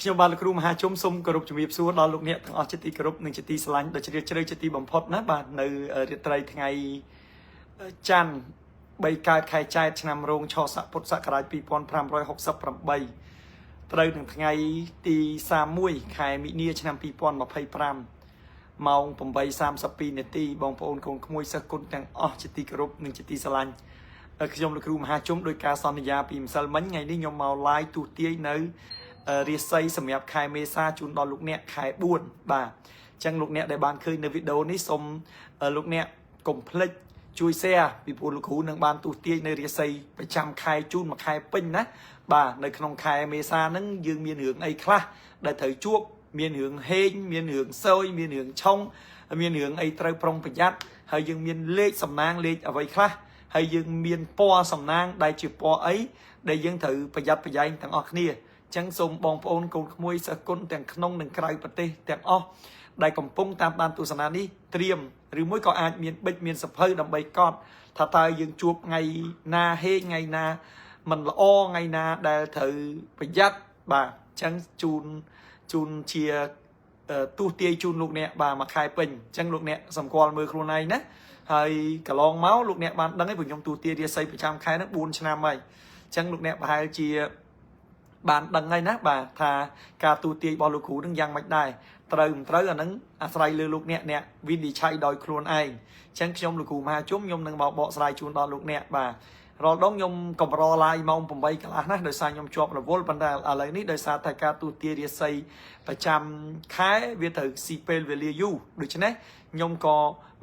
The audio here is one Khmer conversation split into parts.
ខ្ញុំបាទលោកគ្រូមហាជុំសូមគោរពជំរាបសួរដល់លោកអ្នកទាំងអស់ជាទីគោរពនិងជាទីស្រឡាញ់ដ៏ជ្រាលជ្រៅជាទីបំផុតណាបាទនៅរាត្រីថ្ងៃច័ន្ទ3កើតខែចែត្រឆ្នាំរោងឆស័កពុទ្ធសករាជ2568ត្រូវនឹងថ្ងៃទី31ខែមិនិនាឆ្នាំ2025ម៉ោង8:32នាទីបងប្អូនកូនក្មួយសិស្សគុណទាំងអស់ជាទីគោរពនិងជាទីស្រឡាញ់ខ្ញុំលោកគ្រូមហាជុំដោយការសន្យាពីម្សិលមិញថ្ងៃនេះខ្ញុំមក live ទូទាយនៅរាសីសម្រាប់ខែមេសាជូនដល់លោកអ្នកខែ4បាទអញ្ចឹងលោកអ្នកដែលបានឃើញនៅវីដេអូនេះសូមលោកអ្នកកុំភ្លេចជួយ share ពីព្រោះលោកគ្រូនឹងបានទូទាយនៅរាសីប្រចាំខែជូនមួយខែពេញណាបាទនៅក្នុងខែមេសាហ្នឹងយើងមានរឿងអីខ្លះដែលត្រូវជួបមានរឿងហេងមានរឿងសយមានរឿងឆុងមានរឿងអីត្រូវប្រុងប្រយ័ត្នហើយយើងមានលេខសំណាងលេខអ្វីខ្លះហើយយើងមានពណ៌សំណាងដែលជាពណ៌អីដែលយើងត្រូវប្រយ័ត្នប្រយែងទាំងអស់គ្នាចឹងសូមបងប្អូនកូនក្មួយសិស្សគុណទាំងក្នុងនិងក្រៅប្រទេសទាំងអស់ដែលកំពុងតាមដានទស្សនានេះត្រៀមឬមួយក៏អាចមានប៊ិចមានសភៅដើម្បីកត់ថាតើយើងជួបថ្ងៃណាហេថ្ងៃណាមិនល្អថ្ងៃណាដែលត្រូវប្រយ័ត្នបាទអញ្ចឹងជូនជូនជាទូទាយជូនលោកអ្នកបាទមួយខែពេញអញ្ចឹងលោកអ្នកសម្គាល់មើលខ្លួនឯងណាហើយកន្លងមកលោកអ្នកបានដឹងហើយព្រោះខ្ញុំទូទាយរាសីប្រចាំខែហ្នឹង4ឆ្នាំហើយអញ្ចឹងលោកអ្នកប្រហែលជាបានដឹងហើយណាបាទថាការទូទាយរបស់លោកគ្រូនឹងយ៉ាងម៉េចដែរត្រូវមិនត្រូវអានឹងអាស្រ័យលើលោកអ្នកអ្នកវិនិច្ឆ័យដោយខ្លួនឯងអញ្ចឹងខ្ញុំលោកគ្រូមហាជុំខ្ញុំនឹងមកបកស្រាយជូនដល់លោកអ្នកបាទរាល់ដងខ្ញុំកម្រឡាយម៉ោង8កន្លះណាដោយសារខ្ញុំជាប់រវល់ប៉ុន្តែឥឡូវនេះដោយសារតែការទូទាយរាសីប្រចាំខែវាត្រូវស៊ីពេលវេលាយូរដូច្នេះខ្ញុំក៏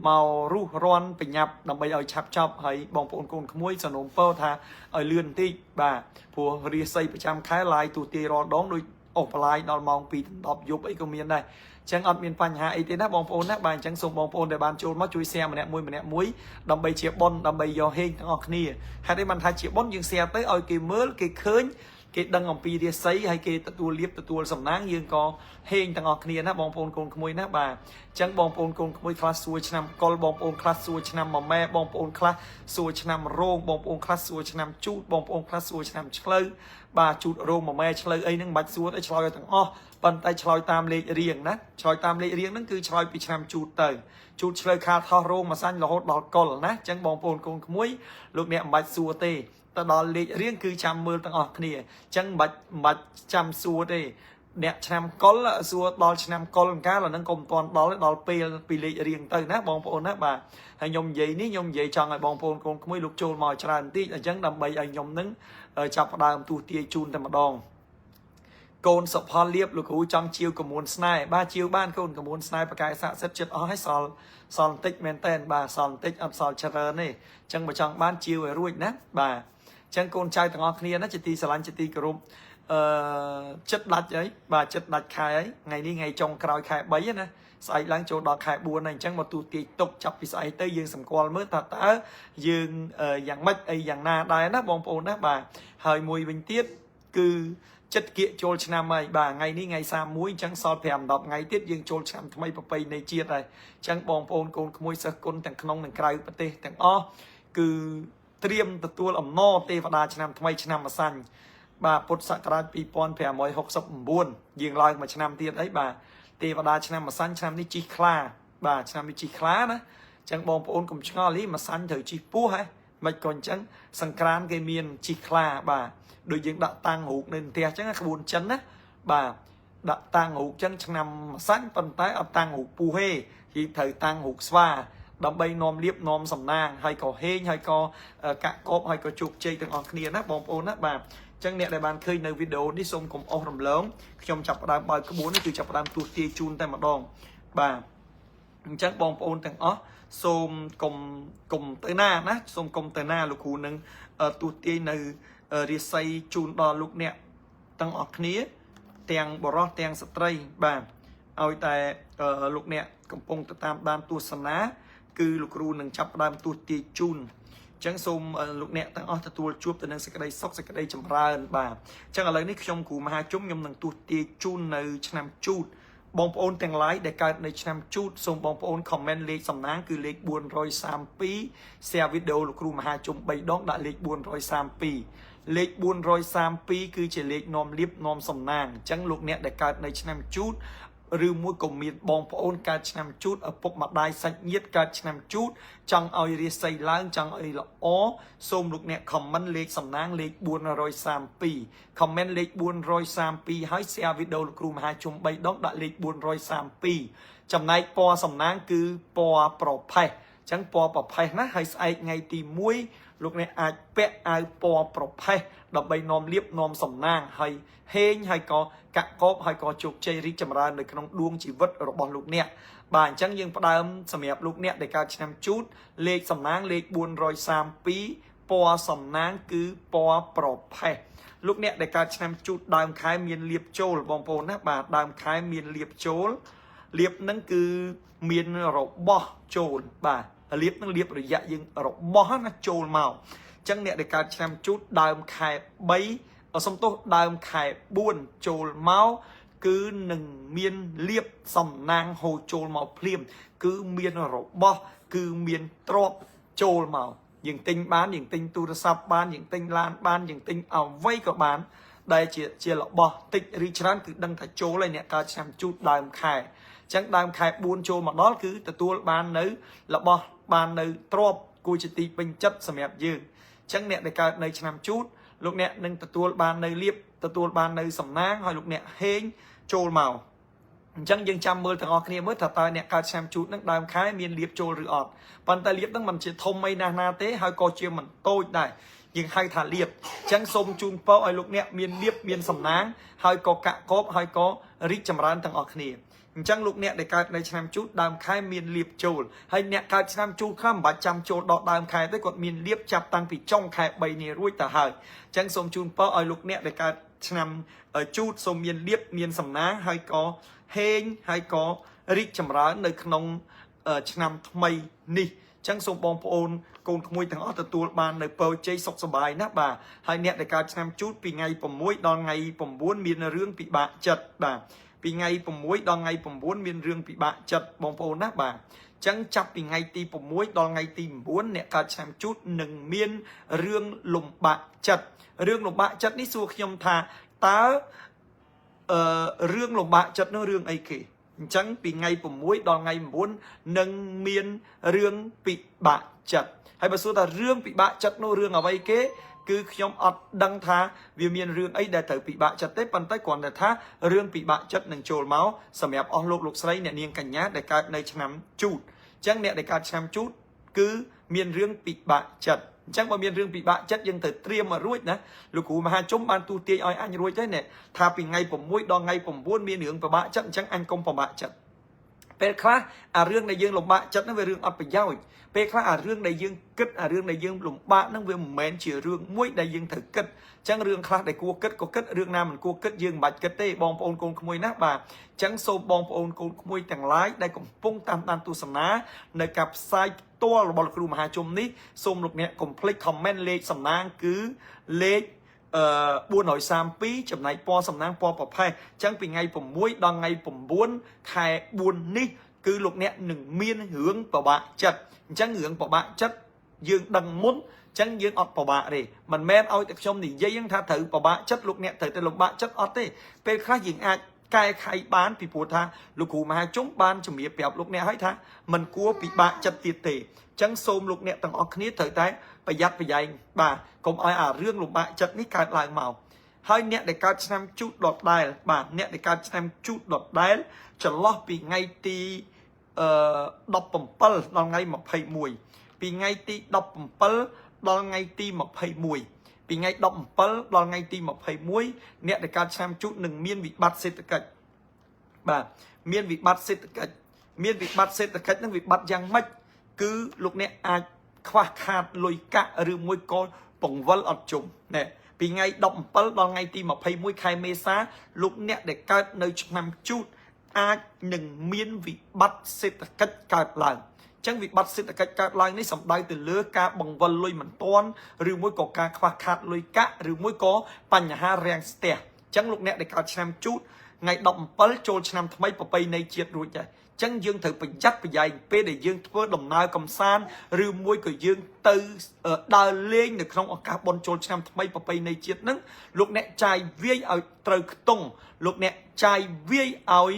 មករុះរាន់បញ្ញាប់ដើម្បីឲ្យឆាប់ចប់ហើយបងប្អូនកូនក្មួយសំណូមពរថាឲ្យលឿនបន្តិចបាទព្រោះរាសីប្រចាំខែឡាយទូទាយរាល់ដងដូចអូសបន្លាយដល់ម៉ោង2 10យប់អីក៏មានដែរចឹងអត់មានបញ្ហាអីទេណាបងប្អូនណាបាទអញ្ចឹងសូមបងប្អូនដែលបានចូលមកជួយ share ម្នាក់មួយម្នាក់មួយដើម្បីជាបុណ្យដើម្បីយកហេងទាំងអស់គ្នាហេតុអីបានថាជាបុណ្យយើង share ទៅឲ្យគេមើលគេឃើញគេដឹងអំពីរាសីហើយគេទទួលលៀបទទួលសំណាងយើងក៏ហេងទាំងអស់គ្នាណាបងប្អូនកូនក្មួយណាបាទអញ្ចឹងបងប្អូនកូនក្មួយខ្លះសួរឆ្នាំកុលបងប្អូនខ្លះសួរឆ្នាំមម៉ែបងប្អូនខ្លះសួរឆ្នាំរោងបងប្អូនខ្លះសួរឆ្នាំជូតបងប្អូនខ្លះសួរឆ្នាំឆ្លូវបាទជូតរោងមម៉ែឆ្លូវអីហ្នឹងមិនបាច់សួរទេឆ្លើយឲ្យទាំងអស់ប៉ុន្តែឆ្លើយតាមលេខរៀងណាឆ្លើយតាមលេខរៀងហ្នឹងគឺឆ្លើយពីឆ្នាំជូតទៅជូតឆ្លូវខាថោះរោងមួយសាញ់រហូតដល់កុលណាអញ្ចឹងបងប្អូនកូនក្មួយលោកអ្នកមិនបាច់សួរទេទៅដល់លេខរៀងគឺចាំមើលទាំងអស់គ្នាអញ្ចឹងមិនបាច់ចាំសួរទេអ្នកឆ្នាំកុលសួរដល់ឆ្នាំកុលកាលអានឹងក៏មិនទាន់ដល់ដល់ពេលពីលេខរៀងទៅណាបងប្អូនណាបាទហើយខ្ញុំនិយាយនេះខ្ញុំនិយាយចង់ឲ្យបងប្អូនកូនក្មួយលោកចូលមកច្រើនបន្តិចអញ្ចឹងដើម្បីឲ្យខ្ញុំនឹងចាប់ផ្ដើមទូទាយជូនតែម្ដងកូនសុផលលៀបលោកគ្រូចង់ជាវកមួនស្នេហ៍បាទជាវបានកូនកមួនស្នេហ៍ប្រកែស័ក្តិសិទ្ធចិត្តអស់ហើយសល់សល់បន្តិចមែនតែនបាទសល់បន្តិចអត់សល់ច្រើនទេអញ្ចឹងបើចង់បានជាវឲ្យរួចណាបាទអញ្ចឹងកូនចៅទាំងអស់គ្នាណាជាទីស្រឡាញ់ជាទីគោរពអឺចិត្តដាច់ហើយបាទចិត្តដាច់ខែហើយថ្ងៃនេះថ្ងៃចុងក្រោយខែ3ណាស្អែកឡើងចូលដល់ខែ4ហើយអញ្ចឹងមកទូទាយទុកចាប់ពីស្អែកទៅយើងសម្គាល់មើលថាតើយើងយ៉ាងម៉េចអីយ៉ាងណាដែរណាបងប្អូនណាបាទហើយមួយវិញទៀតគឺចិត្តគៀកចូលឆ្នាំហើយបាទថ្ងៃនេះថ្ងៃ31អញ្ចឹងសល់5 10ថ្ងៃទៀតយើងចូលឆ្នាំថ្មីប្រពៃណីជាតិហើយអញ្ចឹងបងប្អូនកូនក្មួយសិស្សគុណទាំងក្នុងនិងក្រៅប្រទេសទាំងអស់គឺត្រៀមទទួលអំណរទេវតាឆ្នាំថ្មីឆ្នាំម្សាញ់បាទពុទ្ធសករាជ2569យើងឡើងមួយឆ្នាំទៀតអីបាទទេវតាឆ្នាំម្សាញ់ឆ្នាំនេះជីខ្លាបាទឆ្នាំនេះជីខ្លាណាអញ្ចឹងបងប្អូនកុំឆ្ងល់នេះម្សាញ់ត្រូវជីពោះហ៎មិនក៏អញ្ចឹងសង្ក្រានគេមានជីខ្លាបាទដូចយើងដាក់តាំងរូបនៅផ្ទះអញ្ចឹងក្បួនចិនណាបាទដាក់តាំងរូបអញ្ចឹងឆ្នាំម្សាញ់ប៉ុន្តែអត់តាំងរូបពស់ទេគេត្រូវតាំងរូបស្វាដើម្បីនាំលៀបនាំសំណាងហើយក៏ហេងហើយក៏កាក់កបហើយក៏ជោគជ័យទាំងអស់គ្នាណាបងប្អូនណាបាទអញ្ចឹងអ្នកដែលបានឃើញនៅវីដេអូនេះសូមកុំអស់រំលងខ្ញុំចាប់ផ្ដើមបើកក្បួននេះគឺចាប់ផ្ដើមទូទាយជូនតែម្ដងបាទអញ្ចឹងបងប្អូនទាំងអស់សូមកុំកុំទៅណាណាសូមកុំទៅណាលោកគ្រូនឹងទូទាយនៅរាសីជូនដល់លោកអ្នកទាំងអស់គ្នាទាំងបរោះទាំងស្ត្រីបាទឲ្យតែលោកអ្នកកំពុងទៅតាមដានទស្សនាគឺលោកគ្រូនឹងចាប់ផ្ដើមទូទាយជូនអញ្ចឹងសូមលោកអ្នកទាំងអស់ទទួលជួបទៅនឹងសេចក្តីសុខសេចក្តីចម្រើនបាទអញ្ចឹងឥឡូវនេះខ្ញុំគ្រូមហាជុំខ្ញុំនឹងទូទាយជូននៅឆ្នាំជូតបងប្អូនទាំងឡាយដែលកើតនៅឆ្នាំជូតសូមបងប្អូន comment លេខសំណាងគឺលេខ432 share វីដេអូលោកគ្រូមហាជុំ3ដងដាក់លេខ432 លេខ432គឺជាលេខនាំលៀបនាំសំណាងអញ្ចឹងលោកអ្នកដែលកើតនៅឆ្នាំជូតឬមួយក៏មានបងប្អូនកើតឆ្នាំជូតឪពុកម្ដាយសាច់ញាតិកើតឆ្នាំជូតចង់ឲ្យរាសីឡើងចង់ឲ្យល្អសូមលោកអ្នក comment លេខសំណាងលេខ432 comment លេខ432ហើយ share វីដេអូលោកគ្រូមហាជុំ3ដងដាក់លេខ432ចំណែកពណ៌សំណាងគឺពណ៌ប្រផេះអញ្ចឹងពណ៌ប្រផេះណាហើយស្អែកថ្ងៃទី1លោកអ្នកអាចពាក់អាវពណ៌ប្រផេះដើម្បីនាំលៀបនាំសំណាងហើយហេងហើយក៏កាក់កបហើយក៏ជោគជ័យរីកចម្រើននៅក្នុងដួងជីវិតរបស់លោកអ្នកបាទអញ្ចឹងយើងផ្ដើមសម្រាប់លោកអ្នកដែលកើតឆ្នាំជូតលេខសំណាងលេខ432ពណ៌សំណាងគឺពណ៌ប្រផេះលោកអ្នកដែលកើតឆ្នាំជូតដើមខែមានលៀបចូលបងប្អូនណាបាទដើមខែមានលៀបចូលលៀបហ្នឹងគឺមានរបស់ចូលបាទលៀបនឹងលៀបរយៈយើងរបស់ណាចូលមកអញ្ចឹងអ្នកដែលកើតឆ្នាំជូតដើមខែ3សំទោសដើមខែ4ចូលមកគឺនឹងមានលៀបសំណាងហូរចូលមកភ្លាមគឺមានរបស់គឺមានទ្រព្យចូលមកយើងទិញបានយើងទិញទូរស័ព្ទបានយើងទិញឡានបានយើងទិញអ្វីក៏បានដែលជារបស់តិចឬច្រើនគឺដឹងថាចូលហើយអ្នកកើតឆ្នាំជូតដើមខែអញ្ចឹងដើមខែ4ចូលមកដល់គឺទទួលបាននៅរបស់បាននៅទ្រព្យគួរជាទីពេញចិត្តសម្រាប់យើងអញ្ចឹងអ្នកដែលកើតនៅឆ្នាំជូតលោកអ្នកនឹងទទួលបាននៅលៀបទទួលបាននៅសំណាងហើយលោកអ្នកហេងចូលមកអញ្ចឹងយើងចាំមើលទាំងអស់គ្នាមើលថាតើអ្នកកើតឆ្នាំជូតនឹងដើមខែមានលៀបចូលឬអត់ប៉ុន្តែលៀបនឹងមិនជាធំអីណាស់ណាទេហើយក៏ជាមិនតូចដែរយើងហៅថាលៀបអញ្ចឹងសូមជូនពរឲ្យលោកអ្នកមានលៀបមានសំណាងហើយក៏កាក់កបហើយក៏រីកចម្រើនទាំងអស់គ្នាអញ្ចឹងលោកអ្នកដែលកើតនៅឆ្នាំជូតដើមខែមានលៀបចូលហើយអ្នកកើតឆ្នាំជូតខ្លះមិនបាច់ចាំចូលដល់ដើមខែទេគាត់មានលៀបចាប់តាំងពីចុងខែ3នេះរួចទៅហើយអញ្ចឹងសូមជូនពរឲ្យលោកអ្នកដែលកើតឆ្នាំជូតសូមមានលៀបមានសំណាងហើយក៏ហេងហើយក៏រីកចម្រើននៅក្នុងឆ្នាំថ្មីនេះចឹងសូមបងប្អូនកូនក្មួយទាំងអស់ទទួលបាននៅពរជ័យសុខសប្បាយណាបាទហើយអ្នកដែលកើតឆ្នាំជូតពីថ្ងៃ6ដល់ថ្ងៃ9មានរឿងពិបាកចិត្តបាទពីថ្ងៃ6ដល់ថ្ងៃ9មានរឿងពិបាកចិត្តបងប្អូនណាបាទចឹងចាប់ពីថ្ងៃទី6ដល់ថ្ងៃទី9អ្នកកើតឆ្នាំជូតនឹងមានរឿងលំបាកចិត្តរឿងលំបាកចិត្តនេះសួរខ្ញុំថាតើរឿងលំបាកចិត្តនោះរឿងអីគេអញ្ចឹងពីថ្ងៃ6ដល់ថ្ងៃ9នឹងមានរឿងពិបាកចិត្តហើយបើសួរថារឿងពិបាកចិត្តនោះរឿងអ្វីគេគឺខ្ញុំអត់ដឹងថាវាមានរឿងអីដែលត្រូវពិបាកចិត្តទេប៉ុន្តែគ្រាន់តែថារឿងពិបាកចិត្តនឹងចូលមកសម្រាប់អស់លោកលោកស្រីអ្នកនាងកញ្ញាដែលកើតនៅឆ្នាំជូតអញ្ចឹងអ្នកដែលកើតឆ្នាំជូតគឺមានរឿងពិបាកចិត្តអញ្ចឹងបើមានរឿងពិបាកចិត្តយើងត្រូវត្រៀមមករួចណាលោកគ្រូមហាជុំបានទូទាយឲ្យអញរួចហើយនេះថាពីថ្ងៃ6ដល់ថ្ងៃ9មានរឿងពិបាកចិត្តអញ្ចឹងអញកុំពិបាកចិត្តពេលខ្លះអារឿងដែលយើងលំបាកចិត្តហ្នឹងវារឿងអត់ប្រយោជន៍ពេលខ្លះអារឿងដែលយើងគិតអារឿងដែលយើងលំបាកហ្នឹងវាមិនមែនជារឿងមួយដែលយើងត្រូវគិតអញ្ចឹងរឿងខ្លះដែលគួរគិតក៏គិតរឿងណាមិនគួរគិតយើងមិនបាច់គិតទេបងប្អូនកូនក្មួយណាបាទអញ្ចឹងសូមបងប្អូនកូនក្មួយទាំងឡាយដែលកំពុងតាមដានទស្សនានៅការផ្សាយផ្ទាល់របស់លោកគ្រូមហាជុំនេះសូមលោកអ្នកកុំភ្លេច comment លេខសំណាងគឺលេខ432ចំណែកពណ៌សំណាងពណ៌ប្រផេះអញ្ចឹងពីថ្ងៃ6ដល់ថ្ងៃ9ខែ4នេះគឺលោកអ្នកនឹងមានរឿងពិបាកចិត្តអញ្ចឹងរឿងពិបាកចិត្តយើងដឹងមុនអញ្ចឹងយើងអត់ពិបាកទេមិនមែនឲ្យតែខ្ញុំនិយាយហ្នឹងថាត្រូវពិបាកចិត្តលោកអ្នកត្រូវតែលំបាកចិត្តអត់ទេពេលខ្លះយើងអាចកែខៃបានពីព្រោះថាលោកគ្រូមហាជុំបានជំរាបប្រាប់លោកអ្នកឲ្យថាมันគួរពិបាកចិត្តទៀតទេអញ្ចឹងសូមលោកអ្នកទាំងអស់គ្នាត្រូវតែប្រយ័ត្នប្រយែងបាទកុំឲ្យអារឿងលំបាកចិត្តនេះកើតឡើងមកហើយអ្នកដែលកើតឆ្នាំជូតដដែលបាទអ្នកដែលកើតឆ្នាំជូតដដែលចន្លោះពីថ្ងៃទី17ដល់ថ្ងៃ21ពីថ្ងៃទី17ដល់ថ្ងៃទី21ពីថ្ងៃ17ដល់ថ្ងៃទី21អ្នកដែលកើតឆ្នាំជូតនឹងមានវិបត្តិសេដ្ឋកិច្ចបាទមានវិបត្តិសេដ្ឋកិច្ចមានវិបត្តិសេដ្ឋកិច្ចនឹងវិបត្តិយ៉ាងម៉េចគឺលោកអ្នកអាចខ្វះខាតលុយកាក់ឬមួយក៏បង្វិលអត់ជុំណែពីថ្ងៃ17ដល់ថ្ងៃទី21ខែមេសាលោកអ្នកដែលកើតនៅឆ្នាំជូតអាចនឹងមានវិបត្តិសេដ្ឋកិច្ចកើតឡើងចឹងវិបត្តិសេដ្ឋកិច្ចកើតឡើងនេះសំដៅទៅលើការបង្វិលលុយមិនទាន់ឬមួយក៏ការខ្វះខាតលុយកាក់ឬមួយក៏បញ្ហារាំងស្ទះចឹងលោកអ្នកដែលកើតឆ្នាំជូតថ្ងៃ17ចូលឆ្នាំថ្មីប្រពៃណីជាតិរួចដែរ ចឹងយើងត្រូវប្រយ័ត្នប្រយែងពេលដែលយើងធ្វើដំណើរកំសាន្តឬមួយក៏យើងទៅដើរលេងនៅក្នុងឱកាសបុណ្យចូលឆ្នាំថ្មីប្រពៃណីជាតិហ្នឹងលោកអ្នកចាយវាយឲ្យត្រូវខ្ទង់លោកអ្នកចាយវាយឲ្យ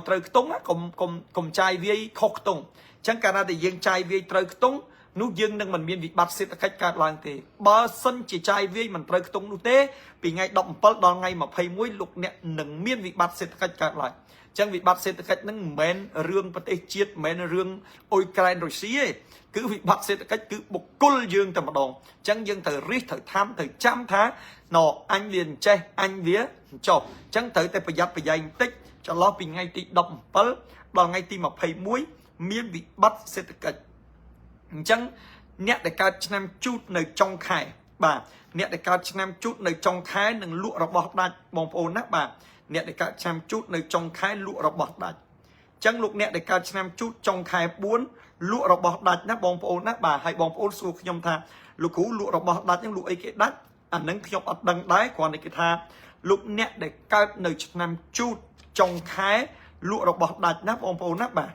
ត្រូវខ្ទង់ណាកុំកុំកុំចាយវាយខុសខ្ទង់អញ្ចឹងកាលណាដែលយើងចាយវាយត្រូវខ្ទង់នោះយើងនឹងមិនមានវិបត្តិសេដ្ឋកិច្ចកើតឡើងទេបើសិនជាចាយវាយមិនត្រូវខ្ទង់នោះទេពីថ្ងៃ17ដល់ថ្ងៃ21លោកអ្នកនឹងមានវិបត្តិសេដ្ឋកិច្ចកើតឡើងអញ្ចឹងវិបត្តិសេដ្ឋកិច្ចហ្នឹងមិនមែនរឿងប្រទេសជាតិមិនមែនរឿងអ៊ុយក្រែនរុស្ស៊ីទេគឺវិបត្តិសេដ្ឋកិច្ចគឺបុគ្គលយើងតែម្ដងអញ្ចឹងយើងត្រូវរិះត្រូវធ្វើត្រូវចាំថាណអញវាអញ្ចេះអញវាចុះអញ្ចឹងត្រូវតែប្រយ័ត្នប្រយែងបន្តិចចន្លោះពីថ្ងៃទី17ដល់ថ្ងៃទី21មានវិបត្តិសេដ្ឋកិច្ចអញ្ចឹងអ្នកដែលកើតឆ្នាំជូតនៅចុងខែបាទអ្នកដែលកើតឆ្នាំជូតនៅចុងខែនឹងលក់របស់ដាច់បងប្អូនណាបាទអ្នកដែលកើតឆ្នាំជូតនៅចុងខែលក់របស់ដាច់អញ្ចឹងលោកអ្នកដែលកើតឆ្នាំជូតចុងខែ4លក់របស់ដាច់ណាបងប្អូនណាបាទហើយបងប្អូនសួរខ្ញុំថាលោកគ្រូលក់របស់ដាច់ហ្នឹងលក់អីគេដាច់អានឹងខ្ញុំអត់ដឹងដែរគ្រាន់តែគេថាលោកអ្នកដែលកើតនៅឆ្នាំជូតចុងខែលក់របស់ដាច់ណាបងប្អូនណាបាទ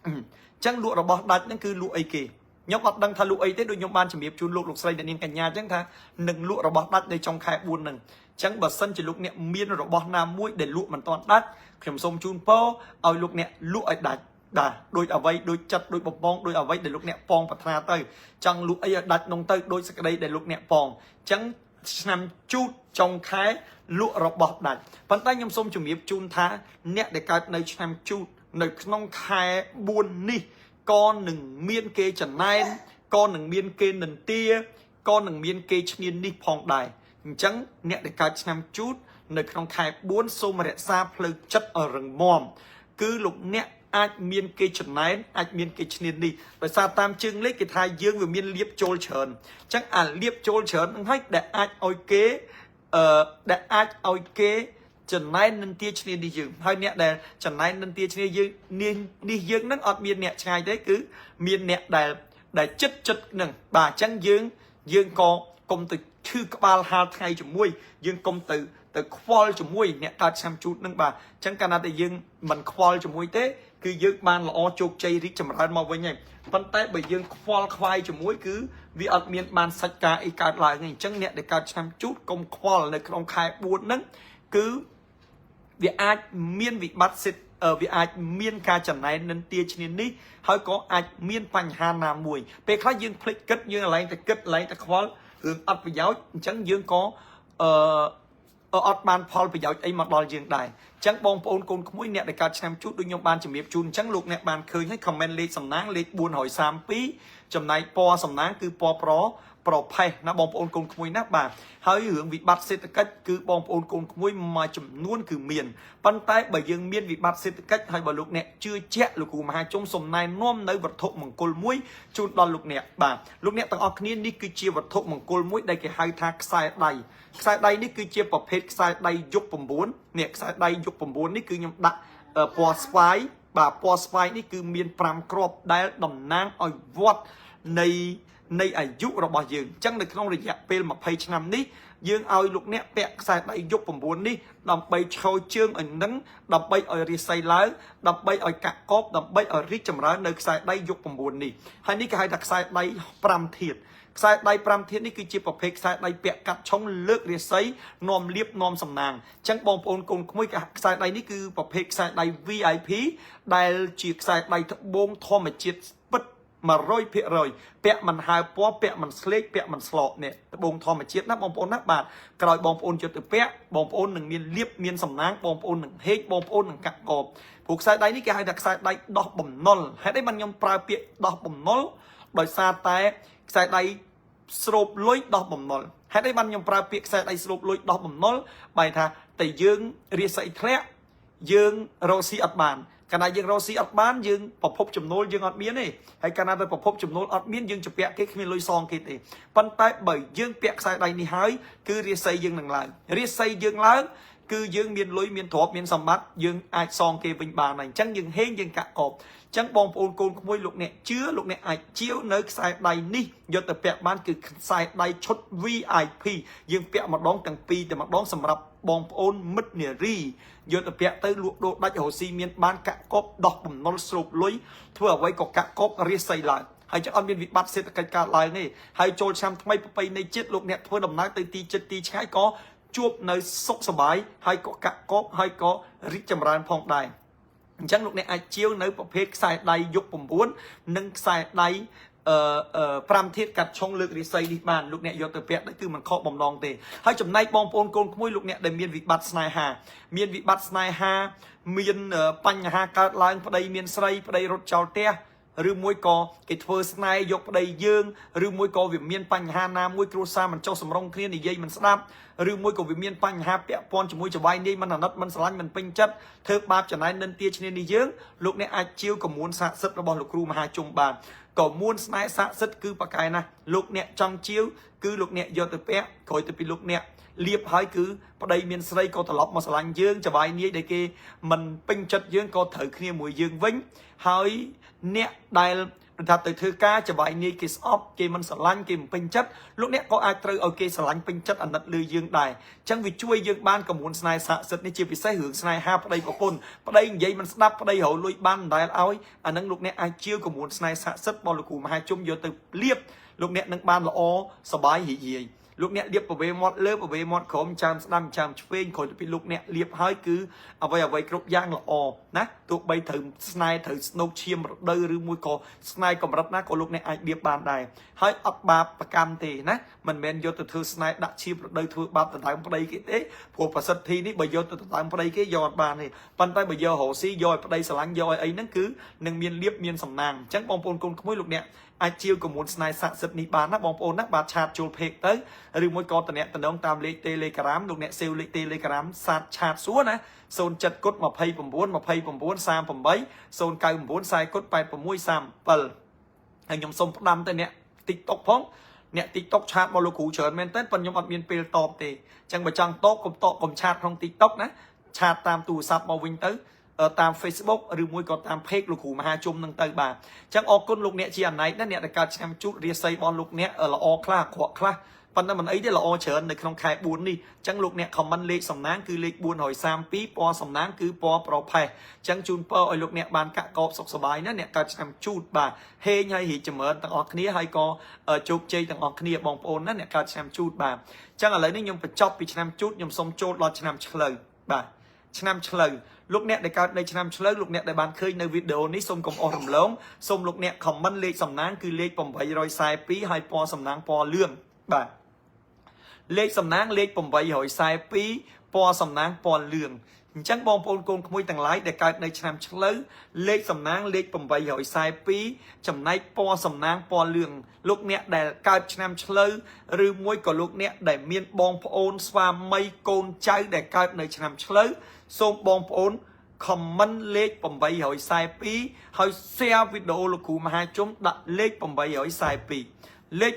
អញ្ចឹងលក់របស់ដាច់ហ្នឹងគឺលក់អីគេខ្ញុំអត់ដឹងថាលក់អីទេដូចខ្ញុំបានជំរាបជូនលោកលោកស្រីអ្នកនាងកញ្ញាអញ្ចឹងថានឹងលក់របស់ដាច់នៅចុងខែ4ហ្នឹងអញ្ចឹងបើសិនជាលោកអ្នកមានរបស់ណាមួយដែលលក់មិនទាន់ដាច់ខ្ញុំសូមជូនពរឲ្យលោកអ្នកលក់ឲ្យដាច់បាទដូចអ្វីដូចចិត្តដូចបំពងដូចអ្វីដែលលោកអ្នកប៉ងប្រាថ្នាទៅចង់លក់អីឲ្យដាច់នងទៅដូចសក្តីដែលលោកអ្នកប៉ងអញ្ចឹងឆ្នាំជូតចុងខែលក់របស់ដាច់ប៉ុន្តែខ្ញុំសូមជំរាបជូនថាអ្នកដែលកើតនៅឆ្នាំជូតនៅក្នុងខែ4នេះក៏នឹងមានគេចំណែនក៏នឹងមានគេនិន្ទាក៏នឹងមានគេឈ្នាននេះផងដែរអញ្ចឹងអ្នកដែលកើតឆ្នាំជូតនៅក្នុងខែ4សូមរក្សាផ្លូវចិត្តឲ្យរឹងមាំគឺលោកអ្នកអាចមានគេចំណែនអាចមានគេឈ្នាននេះដោយសារតាមជើងលេខគេថាយើងវាមានលៀបចូលច្រើនអញ្ចឹងអាលៀបចូលច្រើនហ្នឹងហើយដែលអាចឲ្យគេអឺដែលអាចឲ្យគេចំណែននិន្ទាឈ្នាននេះយើងហើយអ្នកដែលចំណែននិន្ទាឈ្នានយើងនេះនេះយើងហ្នឹងអត់មានអ្នកឆ្ងាយទេគឺមានអ្នកដែលចិត្តចិត្តហ្នឹងបាទអញ្ចឹងយើងយើងក៏កុំទៅឈឺក្បាលហាលថ្ងៃជាមួយយើងកុំទៅខ្វល់ជាមួយអ្នកកើតឆ្នាំជូតនឹងបាទអញ្ចឹងកាលណាតែយើងមិនខ្វល់ជាមួយទេគឺយើងបានល្អជោគជ័យរីកចម្រើនមកវិញហើយប៉ុន្តែបើយើងខ្វល់ខ្វាយជាមួយគឺវាអត់មានបានសាច់ការអីកើតឡើងទេអញ្ចឹងអ្នកដែលកើតឆ្នាំជូតកុំខ្វល់នៅក្នុងខែ4ហ្នឹងគឺវាអាចមានវិបត្តិសេដ្ឋវាអាចមានការចំណែននិន្ទាឈ្នាននេះហើយក៏អាចមានបញ្ហាណាមួយពេលខ្លះយើងភ្លេចគិតយើងកន្លែងតែគិតកន្លែងតែខ្វល់រឿងអត់ប្រយោជន៍អញ្ចឹងយើងក៏អឺអត់បានផលប្រយោជន៍អីមកដល់យើងដែរអញ្ចឹងបងប្អូនកូនក្មួយអ្នកដែលកើតឆ្នាំជូតដូចខ្ញុំបានជំរាបជូនអញ្ចឹងលោកអ្នកបានឃើញហើយ comment លេខសំណាងលេខ432ចំណែកពណ៌សំណាងគឺពណ៌ប្រផេះណាបងប្អូនកូនក្មួយណាបាទហើយរឿងវិបត្តិសេដ្ឋកិច្ចគឺបងប្អូនកូនក្មួយមួយចំនួនគឺមានប៉ុន្តែបើយើងមានវិបត្តិសេដ្ឋកិច្ចហើយបើលោកអ្នកជឿជាក់លោកគ្រូមហាជុំសូមណែនាំនៅវត្ថុមង្គលមួយជូនដល់លោកអ្នកបាទលោកអ្នកទាំងអស់គ្នានេះគឺជាវត្ថុមង្គលមួយដែលគេហៅថាខ្សែដៃខ្សែដៃនេះគឺជាប្រភេទខ្សែដៃយុគ9នេះខ្សែដៃយុគ9នេះគឺខ្ញុំដាក់ពណ៌ស្វាយបាទពណ៌ស្វាយនេះគឺមាន5គ្រាប់ដែលតំណាងឲ្យវត្តនៃអាយុរបស់យើងអញ្ចឹងនៅក្នុងរយៈពេល20ឆ្នាំនេះយើងឲ្យលោកអ្នកពាក់ខ្សែដៃយុគ9នេះដើម្បីឈរជើងឲ្យនឹងដើម្បីឲ្យរាសីឡើងដើម្បីឲ្យកាក់កបដើម្បីឲ្យរីកចម្រើននៅខ្សែដៃយុគ9នេះហើយនេះគេហៅថាខ្សែដៃ5ធាតុខ្សែដៃ5ធាតុនេះគឺជាប្រភេទខ្សែដៃពាក់កាត់ឆុងលើករាសីនាំលៀបនាំសំណាងអញ្ចឹងបងប្អូនកូនក្មួយខ្សែដៃនេះគឺប្រភេទខ្សែដៃ VIP ដែលជាខ្សែដៃត្បូងធម្មជាតិពិត100%ពាក់មិនហើពណ៌ពាក់មិនស្លេកពាក់មិនស្លកនេះត្បូងធម្មជាតិណាបងប្អូនណាបាទក្រោយបងប្អូនយកទៅពាក់បងប្អូននឹងមានលៀបមានសំណាងបងប្អូននឹងហេកបងប្អូននឹងកាក់កបព្រោះខ្សែដៃនេះគេហៅថាខ្សែដៃដោះបំណុលហេតុអីបានខ្ញុំប្រើពាក្យដោះបំណុលដោយសារតែខ្សែដៃស្រូបលុយដោះបំណុលហេតុអីបានខ្ញុំប្រើពាក្យខ្សែដៃស្រូបលុយដោះបំណុលបែរថាតែយើងរាសីធ្លាក់យើងរកស៊ីអត់បានកាលណាយើងរកស៊ីអត់បានយើងប្រភពចំណូលយើងអត់មានទេហើយកាលណាទៅប្រភពចំណូលអត់មានយើងជពាក់គេគ្មានលុយសងគេទេប៉ុន្តែបើយើងពាក់ខ្សែដៃនេះហើយគឺរាសីយើងនឹងឡើងរាសីយើងឡើង គឺយើងមានលុយមានទ្រព្យមានសម្បត្តិយើងអាចសងគេវិញបានហើយអញ្ចឹងយើងហេងយើងកាក់កបអញ្ចឹងបងប្អូនកូនក្មួយលោកអ្នកជឿលោកអ្នកអាចជាវនៅខ្សែដៃនេះយកទៅពាក់បានគឺខ្សែដៃឈុត VIP យើងពាក់ម្ដងទាំងពីរតែម្ដងសម្រាប់បងប្អូនមិត្តនារីយកទៅពាក់ទៅលក់ដូរដាច់រស់ស៊ីមានបានកាក់កបដោះបំណុលស្រូបលុយធ្វើអ្វីក៏កាក់កបរាសីឡើងហើយចឹងអត់មានវិបត្តិសេដ្ឋកិច្ចកើតឡើងទេហើយចូលឆ្នាំថ្មីប្រពៃណីជាតិលោកអ្នកធ្វើដំណើរទៅទីជិតទីឆ្ងាយក៏ជួបនៅសុខសប្បាយហើយក៏កាក់កបហើយក៏រីកចម្រើនផងដែរអញ្ចឹងលោកអ្នកអាចជាវនៅប្រភេទខ្សែដៃយុគ9និងខ្សែដៃអឺ5ធាតុកាត់ឆុងលើករិស័យនេះបានលោកអ្នកយកទៅពាក់ទៅគឺមិនខកបំណងទេហើយចំណែកបងប្អូនកូនក្មួយលោកអ្នកដែលមានវិបត្តិស្នេហាមានវិបត្តិស្នេហាមានបញ្ហាកើតឡើងប្តីមានស្រីប្តីរត់ចោលផ្ទះឬមួយក៏គេធ្វើស្នេហ៍យកប្តីយើងឬមួយក៏វាមានបញ្ហាណាមួយគ្រួសារមិនចុះសម្រុងគ្នានិយាយមិនស្ដាប់ឬមួយក៏វាមានបញ្ហាពាក់ព័ន្ធជាមួយចវាយនាយមិនអាណិតមិនស្រឡាញ់មិនពេញចិត្តធ្វើបាបចំណែននិន្ទាឈ្នានេះយើងលោកអ្នកអាចជាវកមួនស័ក្តិសិទ្ធិរបស់លោកគ្រូមហាជុំបានកមួនស្នេហ៍ស័ក្តិសិទ្ធិគឺប្រកែណាស់លោកអ្នកចង់ជាវគឺលោកអ្នកយកទៅពាក់ក្រោយទៅពីលោកអ្នកលៀបហើយគឺប្តីមានស្រីក៏ត្រឡប់មកស្រឡាញ់យើងចវាយនាយដែលគេមិនពេញចិត្តយើងក៏ត្រូវគ្នាមួយយើងវិញហើយអ្នកដែលថាទៅធ្វើការចវាយនាយគេស្អប់គេមិនស្រឡាញ់គេមិនពេញចិត្តលោកអ្នកក៏អាចត្រូវឲ្យគេស្រឡាញ់ពេញចិត្តអាណិតលើយើងដែរអញ្ចឹងវាជួយយើងបានកម្រួនស្នេហ៍ស័ក្តិសិទ្ធិនេះជាពិសេសរឿងស្នេហាប្តីប្រពន្ធប្តីនិយាយមិនស្ដាប់ប្តីរកលុយបានមិនដែលឲ្យអានឹងលោកអ្នកអាចជាវកម្រួនស្នេហ៍ស័ក្តិសិទ្ធិរបស់លោកគ្រូមហាជុំយកទៅលៀបលោកអ្នកនឹងបានល្អសប្បាយរីករាយលោកអ្នកលៀបប្រវេមាត់លើប្រវេមាត់ក្រោមចាមស្ដាំចាមឆ្វេងក្រោយទៅពីលោកអ្នកលៀបហើយគឺអ្វីអ្វីគ្រប់យ៉ាងល្អណាទោះបីត្រូវស្នេហ៍ត្រូវស្នូកឈាមរដូវឬមួយក៏ស្នេហ៍កម្រិតណាក៏លោកអ្នកអាចលៀបបានដែរហើយអត់បាបប្រកម្មទេណាមិនមែនយកទៅធ្វើស្នេហ៍ដាក់ឈាមរដូវធ្វើបាបដណ្ដើមប្តីគេទេព្រោះប្រសិទ្ធិនេះបើយកទៅដណ្ដើមប្តីគេយកអត់បានទេប៉ុន្តែបើយករកស៊ីយកឲ្យប្តីស្រឡាញ់យកឲ្យអីហ្នឹងគឺនឹងមានលៀបមានសំណាងអញ្ចឹងបងប្អូនកូនក្មួយលោកអ្នកអាចជាវកមួនស្នេហ៍ស័ក្តិសិទ្ធិនេះបានណាបងប្អូនណាបាទ chat ចូល page ទៅឬមួយក៏តំណាក់តំណងតាមលេខ Telegram លោកអ្នក save លេខ Telegram សាត chat សួរណា07គុត29 29 38 099 40គុត86 37ហើយខ្ញុំសូមផ្ដាំទៅអ្នក TikTok ផងអ្នក TikTok chat មកលោកគ្រូច្រើនមែនតើប៉ុន្តែខ្ញុំអត់មានពេលតបទេអញ្ចឹងបើចង់តបកុំតបកុំ chat ក្នុង TikTok ណា chat តាមទូរស័ព្ទមកវិញទៅតាម Facebook ឬមួយក៏តាម page លោកគ្រូមហាជុំនឹងទៅបាទអញ្ចឹងអរគុណលោកអ្នកជាអណែកណាអ្នកដែលកើតឆ្នាំជូតរាសីរបស់លោកអ្នកល្អខ្លះអាក្រក់ខ្លះប៉ុន្តែមិនអីទេល្អច្រើននៅក្នុងខែ4នេះអញ្ចឹងលោកអ្នក comment លេខសំណាងគឺលេខ432ពណ៌សំណាងគឺពណ៌ប្រផេះអញ្ចឹងជូនពរឲ្យលោកអ្នកបានកាក់កបសុខសប្បាយណាអ្នកកើតឆ្នាំជូតបាទហេងហើយរីកចម្រើនទាំងអស់គ្នាហើយក៏ជោគជ័យទាំងអស់គ្នាបងប្អូនណាអ្នកកើតឆ្នាំជូតបាទអញ្ចឹងឥឡូវនេះខ្ញុំបញ្ចប់ពីឆ្នាំជូតខ្ញុំសូមចូលដល់ឆ្នាំឆ្លូវបាទឆ្នាំឆ្លូវលោកអ្នកដែលកើតនៅឆ្នាំឆ្លូវលោកអ្នកដែលបានឃើញនៅវីដេអូនេះសូមកុំអស់រំលងសូមលោកអ្នក comment លេខសំណាងគឺលេខ842ហើយពណ៌សំណាងពណ៌លឿងបាទលេខសំណាងលេខ842ពណ៌សំណាងពណ៌លឿងអញ្ចឹងបងប្អូនកូនក្មួយទាំងឡាយដែលកើតនៅឆ្នាំឆ្លូវលេខសំណាងលេខ842ចំណែកពណ៌សំណាងពណ៌លឿងលោកអ្នកដែលកើតឆ្នាំឆ្លូវឬមួយក៏លោកអ្នកដែលមានបងប្អូនស្វាមីកូនចៅដែលកើតនៅឆ្នាំឆ្លូវសូមបងប្អូន comment លេខ842ហើយ share វីដេអូលោកគ្រូមហាជុំដាក់លេខ842លេខ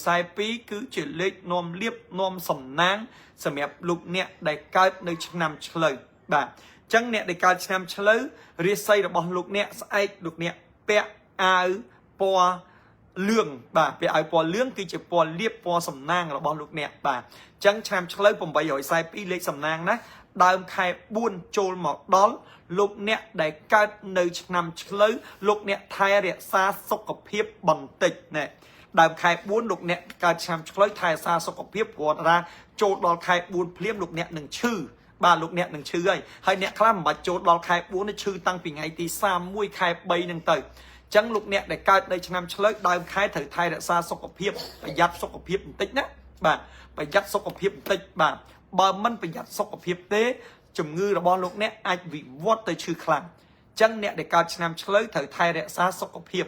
842គឺជាលេខនាំលៀបនាំសំណាងសម្រាប់លោកអ្នកដែលកើតនៅឆ្នាំឆ្លូវបាទអញ្ចឹងអ្នកដែលកើតឆ្នាំឆ្លូវរាសីរបស់លោកអ្នកស្អែកលោកអ្នកពាក់អាវពណ៌លឿងបាទពាក់អាវពណ៌លឿងគឺជាពណ៌លៀបពណ៌សំណាងរបស់លោកអ្នកបាទអញ្ចឹងឆ្នាំឆ្លូវ842លេខសំណាងណាដើមខែ4ចូលមកដល់លោកអ្នកដែលកើតនៅឆ្នាំឆ្លូវលោកអ្នកថែរក្សាសុខភាពបន្តិចណែដើមខែ4លោកអ្នកកើតឆ្នាំឆ្លូវថែរក្សាសុខភាពព្រោះថាចូលដល់ខែ4ភ្លាមលោកអ្នកនឹងឈឺបាទលោកអ្នកនឹងឈឺហើយហើយអ្នកខ្លះមិនបាច់ចូលដល់ខែ4ទេឈឺតាំងពីថ្ងៃទី31ខែ3នឹងទៅចឹងលោកអ្នកដែលកើតនៅឆ្នាំឆ្លូវដើមខែត្រូវថែរក្សាសុខភាពប្រយ័ត្នសុខភាពបន្តិចណាបាទប្រយ័ត្នសុខភាពបន្តិចបាទបើមិនប្រយ័ត្នសុខភាពទេជំងឺរបស់លោកអ្នកអាចវិវត្តទៅឈឺខ្លាំងចឹងអ្នកដែលកើតឆ្នាំឆ្លូវត្រូវថែរក្សាសុខភាព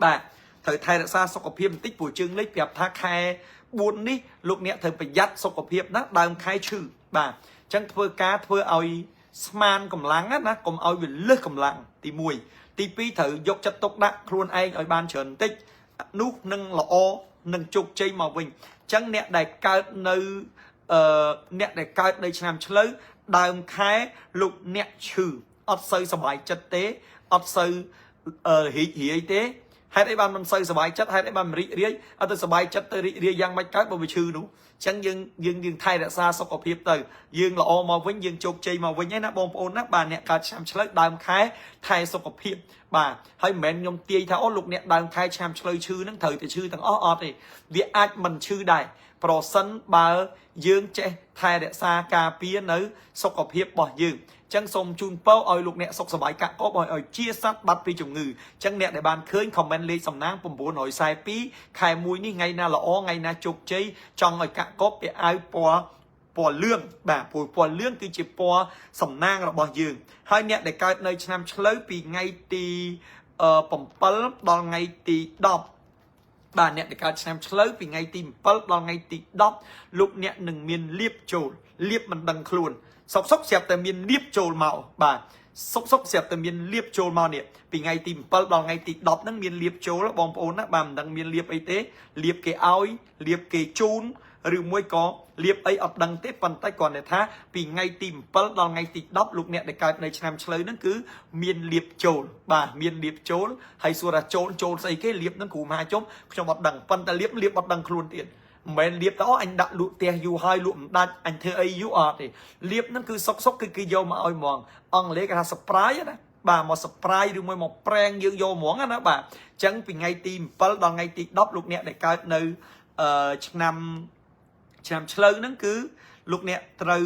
បាទត្រូវថែរក្សាសុខភាពបន្តិចព្រោះជើងលេខប្រាប់ថាខែ4នេះលោកអ្នកត្រូវប្រយ័ត្នសុខភាពណាដើមខែឈឺបាទចឹងធ្វើការធ្វើឲ្យស្មានកម្លាំងណាកុំឲ្យវាលឹះកម្លាំងទី1ទី2ត្រូវយកចិត្តទុកដាក់ខ្លួនឯងឲ្យបានច្រើនបន្តិចនោះនឹងល្អនឹងជោគជ័យមកវិញចឹងអ្នកដែលកើតនៅ អ្នកដែលកើតនៅឆ្នាំឆ្លូវដើមខែលោកអ្នកឈឺអត់សូវសប្បាយចិត្តទេអត់សូវរីករាយទេហេតុអីបានមិនសូវសប្បាយចិត្តហេតុអីបានមិនរីករាយអត់ទៅសប្បាយចិត្តទៅរីករាយយ៉ាងម៉េចកើតបើវាឈឺនោះអញ្ចឹងយើងយើងយើងថែរក្សាសុខភាពទៅយើងល្អមកវិញយើងជោគជ័យមកវិញឯណាបងប្អូនណាបាទអ្នកកើតឆ្នាំឆ្លូវដើមខែថែសុខភាពបាទហើយមិនមែនខ្ញុំទាយថាអូលោកអ្នកដើមខែឆ្នាំឆ្លូវឈឺហ្នឹងត្រូវតែឈឺទាំងអស់អត់ទេវាអាចមិនឈឺដែរប្រសិនបើយើងចេះថែរក្សាការពារនៅសុខភាពរបស់យើងចឹងសូមជូនពរឲ្យលោកអ្នកសុខសប្បាយកាក់កបឲ្យឲ្យជាសត្វបាត់ពីជំងឺចឹងអ្នកដែលបានឃើញ comment លេខសំណាង942ខែ1នេះថ្ងៃណាល្អថ្ងៃណាជោគជ័យចង់ឲ្យកាក់កបពាក់អាវពណ៌ពណ៌លឿងបាទព្រោះពណ៌លឿងគឺជាពណ៌សំណាងរបស់យើងហើយអ្នកដែលកើតនៅឆ្នាំឆ្លូវពីថ្ងៃទី7ដល់ថ្ងៃទី10បាទអ្នកដែលកើតឆ្នាំឆ្លូវពីថ្ងៃទី7ដល់ថ្ងៃទី10លោកអ្នកនឹងមានលៀបចូលលៀបមិនដឹងខ្លួនសុកសុកស្រាប់តែមានលៀបចូលមកបាទសុកសុកស្រាប់តែមានលៀបចូលមកនេះពីថ្ងៃទី7ដល់ថ្ងៃទី10ហ្នឹងមានលៀបចូលបងប្អូនណាបាទមិនដឹងមានលៀបអីទេលៀបគេឲ្យលៀបគេជូនឬមួយក៏លៀបអីអត់ដឹងទេប៉ុន្តែគ្រាន់តែថាពីថ្ងៃទី7ដល់ថ្ងៃទី10លោកអ្នកដែលកើតនៅឆ្នាំឆ្លូវហ្នឹងគឺមានលៀបចូលបាទមានលៀបចូលហើយសួរថាចូលចូលស្អីគេលៀបហ្នឹងគ្រូមហាជុំខ្ញុំអត់ដឹងប៉ុន្តែលៀបលៀបអត់ដឹងខ្លួនទៀតមិនមែនលៀបទៅអូអញដាក់លក់ផ្ទះយូរហើយលក់មិនដាច់អញធ្វើអីយូរអត់ទេលៀបហ្នឹងគឺសុកសុកគឺគេយកមកឲ្យហ្មងអង់គ្លេសគេថា surprise ណាបាទមក surprise ឬមួយមកប្រែងយើងយកហ្មងណាបាទអញ្ចឹងពីថ្ងៃទី7ដល់ថ្ងៃទី10លោកអ្នកដែលកើតនៅអឺឆ្នាំឆ្នាំឆ្លូវហ្នឹងគឺលោកអ្នកត្រូវ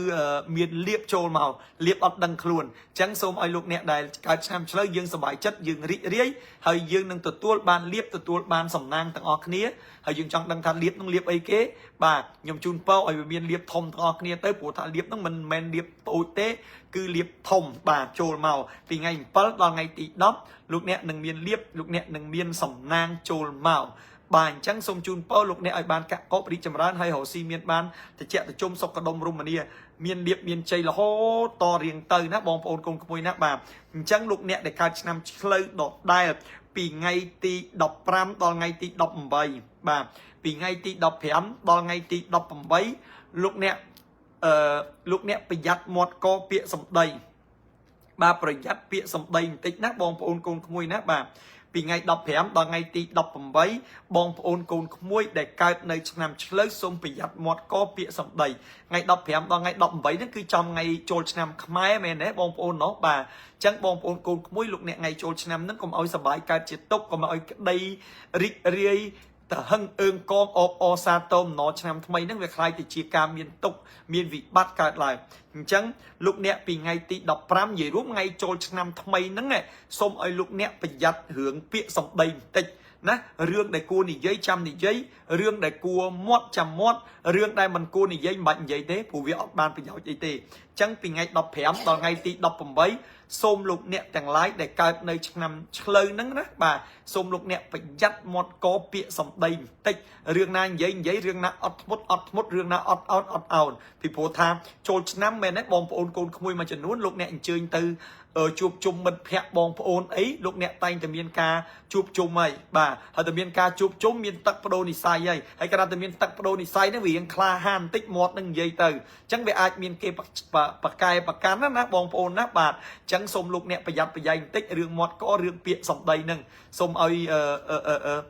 មានលៀបចូលមកលៀបអត់ដឹងខ្លួនអញ្ចឹងសូមឲ្យលោកអ្នកដែលកើតឆ្នាំឆ្លូវយើងសប្បាយចិត្តយើងរីករាយហើយយើងនឹងទទួលបានលៀបទទួលបានសំណាងទាំងអស់គ្នាហើយយើងចង់ដឹងថាលៀបនឹងលៀបអីគេបាទខ្ញុំជូនពរឲ្យវាមានលៀបធំទាំងអស់គ្នាទៅព្រោះថាលៀបនឹងមិនមែនលៀបតូចទេគឺលៀបធំបាទចូលមកពីថ្ងៃ7ដល់ថ្ងៃទី10លោកអ្នកនឹងមានលៀបលោកអ្នកនឹងមានសំណាងចូលមកបាទអញ្ចឹងសូមជូនពរលោកអ្នកឲ្យបានកាក់កបរីកចម្រើនហើយរកស៊ីមានបានតិចតិជុំសុខដុមរមនាមានលៀបមានជ័យរហូតតរៀងទៅណាបងប្អូនកូនក្មួយណាបាទអញ្ចឹងលោកអ្នកដែលកើតឆ្នាំឆ្លូវដដែលពីថ្ងៃទី15ដល់ថ្ងៃទី18បាទពីថ្ងៃទី15ដល់ថ្ងៃទី18លោកអ្នកអឺលោកអ្នកប្រយ័ត្នមាត់កពាក្យសម្ដីបាទប្រយ័ត្នពាក្យសម្ដីបន្តិចណាបងប្អូនកូនក្មួយណាបាទពីថ្ងៃ15ដល់ថ្ងៃទី18បងប្អូនកូនក្មួយដែលកើតនៅឆ្នាំឆ្លូវសូមប្រយ័ត្នមាត់កពាក្យសម្ដីថ្ងៃ15ដល់ថ្ងៃ18ហ្នឹងគឺចំថ្ងៃចូលឆ្នាំខ្មែរមែនទេបងប្អូនណោះបាទអញ្ចឹងបងប្អូនកូនក្មួយលោកអ្នកថ្ងៃចូលឆ្នាំហ្នឹងកុំឲ្យសប្បាយកើតជាទុក្ខកុំឲ្យក្តីរីករាយតហឹងអឿងកងអបអសាទរអំណរឆ្នាំថ្មីហ្នឹងវាคล้ายទៅជាការមានទុក្ខមានវិបត្តិកើតឡើងអញ្ចឹងលោកអ្នកពីថ្ងៃទី15និយាយរួមថ្ងៃចូលឆ្នាំថ្មីហ្នឹងសូមឲ្យលោកអ្នកប្រយ័ត្នរឿងពាក្យសម្ដីបន្តិចណារឿងដែលគួរនិយាយចាំនិយាយរឿងដែលគួរមាត់ចាំមាត់រឿងដែលមិនគួរនិយាយមិនបាច់និយាយទេព្រោះវាអត់បានប្រយោជន៍អីទេអញ្ចឹងពីថ្ងៃ15ដល់ថ្ងៃទី18សូមលោកអ្នកទាំងឡាយដែលកើតនៅឆ្នាំឆ្លូវហ្នឹងណាបាទសូមលោកអ្នកប្រយ័ត្នមាត់កពាក្យសម្ដីបន្តិចរឿងណានិយាយនិយាយរឿងណាអត់ធ្មត់អត់ធ្មត់រឿងណាអត់អោនអត់អោនពីព្រោះថាចូលឆ្នាំមែនទេបងប្អូនកូនក្មួយមួយចំនួនលោកអ្នកអញ្ជើញទៅជួបជុំមិត្តភ័ក្តិបងប្អូនអីលោកអ្នកតែងតែមានការជួបជុំហើយបាទហើយតែមានការជួបជុំមានទឹកបដូរនិស័យហើយហើយក៏តែមានទឹកបដូរនិស័យហ្នឹងវារៀងក្លាហានបន្តិចមាត់នឹងនិយាយទៅអញ្ចឹងវាអាចមានគេបកែប្រកាន់ណាបងប្អូនណាបាទអញ្ចឹងសូមលោកអ្នកប្រយ័ត្នប្រយែងបន្តិចរឿងមាត់ក៏រឿងពាក្យសម្ដីហ្នឹងសូមឲ្យ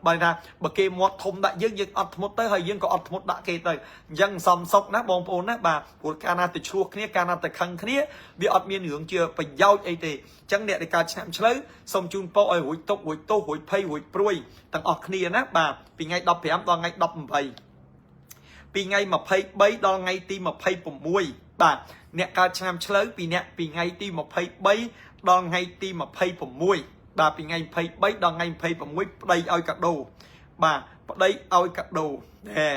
បើថាបើគេមាត់ធំដាក់យើងយើងអត់ធ្មត់ទៅហើយយើងក៏អត់ធ្មត់ដាក់គេទៅអញ្ចឹងសំសុកណាបងប្អូនណាបាទព្រោះកាលណាទៅឆ្លោះគ្នាកាលណាទៅខឹងគ្នាវាអត់មានរឿងជាប្រយោជន៍អីទេអញ្ចឹងអ្នកដែលកើតឆ្នាំឆ្លូវសូមជូនពរឲ្យរួចទុករួចទោសរួចភ័យរួចព្រួយទាំងអស់គ្នាណាបាទពីថ្ងៃ15ដល់ថ្ងៃ18ពីថ្ងៃ23ដល់ថ្ងៃទី26បាទអ្នកកើតឆ្នាំឆ្លូវពីអ្នកពីថ្ងៃទី23ដល់ថ្ងៃទី26បាទពីថ្ងៃ23ដល់ថ្ងៃ26ប្តីឲ្យកាដូបាទប្តីឲ្យកាដូណែ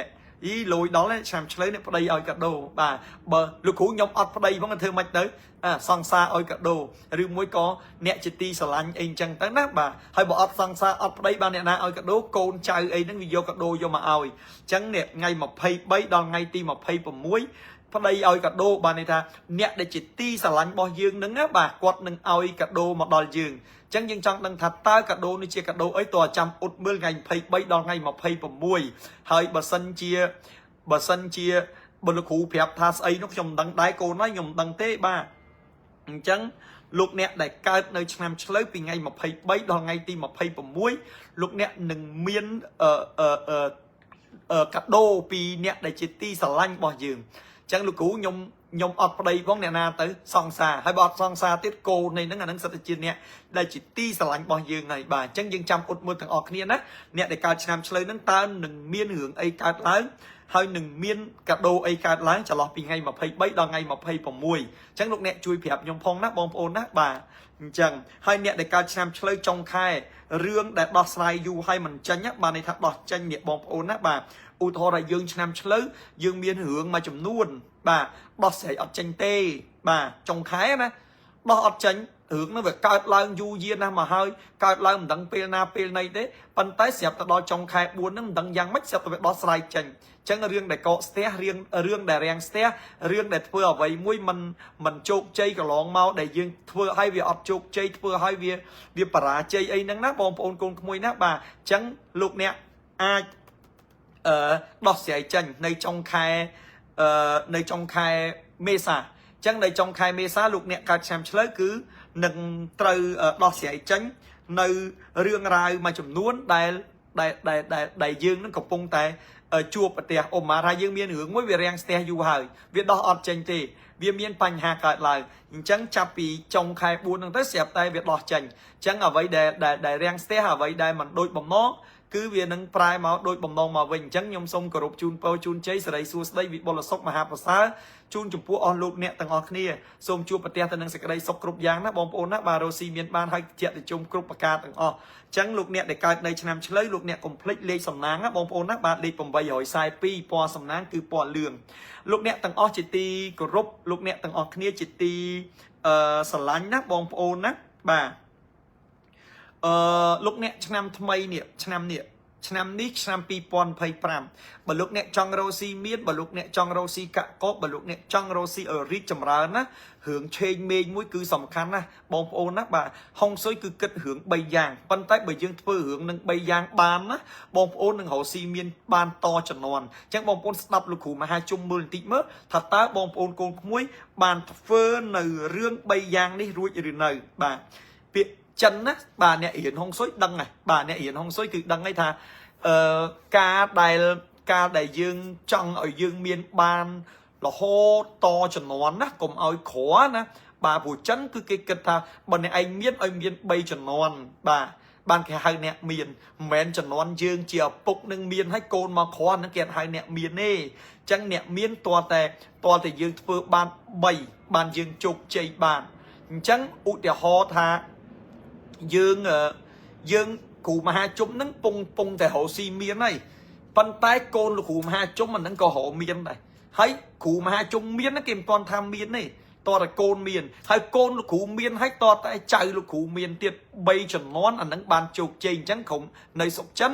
អីលយដល់ឆ្នាំឆ្លូវនេះប្តីឲ្យកាដូបាទបើលោកគ្រូខ្ញុំអត់ប្តីផងធ្វើម៉េចទៅអាសង្សារឲ្យកាដូឬមួយក៏អ្នកជាទីស្រឡាញ់អីចឹងទៅណាបាទហើយបើអត់សង្សារអត់ប្តីបានអ្នកណាឲ្យកាដូកូនចៅអីហ្នឹងវាយកកាដូយកមកឲ្យអញ្ចឹងនេះថ្ងៃ23ដល់ថ្ងៃទី26ប្តីឲ្យកាដូបានន័យថាអ្នកដែលជាទីស្រឡាញ់របស់យើងនឹងណាបាទគាត់នឹងឲ្យកាដូមកដល់យើងអញ្ចឹងយើងចង់ដឹងថាតើកាដូនេះជាកាដូអីតើចាំអ៊ុតមើលថ្ងៃ23ដល់ថ្ងៃ26ហើយបើសិនជា បើលោកគ្រូប្រាប់ថាស្អីនោះខ្ញុំមិនដឹងដែរកូនហើយខ្ញុំមិនដឹងទេបាទអញ្ចឹងលោកអ្នកដែលកើតនៅឆ្នាំឆ្លូវពីថ្ងៃ23ដល់ថ្ងៃទី26លោកអ្នកនឹងមានអឺអឺអឺកាដូពីអ្នកដែលជាទីស្រឡាញ់របស់យើងអញ្ចឹងលោកគ្រូខ្ញុំខ្ញុំអត់ប្តីផងអ្នកណាទៅសង្សារហើយបើអត់សង្សារទៀតកូននៃហ្នឹងអាហ្នឹងសិតតែជាអ្នកដែលជាទីស្រឡាញ់របស់យើងហើយបាទអញ្ចឹងយើងចាំអ៊ុតមើលទាំងអស់គ្នាណាអ្នកដែលកើតឆ្នាំឆ្លូវហ្នឹងតើនឹងមានរឿងអីកើតឡើងហើយនឹងមានកាដូអីកើតឡើងចន្លោះពីថ្ងៃ23ដល់ថ្ងៃ26អញ្ចឹងលោកអ្នកជួយប្រាប់ខ្ញុំផងណាបងប្អូនណាបាទអញ្ចឹងហើយអ្នកដែលកើតឆ្នាំឆ្លូវចុងខែរឿងដែលដោះស្រាយយូរហើយមិនចេញបានន័យថាដោះចេញនេះបងប្អូនណាបាទឧទាហរណ៍ថាយើងឆ្នាំឆ្លូវយើងមានរឿងមួយចំនួនបាទដោះស្រាយអត់ចេញទេបាទចុងខែណាដោះអត់ចេញរឿងនោះវាកើតឡើងយូរយារណាស់មកហើយកើតឡើងមិនដឹងពេលណាពេលណីទេប៉ុន្តែស្រាប់តែដល់ចុងខែ4ហ្នឹងមិនដឹងយ៉ាងម៉េចស្រាប់តែវាដោះស្រាយចេញចឹងរឿងដែលកកស្ទះរឿងរឿងដែលរាំងស្ទះរឿងដែលធ្វើអ្វីមួយមិនមិនជោគជ័យកន្លងមកដែលយើងធ្វើឲ្យវាអត់ជោគជ័យធ្វើឲ្យវាវាបរាជ័យអីហ្នឹងណាបងប្អូនកូនក្មួយណាបាទអញ្ចឹងលោកអ្នកអាចអឺដោះស្រាយចេញនៅចុងខែអឺនៅចុងខែមេសាអញ្ចឹងនៅចុងខែមេសាលោកអ្នកកើតឆ្នាំឆ្លូវគឺនឹងត្រូវដោះស្រាយចេញនៅរឿងរ៉ាវមួយចំនួនដែលដែលដែលដែលយើងនឹងកំពុងតែជួបប្រទះអ៊ំម៉ាថាយើងមានរឿងមួយវារាំងស្ទះយូរហើយវាដោះអត់ចេញទេវាមានបញ្ហាកើតឡើងអញ្ចឹងចាប់ពីចុងខែ4ហ្នឹងទៅស្រាប់តែវាដោះចេញអញ្ចឹងអ្វីដែលដែលរាំងស្ទះអ្វីដែលមិនដូចបំណងគឺវានឹងប្រែមកដូចបំណងមកវិញអញ្ចឹងខ្ញុំសូមគោរពជូនពរជូនជ័យសិរីសួស្តីវិបុលសុខមហាប្រសើរជូនចំពោះអស់លោកអ្នកទាំងអស់គ្នាសូមជួបប្រទះទៅនឹងសេចក្តីសុខគ្រប់យ៉ាងណាបងប្អូនណាបាទរ៉ូស៊ីមានបានហើយជាតិជុំគ្រប់ប្រការទាំងអស់អញ្ចឹងលោកអ្នកដែលកើតនៅឆ្នាំឆ្លូវលោកអ្នកកុំភ្លេចលេខសំណាងណាបងប្អូនណាបាទលេខ842ពណ៌សំណាងគឺពណ៌លឿងលោកអ្នកទាំងអស់ជាទីគោរពលោកអ្នកទាំងអស់គ្នាជាទីអឺស្រឡាញ់ណាបងប្អូនណាបាទអឺលោកអ្នកឆ្នាំថ្មីនេះឆ្នាំនេះឆ្នាំនេះឆ្នាំ2025បើលោកអ្នកចង់រកស៊ីមានបើលោកអ្នកចង់រកស៊ីកាក់កបបើលោកអ្នកចង់រកស៊ីឲ្យរីកចម្រើនណារឿងឆេងមេងមួយគឺសំខាន់ណាស់បងប្អូនណាបាទហុងស៊ុយគឺគិតរឿង3យ៉ាងប៉ុន្តែបើយើងធ្វើរឿងនឹង3យ៉ាងបានណាបងប្អូននឹងរកស៊ីមានបានតជំនាន់អញ្ចឹងបងប្អូនស្ដាប់លោកគ្រូមហាជុំមើលបន្តិចមើលថាតើបងប្អូនកូនក្មួយបានធ្វើនៅរឿង3យ៉ាងនេះរួចឬនៅបាទពាក្យចិនណាបាទអ្នករៀនហុងស៊ុយដឹងហើយបាទអ្នករៀនហុងស៊ុយគឺដឹងហើយថាអឺការដែលការដែលយើងចង់ឲ្យយើងមានបានរហូតតជំនាន់ណាកុំឲ្យក្រណាបាទព្រោះចិនគឺគេគិតថាបើអ្នកឯងមានឲ្យមាន3ជំនាន់បាទបានគេហៅអ្នកមានមិនមែនជំនាន់យើងជាឪពុកនឹងមានឲ្យកូនមកក្រហ្នឹងគេអត់ហៅអ្នកមានទេអញ្ចឹងអ្នកមានតើតែតើតែយើងធ្វើបាន3បានយើងជោគជ័យបានអញ្ចឹងឧទាហរណ៍ថាយើងយើងគ្រូមហាជុំហ្នឹងពងពងតែរកស៊ីមានហើយប៉ុន្តែកូនលោកគ្រូមហាជុំអាហ្នឹងក៏រកមានដែរហើយគ្រូមហាជុំមានគេមិនទាន់ថាមានទេតើតែកូនមានហើយកូនលោកគ្រូមានហើយតតែចៅលោកគ្រូមានទៀត3ចំនួនអាហ្នឹងបានជោគជ័យអញ្ចឹងក្រុមនៅស្រុកចិន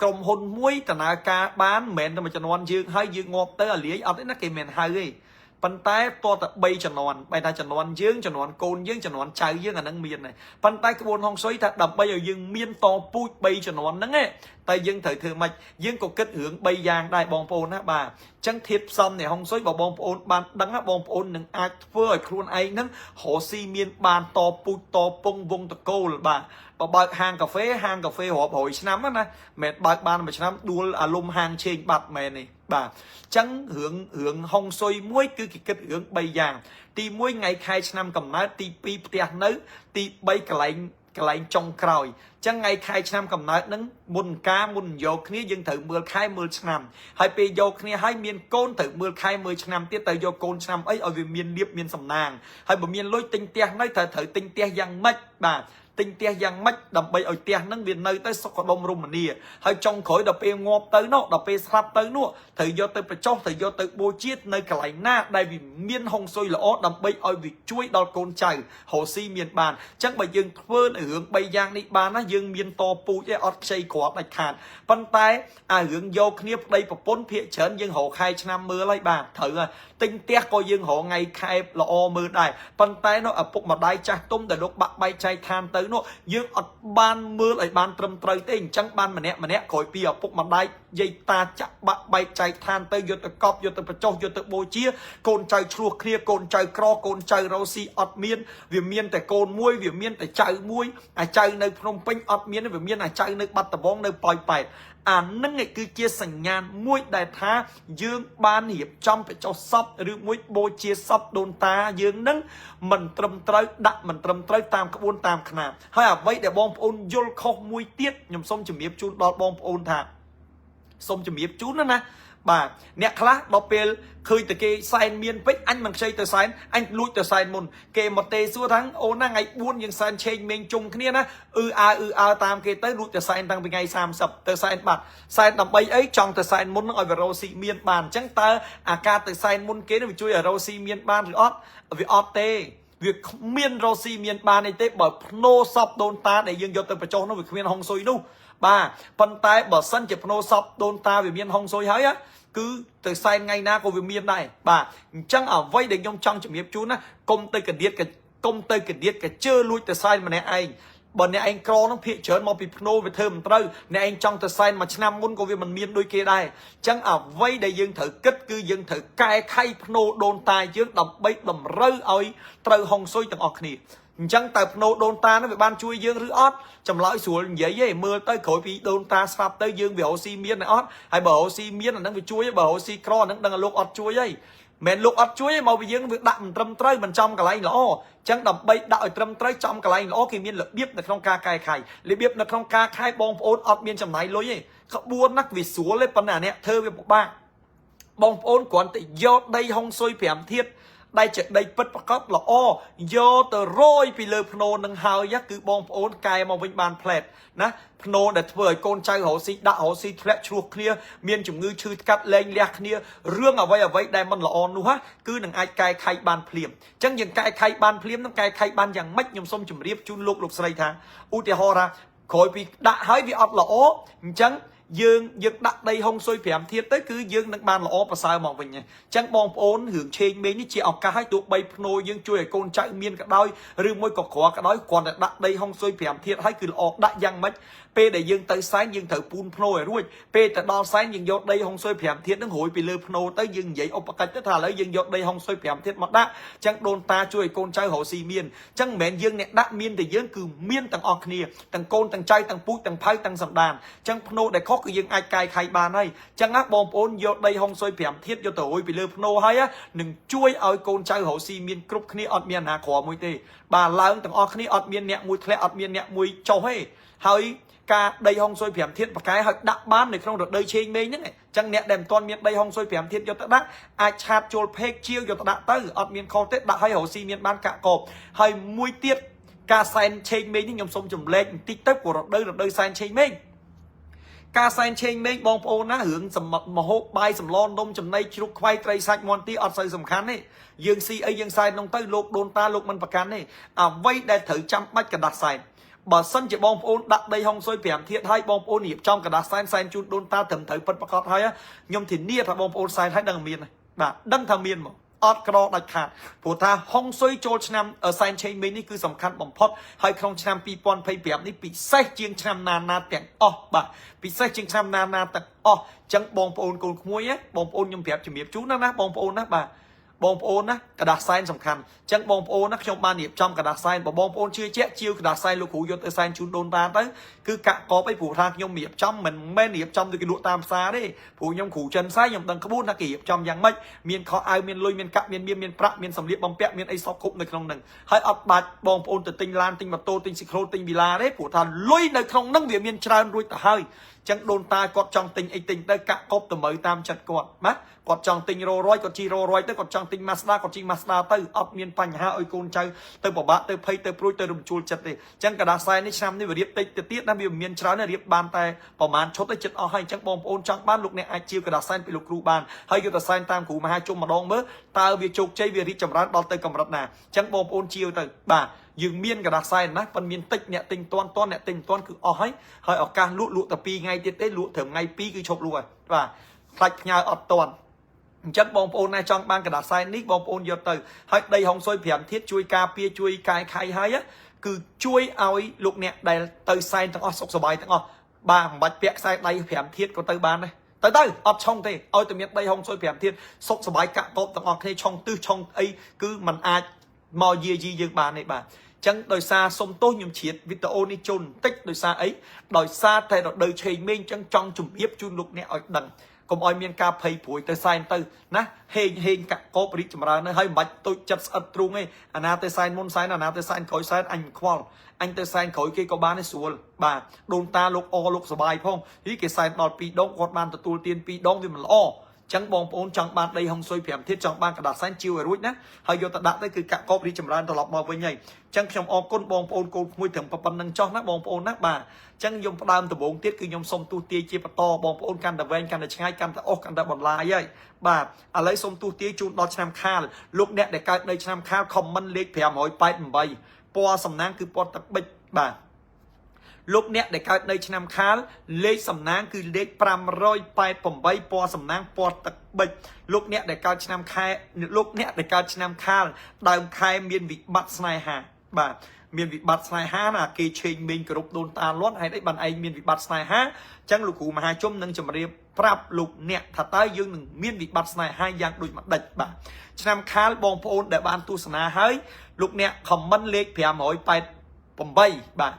ក្រុមហ៊ុនមួយដំណើរការបានមិនមែនតែមួយចំនួនយើងហើយយើងងាប់ទៅអាលាយអត់ទេណាគេមិនហៅទេប៉ុន្តែតតែ3ចំនួនបែរថាចំនួនយើងចំនួនកូនយើងចំនួនចៅយើងអាហ្នឹងមានដែរប៉ុន្តែក្បួនហុងស៊ុយថាដើម្បីឲ្យយើងមានតពូជ3ចំនួនហ្នឹងឯងតែយើងត្រូវធ្វើម៉េចយើងក៏គិតរឿង3យ៉ាងដែរបងប្អូនណាបាទចឹងធាតុផ្សំនៃហុងស៊ុយបើបងប្អូនបានដឹងបងប្អូននឹងអាចធ្វើឲ្យខ្លួនឯងហ្នឹងរកស៊ីមានបានតពូជតពងវងតកូលបាទបើបើកហាងកាហ្វេហាងកាហ្វេរាប់រយឆ្នាំណាមិនបើកបានមួយឆ្នាំដួលអាលំហាងឆេងបាត់មែនទេបាទចឹងរឿងរឿងហុងស៊ុយមួយគឺគេគិតរឿង3យ៉ាងទី1ថ្ងៃខែឆ្នាំកំណើតទី2ផ្ទះនៅទី3កន្លែងកន្លែងចុងក្រោយចឹងថ្ងៃខែឆ្នាំកំណើតនឹងមុនការមុនយកគ្នាយើងត្រូវមើលខែមើលឆ្នាំហើយពេលយកគ្នាហើយមានកូនត្រូវមើលខែមើលឆ្នាំទៀតទៅយកកូនឆ្នាំអីឲ្យវាមានលៀបមានសំណាងហើយបើមានលុយទិញផ្ទះនៅត្រូវត្រូវទិញផ្ទះយ៉ាងម៉េចបាទទិញផ្ទះយ៉ាងម៉េចដើម្បីឲ្យផ្ទះហ្នឹងវានៅទៅសុខដុមរមនាហើយចុងក្រោយដល់ពេលងាប់ទៅនោះដល់ពេលស្លាប់ទៅនោះត្រូវយកទៅបញ្ចុះត្រូវយកទៅបូជានៅកន្លែងណាដែលវាមានហុងស៊ុយល្អដើម្បីឲ្យវាជួយដល់កូនចៅរកស៊ីមានបានអញ្ចឹងបើយើងធ្វើនៅរឿង3យ៉ាងនេះបានណាយើងមានតពូជឯអត់ខ្ចីគ្រាប់ដាច់ខាតប៉ុន្តែអារឿងយកគ្នាប្តីប្រពន្ធភាកច្រើនយើងរកខែឆ្នាំមើលហើយបាទត្រូវទិញផ្ទះក៏យើងរកថ្ងៃខែល្អមើលដែរប៉ុន្តែនោះឪពុកម្ដាយចាស់ទុំដែលលោកបាក់បែកចែកឋានទៅ នោះយើងអត់បានមើលឲ្យបានត្រឹមត្រូវទេអញ្ចឹងបានម្នាក់ម្នាក់ក្រោយពីឪពុកម្ដាយយាយតាចាក់បាក់បែកចែកឋានទៅយកទៅកប់យកទៅបញ្ចុះយកទៅបូជាកូនចៅឆ្លោះគ្នាកូនចៅក្រកូនចៅរោស៊ីអត់មានវាមានតែកូនមួយវាមានតែចៅមួយអាចៅនៅភ្នំពេញអត់មានវាមានអាចៅនៅបាត់ដំបងនៅប៉ោយប៉ែតអានឹងឯគឺជាសញ្ញាណមួយដែលថាយើងបានរៀបចំបញ្ចុះសពឬមួយបូជាសពដូនតាយើងនឹងមិនត្រឹមត្រូវដាក់មិនត្រឹមត្រូវតាមក្បួនតាមខ្នាតហើយអ្វីដែលបងប្អូនយល់ខុសមួយទៀតខ្ញុំសូមជម្រាបជូនដល់បងប្អូនថាសូមជម្រាបជូនណាណាបាទអ្នកខ្លះដល់ពេលឃើញតែគេសែនមានពេកអញមិនខ្ចីទៅសែនអញលួចទៅសែនមុនគេមកទេសួរថាអូនណាថ្ងៃ4យើងសែនឆេងមេងជុំគ្នាណាអឺអើអឺអើតាមគេទៅលួចទៅសែនតាំងពីថ្ងៃ30ទៅសែនបាត់សែនដើម្បីអីចង់ទៅសែនមុននឹងឲ្យវារ៉ូស៊ីមានបានអញ្ចឹងតើអាការទៅសែនមុនគេនឹងវាជួយឲ្យរ៉ូស៊ីមានបានឬអត់វាអត់ទេវាគ្មានរ៉ូស៊ីមានបានអីទេបើភ្នោសពដូនតាដែលយើងយកទៅបញ្ចុះនោះវាគ្មានហុងស៊ុយនោះបាទប៉ុន្តែបើសិនជាភ្នោសពដូនតាវាមានហុងស៊ុយហើយគឺទៅសែនថ្ងៃណាក៏វាមានដែរបាទអញ្ចឹងអ្វីដែលខ្ញុំចង់ជំរាបជូនណាកុំទៅកដៀតកុំទៅកដៀតកជើលួចទៅសែនម្នាក់ឯងបើអ្នកឯងក្រនឹងភាកច្រើនមកពីភ្នោវាធ្វើមិនត្រូវអ្នកឯងចង់ទៅសែនមួយឆ្នាំមុនក៏វាមិនមានដូចគេដែរអញ្ចឹងអ្វីដែលយើងត្រូវគិតគឺយើងត្រូវកែខៃភ្នោដូនតាយើងដើម្បីតម្រូវឲ្យត្រូវហុងស៊ុយទាំងអស់គ្នាអញ្ចឹងតើភ្នោដូនតានោះវាបានជួយយើងឬអត់ចម្លើយស្រួលនិយាយទេមើលទៅក្រោយពីដូនតាស្លាប់ទៅយើងវារកស៊ីមានអត់ហើយបើរកស៊ីមានអានឹងវាជួយបើរកស៊ីក្រអានឹងដឹងថាលោកអត់ជួយហីមិនលោកអត់ជួយទេមកពីយើងវាដាក់មិនត្រឹមត្រូវមិនចំកន្លែងល្អអញ្ចឹងដើម្បីដាក់ឲ្យត្រឹមត្រូវចំកន្លែងល្អគេមានរបៀបនៅក្នុងការកែខៃរបៀបនៅក្នុងការខែបងប្អូនអត់មានចំណាយលុយទេក្បួនណាស់វាស្រួលទេប៉ុន្តែអ្នកធ្វើវាពិបាកបងប្អូនគ្រាន់តែយកដីហុងស៊ុយ5ធាតុដែលជាដីពិតប្រកបល្អយកទៅរយពីលើភ្នោនឹងហើយគឺបងប្អូនកែមកវិញបានផ្លែតណាភ្នោដែលធ្វើឲ្យកូនចៅរកស៊ីដាក់រកស៊ីធ្លាក់ឆ្លោះគ្នាមានជំងឺឈឺថ្កាត់លែងលះគ្នារឿងអ្វីអ្វីដែលមិនល្អនោះគឺនឹងអាចកែខៃបានភ្លាមអញ្ចឹងយើងកែខៃបានភ្លាមនឹងកែខៃបានយ៉ាងម៉េចខ្ញុំសូមជម្រាបជូនលោកលោកស្រីថាឧទាហរណ៍ថាក្រោយពីដាក់ហើយវាអត់ល្អអញ្ចឹងយើងយើងដាក់ដីហុងស៊ុយ5ធាតុទៅគឺយើងនឹងបានល្អប្រសើរមកវិញអញ្ចឹងបងប្អូនរឿងឆេងមេងនេះជាឱកាសឲ្យទោះបីភ្នោយើងជួយឲ្យកូនចៅមានក៏ដោយឬមួយក៏ក្រក៏ដោយគ្រាន់តែដាក់ដីហុងស៊ុយ5ធាតុហើយគឺល្អដាក់យ៉ាងម៉េចពេលដែលយើងទៅសែនយើងត្រូវពូនភ្នោឲ្យរួចពេលទៅដល់សែនយើងយកដីហុងស៊ុយ5ធាតុនឹងរួយពីលើភ្នោទៅយើងនិយាយឧបកិច្ចទៅថាឥឡូវយើងយកដីហុងស៊ុយ5ធាតុមកដាក់អញ្ចឹងដូនតាជួយឲ្យកូនចៅរកស៊ីមានអញ្ចឹងមិនមែនយើងអ្នកដាក់មានតែយើងគឺមានទាំងអស់គ្នាទាំងកូនទាំងចៅទាំងពូជទាំងផៅទាំងសម្ដានអញ្ចឹងភ្នោដែលខុសគឺយើងអាចកែខៃបានហើយអញ្ចឹងណាបងប្អូនយកដីហុងស៊ុយ5ធាតុយកទៅរួយពីលើភ្នោហើយនឹងជួយឲ្យកូនចៅរកស៊ីមានគ្រប់គ្នាអត់មានអាណាក្រមួយទេបាទឡើងទាំងអស់គ្នាអត់មានអ្នកមួយធ្លាក់អត់មានអ្នកមួយចុះទេហើយការដីហុងស៊ុយ5ធាតុបកែឲ្យដាក់បាននៅក្នុងរដូវឆេងមេងហ្នឹងអញ្ចឹងអ្នកដែលមិនទាន់មានដីហុងស៊ុយ5ធាតុយកទៅដាក់អាច chat ចូល page ជាវយកទៅដាក់ទៅអត់មានខុសទេដាក់ឲ្យរកស៊ីមានបានកាក់កបហើយមួយទៀតការសែនឆេងមេងនេះខ្ញុំសូមចម្លែកបន្តិចទៅព្រោះរដូវសែនឆេងមេងការសែនឆេងមេងបងប្អូនណារឿងមហូបបាយសម្លនំចំណីជ្រូកខ្វៃត្រីសាច់មាន់ទីអត់សូវសំខាន់ទេយើងស៊ីអីយើងសែននោះទៅលោកដូនតាលោកមិនប្រកាន់ទេអ្វីដែលត្រូវចាំបាច់ក្រដាសសែនបើសិនជាបងប្អូនដាក់ដីហុងស៊ុយ5ធាតុហើយបងប្អូនរៀបចំក្រដាសសែនសែនជូនដូនតាត្រឹមត្រូវពិតប្រាកដហើយខ្ញុំធានាថាបងប្អូនសែនហើយដឹងមានបាទដឹងថាមានមកអត់ក្រដាច់ខាតព្រោះថាហុងស៊ុយចូលឆ្នាំសែនឆេងមេងនេះគឺសំខាន់បំផុតហើយក្នុងឆ្នាំ2025នេះពិសេសជាងឆ្នាំណាណាទាំងអស់បាទពិសេសជាងឆ្នាំណាណាទាំងអស់អញ្ចឹងបងប្អូនកូនក្មួយបងប្អូនខ្ញុំប្រាប់ជំរាបជូនណាណាបងប្អូនណាបាទបងប្អូនណាក្រដាសសែនសំខាន់អញ្ចឹងបងប្អូនណាខ្ញុំបានរៀបចំក្រដាសសែនបើបងប្អូនជឿជាក់ជាវក្រដាសសែនលោកគ្រូយកទៅសែនជូនដូនតាទៅគឺកាក់កបអីព្រោះថាខ្ញុំរៀបចំមិនមែនរៀបចំដូចគេលក់តាមផ្សារទេព្រោះខ្ញុំគ្រូចិនសែខ្ញុំដឹងក្បួនថាគេរៀបចំយ៉ាងម៉េចមានខោអាវមានលុយមានកាក់មានមានមានប្រាក់មានសម្លៀកបំពាក់មានអីសពគ្រប់នៅក្នុងហ្នឹងហើយអត់បាច់បងប្អូនទៅទិញឡានទិញម៉ូតូទិញស៊ីក្រូទិញវីឡាទេព្រោះថាលុយនៅក្នុងហ្នឹងវាមានច្រើនរួចទៅហើយចឹងដូនតាគាត់ចង់ទិញអីទិញទៅកាក់កបតម្រូវតាមចិត្តគាត់ណាគាត់ចង់ទិញរយគាត់ជិះរយទៅគាត់ចង់ទិញ Mazda គាត់ជិះ Mazda ទៅអត់មានបញ្ហាឲ្យកូនចៅទៅពិបាកទៅភ័យទៅព្រួយទៅរំជួលចិត្តទេចឹងក្រដាសសែននេះឆ្នាំនេះវារៀបតិចទៅទៀតណាវាមានច្រើនណារៀបបានតែប្រហែលឈុតទៅចិត្តអស់ហើយចឹងបងប្អូនចង់បានលោកអ្នកអាចជាវក្រដាសសែនពីលោកគ្រូបានហើយយកទៅសែនតាមគ្រូមហាជុំម្ដងមើលតើវាជោគជ័យវារីកចម្រើនដល់ទៅកម្រិតណាចឹងបងប្អូនជាវទៅបាទយើងមានក្រដាសសែនណាប៉ុន្តែមានតិចអ្នកទិញតាន់តាន់អ្នកទិញតាន់គឺអស់ហើយហើយឱកាសលក់លក់តែ2ថ្ងៃទៀតទេលក់ត្រឹមថ្ងៃ2គឺឈប់លក់ហើយបាទខ្លាច់ផ្ញើអត់តាន់អញ្ចឹងបងប្អូនណាចង់បានក្រដាសសែននេះបងប្អូនយកទៅហើយដីហុងស៊ុយ5ធាតុជួយការពារជួយកែខៃហើយ គឺជួយឲ្យលោកអ្នកដែលទៅសែនទាំងអស់សុខសប្បាយទាំងអស់បាទមិនបាច់ពាក់ខ្សែដៃ5ធាតុក៏ទៅបានដែរទៅទៅអត់ឆុងទេឲ្យតែមានដីហុងស៊ុយ5ធាតុសុខសប្បាយកាក់កបទាំងអស់គ្នាឆុងទិសឆុងអីគឺมันអាចមកយាយីយើងបានទេបាទចឹងដោយសារសុំទោសខ្ញុំជ្រៀតវីដេអូនេះជូនបន្តិចដោយសារអីដោយសារតែរដូវឆេងមេងចឹងចង់ជំរាបជូនលោកអ្នកឲ្យដឹងកុំឲ្យមានការភ័យព្រួយទៅសែនទៅណាហេងហេងកាក់កបរីកចម្រើនទៅហើយមិនបាច់ទុយចិត្តស្អិតទ្រូងទេអាណាទៅសែនមុនសែនអាណាទៅសែនក្រោយសែនអញមិនខ្វល់អញទៅសែនក្រោយគេក៏បានដែរស្រួលបាទដូនតាលោកអលោកសបាយផងហីគេសែនដល់2ដងគាត់បានទទួលទាន2ដងវាមិនល្អចឹងបងប្អូនចង់បានដីហុងស៊ុយ5ធាតុចង់បានកដាស់សែនជាវឲ្យរួចណាហើយយកទៅដាក់ទៅគឺកាក់កបរីកចម្រើនត្រឡប់មកវិញហើយចឹងខ្ញុំអរគុណបងប្អូនកូនក្មួយត្រឹមប៉ុណ្្នឹងចោះណាបងប្អូនណាបាទចឹងខ្ញុំផ្ដើមដំបូងទៀតគឺខ្ញុំសុំទូទាយជាបន្តបងប្អូនកាន់តែវែងកាន់តែឆ្ងាយកាន់តែអស់កាន់តែបន្លាយហើយបាទឥឡូវសុំទូទាយជូនដល់ឆ្នាំខាលលោកអ្នកដែលកើតនៅឆ្នាំខាល comment លេខ588ពណ៌សំណាងគឺពណ៌ទឹកប៊ិចបាទលោកអ្នកដែលកើតនៅឆ្នាំខាលលេខសំណាងគឺលេខ588ពណ៌សំណាងពណ៌ទឹកប៊ិចលោកអ្នកដែលកើតឆ្នាំខែលោកអ្នកដែលកើតឆ្នាំខាលដើមខែមានវិបត្តិស្នេហាបាទមានវិបត្តិស្នេហាណាគេឆេងមេងគ្រប់ដូនតាលាន់ហេតុអីបានឯងមានវិបត្តិស្នេហាអញ្ចឹងលោកគ្រូមហាជុំនឹងជម្រាបប្រាប់លោកអ្នកថាតើយើងនឹងមានវិបត្តិស្នេហាយ៉ាងដូចម្ដេចបាទឆ្នាំខាលបងប្អូនដែលបានទស្សនាហើយលោកអ្នក comment លេខ588បាទ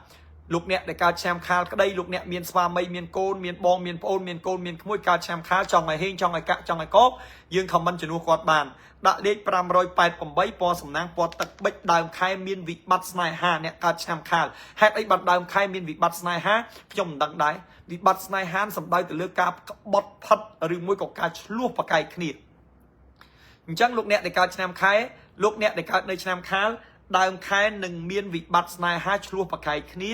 លោកអ្នកដែលកើតឆ្នាំខាលក្តីលោកអ្នកមានស្វាមីមានកូនមានបងមានប្អូនមានកូនមានក្មួយកើតឆ្នាំខាលចង់ឲ្យហេងចង់ឲ្យកាក់ចង់ឲ្យកបយើង comment ជំនួសគាត់បានដាក់លេខ588ពណ៌សំណាងពណ៌ទឹកប៊ិចដើមខែមានវិបត្តិស្នេហាអ្នកកើតឆ្នាំខាលហេតុអីបានដើមខែមានវិបត្តិស្នេហាខ្ញុំមិនដឹងដែរវិបត្តិស្នេហាសំដៅទៅលើការក្បត់ផិតឬមួយក៏ការឆ្លោះប្រកែកគ្នាអញ្ចឹងលោកអ្នកដែលកើតឆ្នាំខែលោកអ្នកដែលកើតនៅឆ្នាំខាលដើមខែនឹងមានវិបត្តិស្នេហាឆ្លោះប្រកែកគ្នា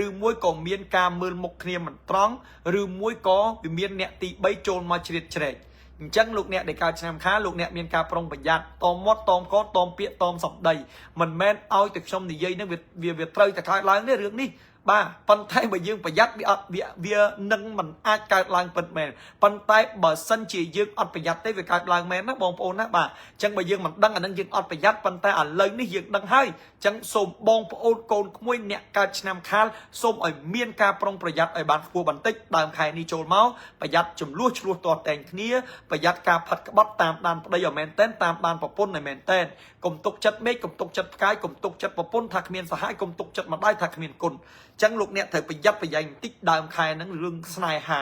ឬមួយក៏មានការមើលមុខគ្នាមិនត្រង់ឬមួយក៏វាមានអ្នកទី3ចូលមកជ្រៀតជ្រែកអញ្ចឹងលោកអ្នកដែលកើតឆ្នាំខាលលោកអ្នកមានការប្រុងប្រយ័ត្នតមមាត់តមកតមពាក្យតមសម្ដីមិនមែនឲ្យតែខ្ញុំនិយាយនឹងវាវាត្រូវតែកើតឡើងទេរឿងនេះបាទប៉ុន្តែបើយើងប្រយ័ត្នវាអត់វាវានឹងមិនអាចកើតឡើងពិតមែនប៉ុន្តែបើសិនជាយើងអត់ប្រយ័ត្នទេវាកើតឡើងមែនណាបងប្អូនណាបាទអញ្ចឹងបើយើងមិនដឹងអានឹងយើងអត់ប្រយ័ត្នប៉ុន្តែឥឡូវនេះយើងដឹងហើយអញ្ចឹងសូមបងប្អូនកូនក្មួយអ្នកកើតឆ្នាំខាលសូមឲ្យមានការប្រុងប្រយ័ត្នឲ្យបានខ្ពស់បន្តិចដើមខែនេះចូលមកប្រយ័ត្នចំនួនឆ្លោះទាស់តែងគ្នាប្រយ័ត្នការផិតក្បត់តាមដានប្តីឲ្យមែនតែនតាមដានប្រពន្ធឲ្យមែនតែនកុំទុកចិត្តមេឃកុំទុកចិត្តផ្កាយកុំទុកចិត្តប្រពន្ធថាគ្មានសហាយកុំទុកចិត្តម្ដាយថាគ្មានគុណចឹងលោកអ្នកត្រូវប្រយ័ត្នប្រយែងបន្តិចដើមខែហ្នឹងរឿងស្នេហា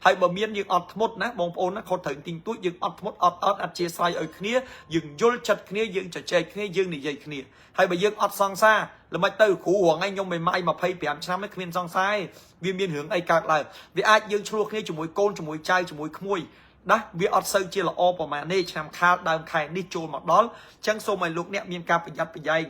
ហើយបើមានយើងអត់ធ្មត់ណាបងប្អូនណាខុសត្រូវទីងទួចយើងអត់ធ្មត់អត់អត់អធិស្ឋានឲ្យគ្នាយើងយល់ចិត្តគ្នាយើងជជែកគ្នាយើងនិយាយគ្នាហើយបើយើងអត់សង្សារល្មិចទៅគ្រូរងថ្ងៃខ្ញុំមិនម៉ាយ25ឆ្នាំឯងគ្មានសង្សារវាមានរឿងអីកើតឡើងវាអាចយើងឆ្លោះគ្នាជាមួយកូនជាមួយចៅជាមួយក្មួយណាវាអត់សូវជាល្អប្រហែលទេឆ្នាំខាលដើមខែនេះចូលមកដល់អញ្ចឹងសូមឲ្យលោកអ្នកមានការប្រយ័ត្នប្រយែង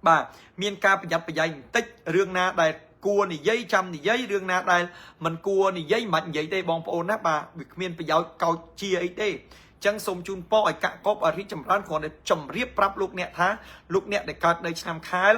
បាទមានការប្រយ័ត្នប្រយែងបន្តិចរឿងណាដែលគួរនិយាយចាំនិយាយរឿងណាដែលមិនគួរនិយាយមិនបាច់និយាយទេបងប្អូនណាបាទវាគ្មានប្រយោជន៍កោចជាអីទេចឹងសូមជូនពរឲ្យកាក់កបឲ្យរីកចម្រើនគ្រាន់តែជម្រាបប្រាប់លោកអ្នកថាលោកអ្នកដែលកើតនៅឆ្នាំខាល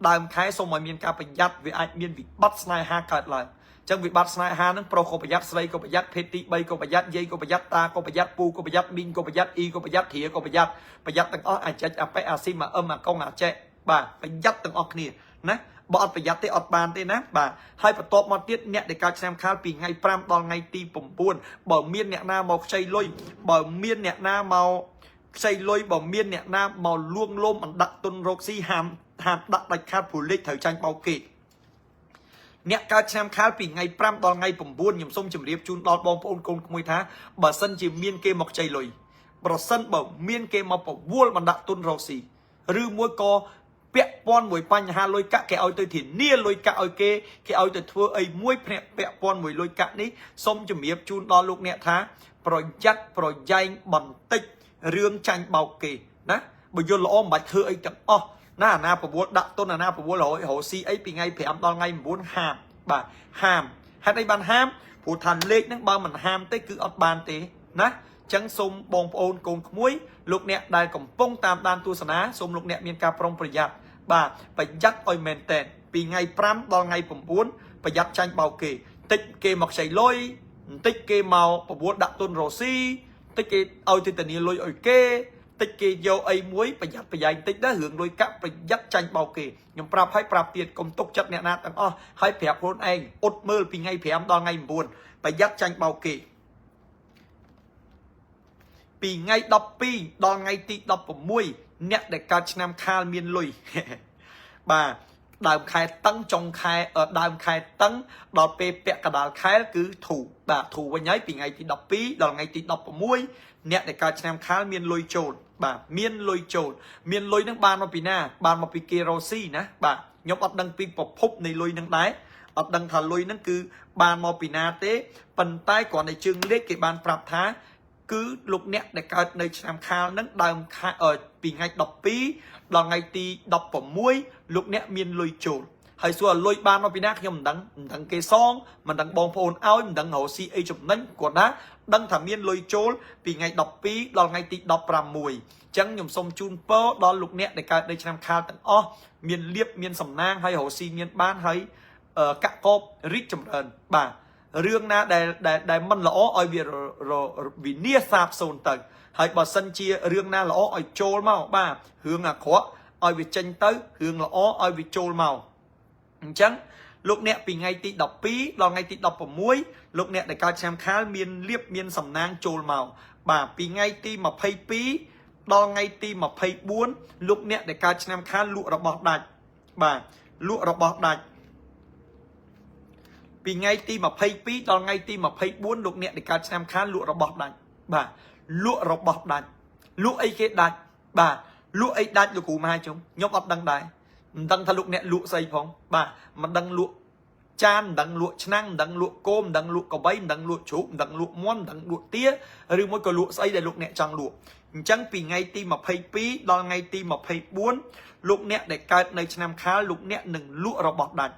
ដើមខែសូមឲ្យមានការប្រយ័ត្នវាអាចមានវិបត្តិស្នេហាកើតឡើងចឹងវិបត្តិស្នេហាហ្នឹងប្រុសក៏ប្រយ័ត្នស្រីក៏ប្រយ័ត្នភេទទី3ក៏ប្រយ័ត្នយាយក៏ប្រយ័ត្នតាក៏ប្រយ័ត្នពូក៏ប្រយ័ត្នមីងក៏ប្រយ័ត្នអ៊ីក៏ប្រយ័ត្នធាក៏ប្រយ័ត្នប្រយ័ត្នទាំងអស់អាចិចអាប៉េអាស៊ីមអាអឹមអាកុងអាចេបាទប្រយ័ត្នទាំងអស់គ្នាណាបើអត់ប្រយ័ត្នទេអត់បានទេណាបាទហើយបន្ទាប់មកទៀតអ្នកដែលកើតឆ្នាំខាលពីថ្ងៃ5ដល់ថ្ងៃទី9បើមានអ្នកណាមកខ្ចីលុយបើមានអ្នកណាមកខ្ចីលុយបើមានអ្នកណាមកលួងលោមអណ្ដាក់ទុនរកស៊ីហាមហាមដាក់ដាច់ខាតព្រោះលេខត្រូវចាញ់បោកគេអ្នកកើតឆ្នាំខាលពីថ្ងៃ5ដល់ថ្ងៃ9ខ្ញុំសូមជម្រាបជូនដល់បងប្អូនកូនក្មួយថាបើសិនជាមានគេមកខ្ចីលុយប្រសិនបើមានគេមកបវល់បណ្ដាក់ទុនរកស៊ីឬមួយក៏ពាក់ព័ន្ធមួយបញ្ហាលុយកាក់គេឲ្យទៅធានាលុយកាក់ឲ្យគេគេឲ្យទៅធ្វើអីមួយភ្នាក់ពាក់ព័ន្ធមួយលុយកាក់នេះសូមជម្រាបជូនដល់លោកអ្នកថាប្រយ័ត្នប្រយែងបន្តិចរឿងចាញ់បោកគេណាបើយល់ល្អមិនបាច់ធ្វើអីទាំងអស់ណាអាណាប្រវល់ដាក់ទុនអាណាប្រវល់រយរស៊ីអីពីថ្ងៃ5ដល់ថ្ងៃ9ហាមបាទហាមហេតុអីបានហាមព្រោះថាលេខហ្នឹងបើមិនហាមទេគឺអត់បានទេណាចឹងសូមបងប្អូនកូនក្មួយលោកអ្នកដែលកំពុងតាមដានទស្សនាសូមលោកអ្នកមានការប្រុងប្រយ័ត្នបាទប្រយ័ត្នឲ្យមែនតែនពីថ្ងៃ5ដល់ថ្ងៃ9ប្រយ័ត្នចាញ់បោកគេតិចគេមកខ្ចីលុយបន្តិចគេមកប្រវល់ដាក់ទុនរស៊ីតិចគេឲ្យទៅធានាលុយឲ្យគេ តិចគេយកអីមួយប្រយ័ត្នប្រយែងតិចដែររឿងលុយកាក់ប្រយ័ត្នចាញ់បោកគេខ្ញុំប្រាប់ឲ្យប្រាប់ទៀតកុំទុកចិត្តអ្នកណាទាំងអស់ហើយប្រាប់ខ្លួនឯងអត់មើលពីថ្ងៃ5ដល់ថ្ងៃ9ប្រយ័ត្នចាញ់បោកគេពីថ្ងៃ12ដល់ថ្ងៃទី16អ្នកដែលកើតឆ្នាំខាលមានលុយ បាទដើមខែតឹងចុងខែដើមខែតឹងដល់ពេលពាក់កណ្ដាលខែគឺធូបាទធូវិញហើយពីថ្ងៃទី12ដល់ថ្ងៃទី16អ្នកដែលកើតឆ្នាំខាលមានលុយចូលបាទមានលុយចូលមានលុយនឹងបានមកពីណាបានមកពីគេរ៉ូស៊ីណាបាទខ្ញុំអត់ដឹងពីប្រភពនៃលុយនឹងដែរអត់ដឹងថាលុយនឹងគឺបានមកពីណាទេប៉ុន្តែគ្រាន់តែជើងលេខគេបានប្រាប់ថា គឺលោកអ្នកដែលកើតនៅឆ្នាំខាលនឹងដើមខែពីថ្ងៃ12ដល់ថ្ងៃទី16លោកអ្នកមានលុយចូលហើយសួរលុយបានមកពីណាខ្ញុំមិនដឹងមិនដឹងគេសងមិនដឹងបងប្អូនឲ្យមិនដឹងរកស៊ីអីចំណេញគាត់ណាដឹងថាមានលុយចូលពីថ្ងៃ12ដល់ថ្ងៃទី16អញ្ចឹងខ្ញុំសូមជូនពរដល់លោកអ្នកដែលកើតនៅឆ្នាំខាលទាំងអស់មានលៀបមានសំណាងហើយរកស៊ីមានបានហើយកាក់កបរីកចម្រើនបាទរឿងណាដែលដែលមិនល្អឲ្យវាវិនាសសាបសូន្យទៅហើយបើសិនជារឿងណាល្អឲ្យចូលមកបាទរឿងអាក្រក់ឲ្យវាចេញទៅរឿងល្អឲ្យវាចូលមកអញ្ចឹងលោកអ្នកពីថ្ងៃទី12ដល់ថ្ងៃទី16លោកអ្នកដែលកើតឆ្នាំខាលមានលៀបមានសំណាងចូលមកបាទពីថ្ងៃទី22ដល់ថ្ងៃទី24លោកអ្នកដែលកើតឆ្នាំខាលលក់របស់ដាច់បាទលក់របស់ដាច់ពីថ្ងៃទី22ដល់ថ្ងៃទី24លោកអ្នកដែលកើតឆ្នាំខាលលក់របស់ដាច់បាទលក់របស់ដាច់លក់អីគេដាច់បាទលក់អីដាច់លោកគ្រូមហាជុំខ្ញុំអត់ដឹងដែរមិនដឹងថាលោកអ្នកលក់ស្អីផងបាទមិនដឹងលក់ចានមិនដឹងលក់ឆ្នាំងមិនដឹងលក់គោមិនដឹងលក់កបីមិនដឹងលក់ជ្រូកមិនដឹងលក់មាន់មិនដឹងលក់ទាឬមួយក៏លក់ស្អីដែលលោកអ្នកចង់លក់អញ្ចឹងពីថ្ងៃទី22ដល់ថ្ងៃទី24លោកអ្នកដែលកើតនៅឆ្នាំខាលលោកអ្នកនឹងលក់របស់ដាច់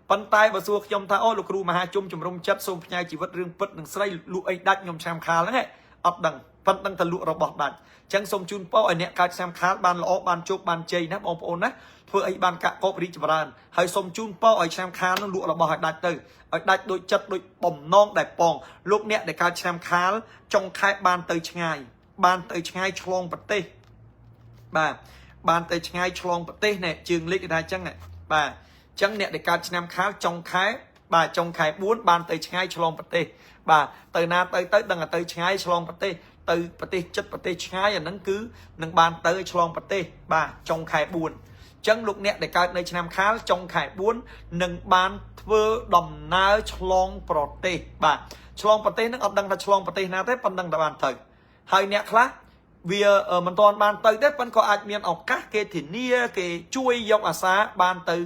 ប៉ុន្តែបើសួរខ្ញុំថាអូលោកគ្រូមហាជុំជំរុំចិត្តសូមផ្ញើជីវិតរឿងពិតនឹងស្រីលក់អីដាច់ខ្ញុំឆ្នាំខាលហ្នឹងអត់ដឹងប៉ុន្តែដឹងតែលក់របស់ដាច់អញ្ចឹងសូមជូនពរឲ្យអ្នកកើតឆ្នាំខាលបានល្អបានជោគបានជ័យណាបងប្អូនណាធ្វើអីបានកាក់កបរីកចម្រើនហើយសូមជូនពរឲ្យឆ្នាំខាលនឹងលក់របស់ឲ្យដាច់ទៅឲ្យដាច់ដូចចិត្តដូចបំណងដែលប៉ងលោកអ្នកដែលកើតឆ្នាំខាលចុងខែបានទៅឆ្ងាយបានទៅឆ្ងាយឆ្លងប្រទេសបាទបានទៅឆ្ងាយឆ្លងប្រទេសណែជើងលេខគេថាអញ្ចឹងបាទចឹងអ្នកដែលកើតឆ្នាំខាលចុងខែបាទចុងខែ4បានទៅឆ្ងាយឆ្លងប្រទេសបាទទៅណាទៅទៅដឹងតែទៅឆ្ងាយឆ្លងប្រទេសទៅប្រទេសចិត្តប្រទេសឆ្ងាយអាហ្នឹងគឺនឹងបានទៅឆ្លងប្រទេសបាទចុងខែ4ចឹងលោកអ្នកដែលកើតនៅឆ្នាំខាលចុងខែ4នឹងបានធ្វើដំណើរឆ្លងប្រទេសបាទឆ្លងប្រទេសហ្នឹងអត់ដឹងថាឆ្លងប្រទេសណាទេប៉ុណ្ណឹងតែបានទៅហើយអ្នកខ្លះវាមិនទាន់បានទៅទេប៉ុន្តែក៏អាចមានឱកាសគេធានាគេជួយយកអាសាបានទៅ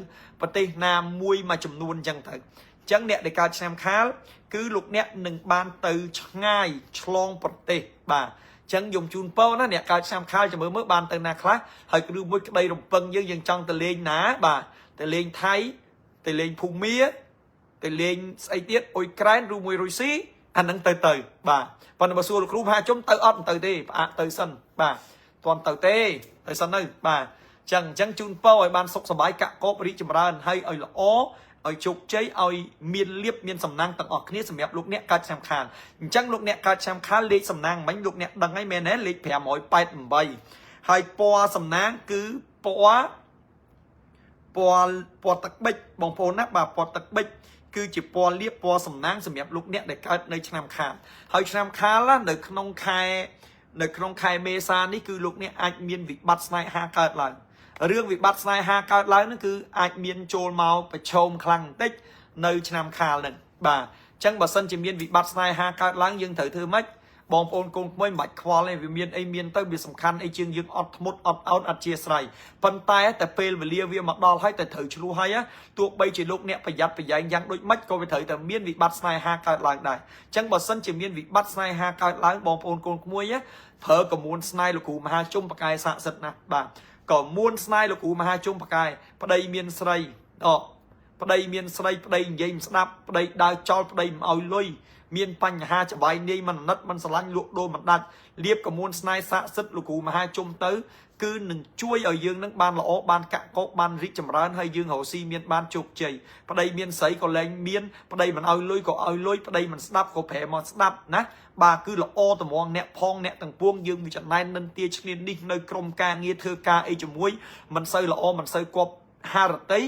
ប្រទេសណាមួយមួយចំនួនអញ្ចឹងទៅអញ្ចឹងអ្នកដែលកើតឆ្នាំខាលគឺលោកអ្នកនឹងបានទៅឆ្ងាយឆ្លងប្រទេសបាទអញ្ចឹងយំជូនពរណាអ្នកកើតឆ្នាំខាលចាំមើលមើលបានទៅណាខ្លះហើយគឺមួយក្តីរំពឹងយើងយើងចង់ទៅលេងណាបាទទៅលេងថៃទៅលេងភូមាទៅលេងស្អីទៀតអ៊ុយក្រែនឬមួយរុស្ស៊ីអាហ្នឹងទៅទៅបាទប៉ុន្តែបើសួរលោកគ្រូមហាជុំទៅអត់ទៅទេផ្អាកទៅសិនបាទទាន់ទៅទេទៅសិនទៅបាទចឹងអញ្ចឹងជូនពរឲ្យបានសុខសប្បាយកាក់កបរីកចម្រើនហើយឲ្យល្អឲ្យជោគជ័យឲ្យមានលៀបមានសំណាងទាំងអស់គ្នាសម្រាប់លោកអ្នកកើតឆ្នាំខាលអញ្ចឹងលោកអ្នកកើតឆ្នាំខាលលេខសំណាងមិញលោកអ្នកដឹងហើយមែនទេលេខ588ហើយពណ៌សំណាងគឺពណ៌ពណ៌ពណ៌ទឹកប៊ិចបងប្អូនណាបាទពណ៌ទឹកប៊ិចគឺជាពណ៌លៀបពណ៌សំណាងសម្រាប់លោកអ្នកដែលកើតនៅឆ្នាំខាលហើយឆ្នាំខាលនៅក្នុងខែនៅក្នុងខែមេសានេះគឺលោកអ្នកអាចមានវិបត្តិស្នេហាកើតឡើងរឿងវិបត្តិស្នេហាកើតឡើងហ្នឹងគឺអាចមានចូលមកប្រឈមខ្លាំងបន្តិចនៅឆ្នាំខាលហ្នឹងបាទអញ្ចឹងបើសិនជាមានវិបត្តិស្នេហាកើតឡើងយើងត្រូវធ្វើម៉េចបងប្អូនកូនក្មួយមិនបាច់ខ្វល់ទេវាមានអីមានទៅវាសំខាន់អីជាងយើងអត់ធ្មត់អត់អោនអត់ជាស្រ័យប៉ុន្តែតែពេលវេលាវាមកដល់ហើយតែត្រូវឆ្លោះហើយទោះបីជាលោកអ្នកប្រយ័ត្នប្រយែងយ៉ាងដូចម៉េចក៏វាត្រូវតែមានវិបត្តិស្នេហាកើតឡើងដែរអញ្ចឹងបើសិនជាមានវិបត្តិស្នេហាកើតឡើងបងប្អូនកូនក្មួយប្រើកមួនស្នេហ៍លោកគ្រូមហាជុំបកែស័ក្តិសិទ្ធណាស់បាទក៏មួនស្នេហ៍លោកគ្រូមហាជុំបកែប្តីមានស្រីអប្តីមានស្រីប្តីនិយាយមិនស្ដាប់ប្តីដើរចោលប្តីមិនឲ្យលុយ មានបញ្ហាចបាយនាយមិនអាណិតមិនស្រឡាញ់លក់ដូរមិនដាច់លៀបកមួនស្នេហ៍ស័ក្តិសិទ្ធិលោកគ្រូមហាជុំទៅគឺនឹងជួយឲ្យយើងនឹងបានល្អបានកាក់កបបានរីកចម្រើនហើយយើងរកស៊ីមានបានជោគជ័យប្តីមានស្រីក៏លែងមានប្តីមិនឲ្យលុយក៏ឲ្យលុយប្តីមិនស្ដាប់ក៏ប្រែមកស្ដាប់ណាបាទគឺល្អតម្រងអ្នកផងអ្នកទាំងពួងយើងមានចំណែននិន្ទាឈ្នាននេះនៅក្រុមការងារធ្វើការអីជាមួយមិនសូវល្អមិនសូវគប់ហារតី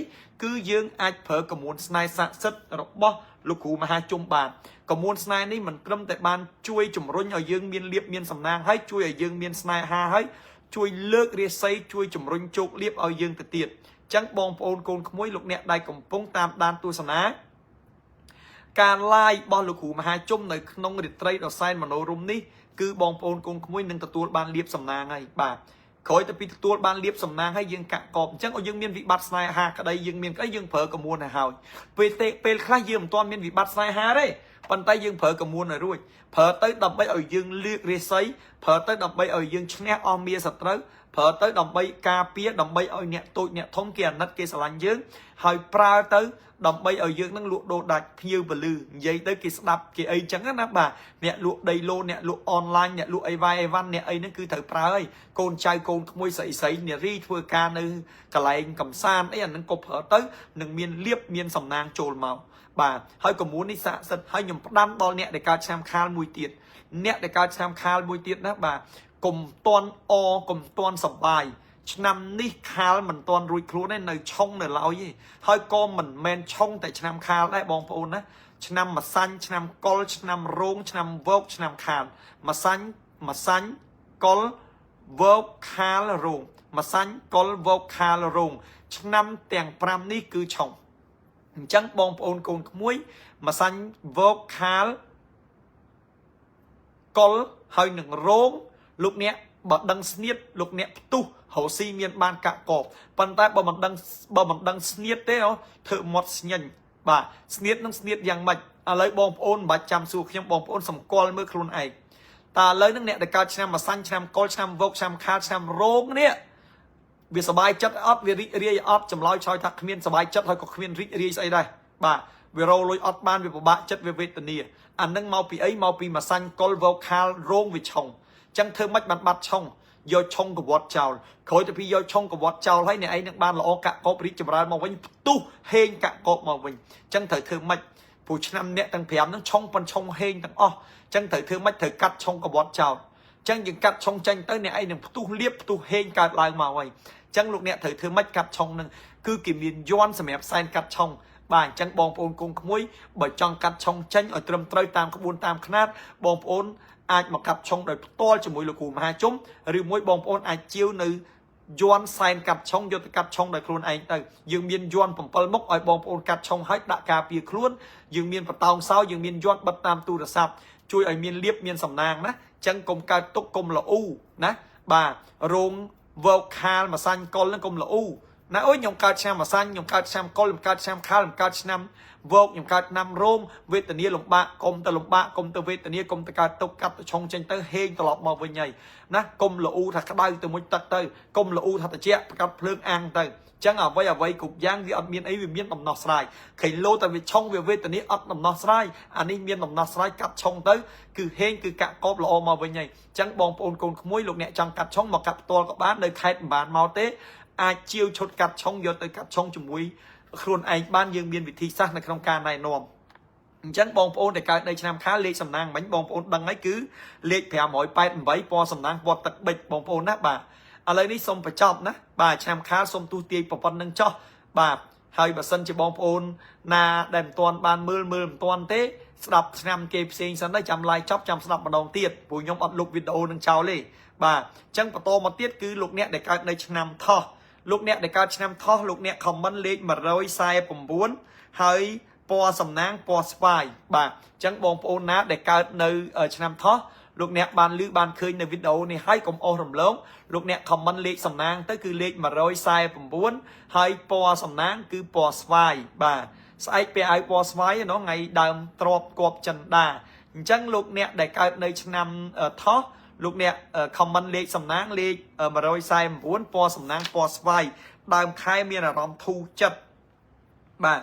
គឺយើងអាចប្រើកមួនស្នេហ៍ស័ក្តិសិទ្ធិរបស់លោកគ្រូមហាជុំបានកមួនស្នេហ៍នេះមិនត្រឹមតែបានជួយជំរុញឲ្យយើងមានលៀបមានសំណាងហើយជួយឲ្យយើងមានស្នេហាហើយជួយលើករាសីជួយជំរុញជោគលាភឲ្យយើងទៅទៀតចឹងបងប្អូនកូនក្មួយលោកអ្នកដែលកំពុងតាមដានទស្សនាការ live របស់លោកគ្រូមហាជុំនៅក្នុងរាត្រីដ៏សែនមនោរម្យនេះគឺបងប្អូនកូនក្មួយនឹងទទួលបានលៀបសំណាងហើយបាទក្រោយទៅពីទទួលបានលៀបសំណាងហើយយើងកាក់កបអញ្ចឹងឲ្យយើងមានវិបត្តិស្នេហាក្តីយើងមានក្តីយើងប្រើកមួនឲ្យហើយពេលទេពេលខ្លះយើងមិនទាន់មានវិបត្តិស្នេហាទេប៉ុន្តែយើងប្រើកមួនឲ្យរួចប្រើទៅដើម្បីឲ្យយើងលើករាសីប្រើទៅដើម្បីឲ្យយើងឈ្នះអស់មាសត្រូវប្រើទៅដើម្បីការពារដើម្បីឲ្យអ្នកតូចអ្នកធំគេអាណិតគេស្រឡាញ់យើងហើយប្រើទៅដើម្បីឲ្យយើងនឹងលក់ដូរដាច់ភ្ញៀវពលឺនិយាយទៅគេស្ដាប់គេអីចឹងណាបាទអ្នកលក់ដីឡូអ្នកលក់អនឡាញអ្នកលក់អីវ៉ៃអីវ៉ាន់អ្នកអីហ្នឹងគឺត្រូវប្រើហើយកូនចៅកូនក្មួយស្រីស្រីនារីធ្វើការនៅកន្លែងកំសាន្តអីអាហ្នឹងក៏ប្រើទៅនឹងមានលៀបមានសំណាងចូលមកបាទហើយកមួននេះស័ក្តិសិទ្ធិហើយខ្ញុំផ្ដាំដល់អ្នកដែលកើតឆ្នាំខាលមួយទៀតអ្នកដែលកើតឆ្នាំខាលមួយទៀតណាបាទកុំតន់អកុំតន់សបាយឆ្នាំនេះខាលមិនតន់រួចខ្លួនទេនៅឆុងនៅឡើយទេហើយក៏មិនមែនឆុងតែឆ្នាំខាលដែរបងប្អូនណាឆ្នាំម្សាញ់ឆ្នាំកុលឆ្នាំរោងឆ្នាំវោកឆ្នាំខាលម្សាញ់ម្សាញ់កុលវោកខាលរោងម្សាញ់កុលវោកខាលរោងឆ្នាំទាំង5នេះគឺឆុងអញ្ចឹងបងប្អូនកូនក្មួយម្សាញ់វោកខាលកុលហើយនឹងរោងលោកអ្នកបើដឹងស្នៀតលោកអ្នកផ្ទុះរកស៊ីមានបានកាក់កបប៉ុន្តែបើមិនដឹងបើមិនដឹងស្នៀតទេអូធ្វើមាត់ស្ញិញបាទស្នៀតនឹងស្នៀតយ៉ាងម៉េចឥឡូវបងប្អូនមិនបាច់ចាំសួរខ្ញុំបងប្អូនសម្គាល់មើលខ្លួនឯងតើឥឡូវនឹងអ្នកដែលកើតឆ្នាំម្សាញ់ឆ្នាំកុលឆ្នាំវោកឆ្នាំខាលឆ្នាំរោងនេះវាសบายចិត្តអត់វារីករាយអត់ចម្លើយឆ្លើយថាគ្មានសบายចិត្តហើយក៏គ្មានរីករាយស្អីដែរបាទវារលុយអត់បានវាពិបាកចិត្តវាវេទនាអានឹងមកពីអីមកពីម្សាញ់កុលវោកខាលរោងវាឆុងចឹងធ្វើម៉េចបានបាត់ឆុងយកឆុងកវត្តចោលក្រោយទៅពីយកឆុងកវត្តចោលហើយអ្នកឯងនឹងបានល្អកាក់កបរីកចម្រើនមកវិញផ្ទុះហេងកាក់កបមកវិញចឹងត្រូវធ្វើម៉េចព្រោះឆ្នាំអ្នកទាំង5ហ្នឹងឆុងប៉ុនឆុងហេងទាំងអស់ចឹងត្រូវធ្វើម៉េចត្រូវកាត់ឆុងកវត្តចោលចឹងយើងកាត់ឆុងចេញទៅអ្នកឯងនឹងផ្ទុះលៀបផ្ទុះហេងកើតឡើងមកហើយចឹងលោកអ្នកត្រូវធ្វើម៉េចកាត់ឆុងនឹងគឺគេមានយ័ន្តសម្រាប់សែនកាត់ឆុងបាទអញ្ចឹងបងប្អូនកូនក្មួយបើចង់កាត់ឆុងចេញឲ្យត្រឹមត្រូវតាមក្បួនតាមខ្នាតបងប្អូនអាចមកកាត់ឆុងដោយផ្ទាល់ជាមួយលោកគ្រូមហាជុំឬមួយបងប្អូនអាចជាវនៅយ័ន្តសែនកាត់ឆុងយកទៅកាត់ឆុងដោយខ្លួនឯងទៅយើងមានយ័ន្ត7មុខឲ្យបងប្អូនកាត់ឆុងឲ្យដាក់ការពារខ្លួនយើងមានបតោងសោយើងមានយ័ន្តបិទតាមទូរស័ព្ទជួយឲ្យមានលៀបមានសំណាងណាចឹងកុំកើតទុកកុំលអ៊ូណាបាទរោងវោកខាលម្សាញ់កុលហ្នឹងកុំលអ៊ូណាអូយខ្ញុំកើតឆ្នាំម្សាញ់ខ្ញុំកើតឆ្នាំកុលខ្ញុំកើតឆ្នាំខាលខ្ញុំកើតឆ្នាំវោកខ្ញុំកើតឆ្នាំរោមវេទនាលំបាកកុំទៅលំបាកកុំទៅវេទនាកុំទៅកើតទុកកាត់ទៅឆុងចេញទៅហេងត្រឡប់មកវិញហើយណាកុំលអ៊ូថាក្តៅទៅមួយទឹកទៅកុំលអ៊ូថាត្រជាក់ប្រកាត់ភ្លើងអាំងទៅចឹងអ្វីអ្វីគ្រប់យ៉ាងវាអត់មានអីវាមានដំណោះស្រាយខៃលោតែវាឆុងវាវេទនាអត់ដំណោះស្រាយអានេះមានដំណោះស្រាយកាត់ឆុងទៅគឺហេងគឺកាក់កបល្អមកវិញហើយចឹងបងប្អូនកូនក្មួយលោកអ្នកចង់កាត់ឆុងមកកាត់ផ្ទាល់ក៏បាននៅខេត្តមិនបានមកទេអាចជាវឈុតកាត់ឆុងយកទៅកាត់ឆុងជាមួយខ្លួនឯងបានយើងមានវិធីសាស្ត្រនៅក្នុងការណែនាំអញ្ចឹងបងប្អូនដែលកើតនៅឆ្នាំខាលលេខសំណាងមិញបងប្អូនដឹងហើយគឺលេខ588ពណ៌សំណាងពណ៌ទឹកប៊ិចបងប្អូនណាបាទឥឡូវនេះសូមបញ្ចប់ណាបាទឆ្នាំខាលសូមទូទាយប៉ុណ្្នឹងចោះបាទហើយបើសិនជាបងប្អូនណាដែលមិនទាន់បានមើលមើលមិនទាន់ទេស្ដាប់ឆ្នាំគេផ្សេងសិនទៅចាំ live ចប់ចាំស្ដាប់ម្ដងទៀតព្រោះខ្ញុំអត់លុបវីដេអូនឹងចោលទេបាទអញ្ចឹងបន្តមកទៀតគឺលោកអ្នកដែលកើតនៅឆ្នាំថោះលោកអ្នកដែលកើតឆ្នាំថោះលោកអ្នក comment លេខ149ហើយពណ៌សំណាងពណ៌ស្វាយបាទអញ្ចឹងបងប្អូនណាដែលកើតនៅឆ្នាំថោះលោកអ្នកបានឮបានឃើញនៅវីដេអូនេះហើយកុំអស់រំលងលោកអ្នក comment លេខសំណាងទៅគឺលេខ149ហើយពណ៌សំណាងគឺពណ៌ស្វាយបាទស្អែកពាក់អាវពណ៌ស្វាយណោះថ្ងៃដើមទ្របគប់ចិន្តាអញ្ចឹងលោកអ្នកដែលកើតនៅឆ្នាំថោះលោកអ្នក comment លេខសំណាងលេខ149ពណ៌សំណាងពណ៌ស្វាយដើមខែមានអារម្មណ៍ធូរចិត្តបាទ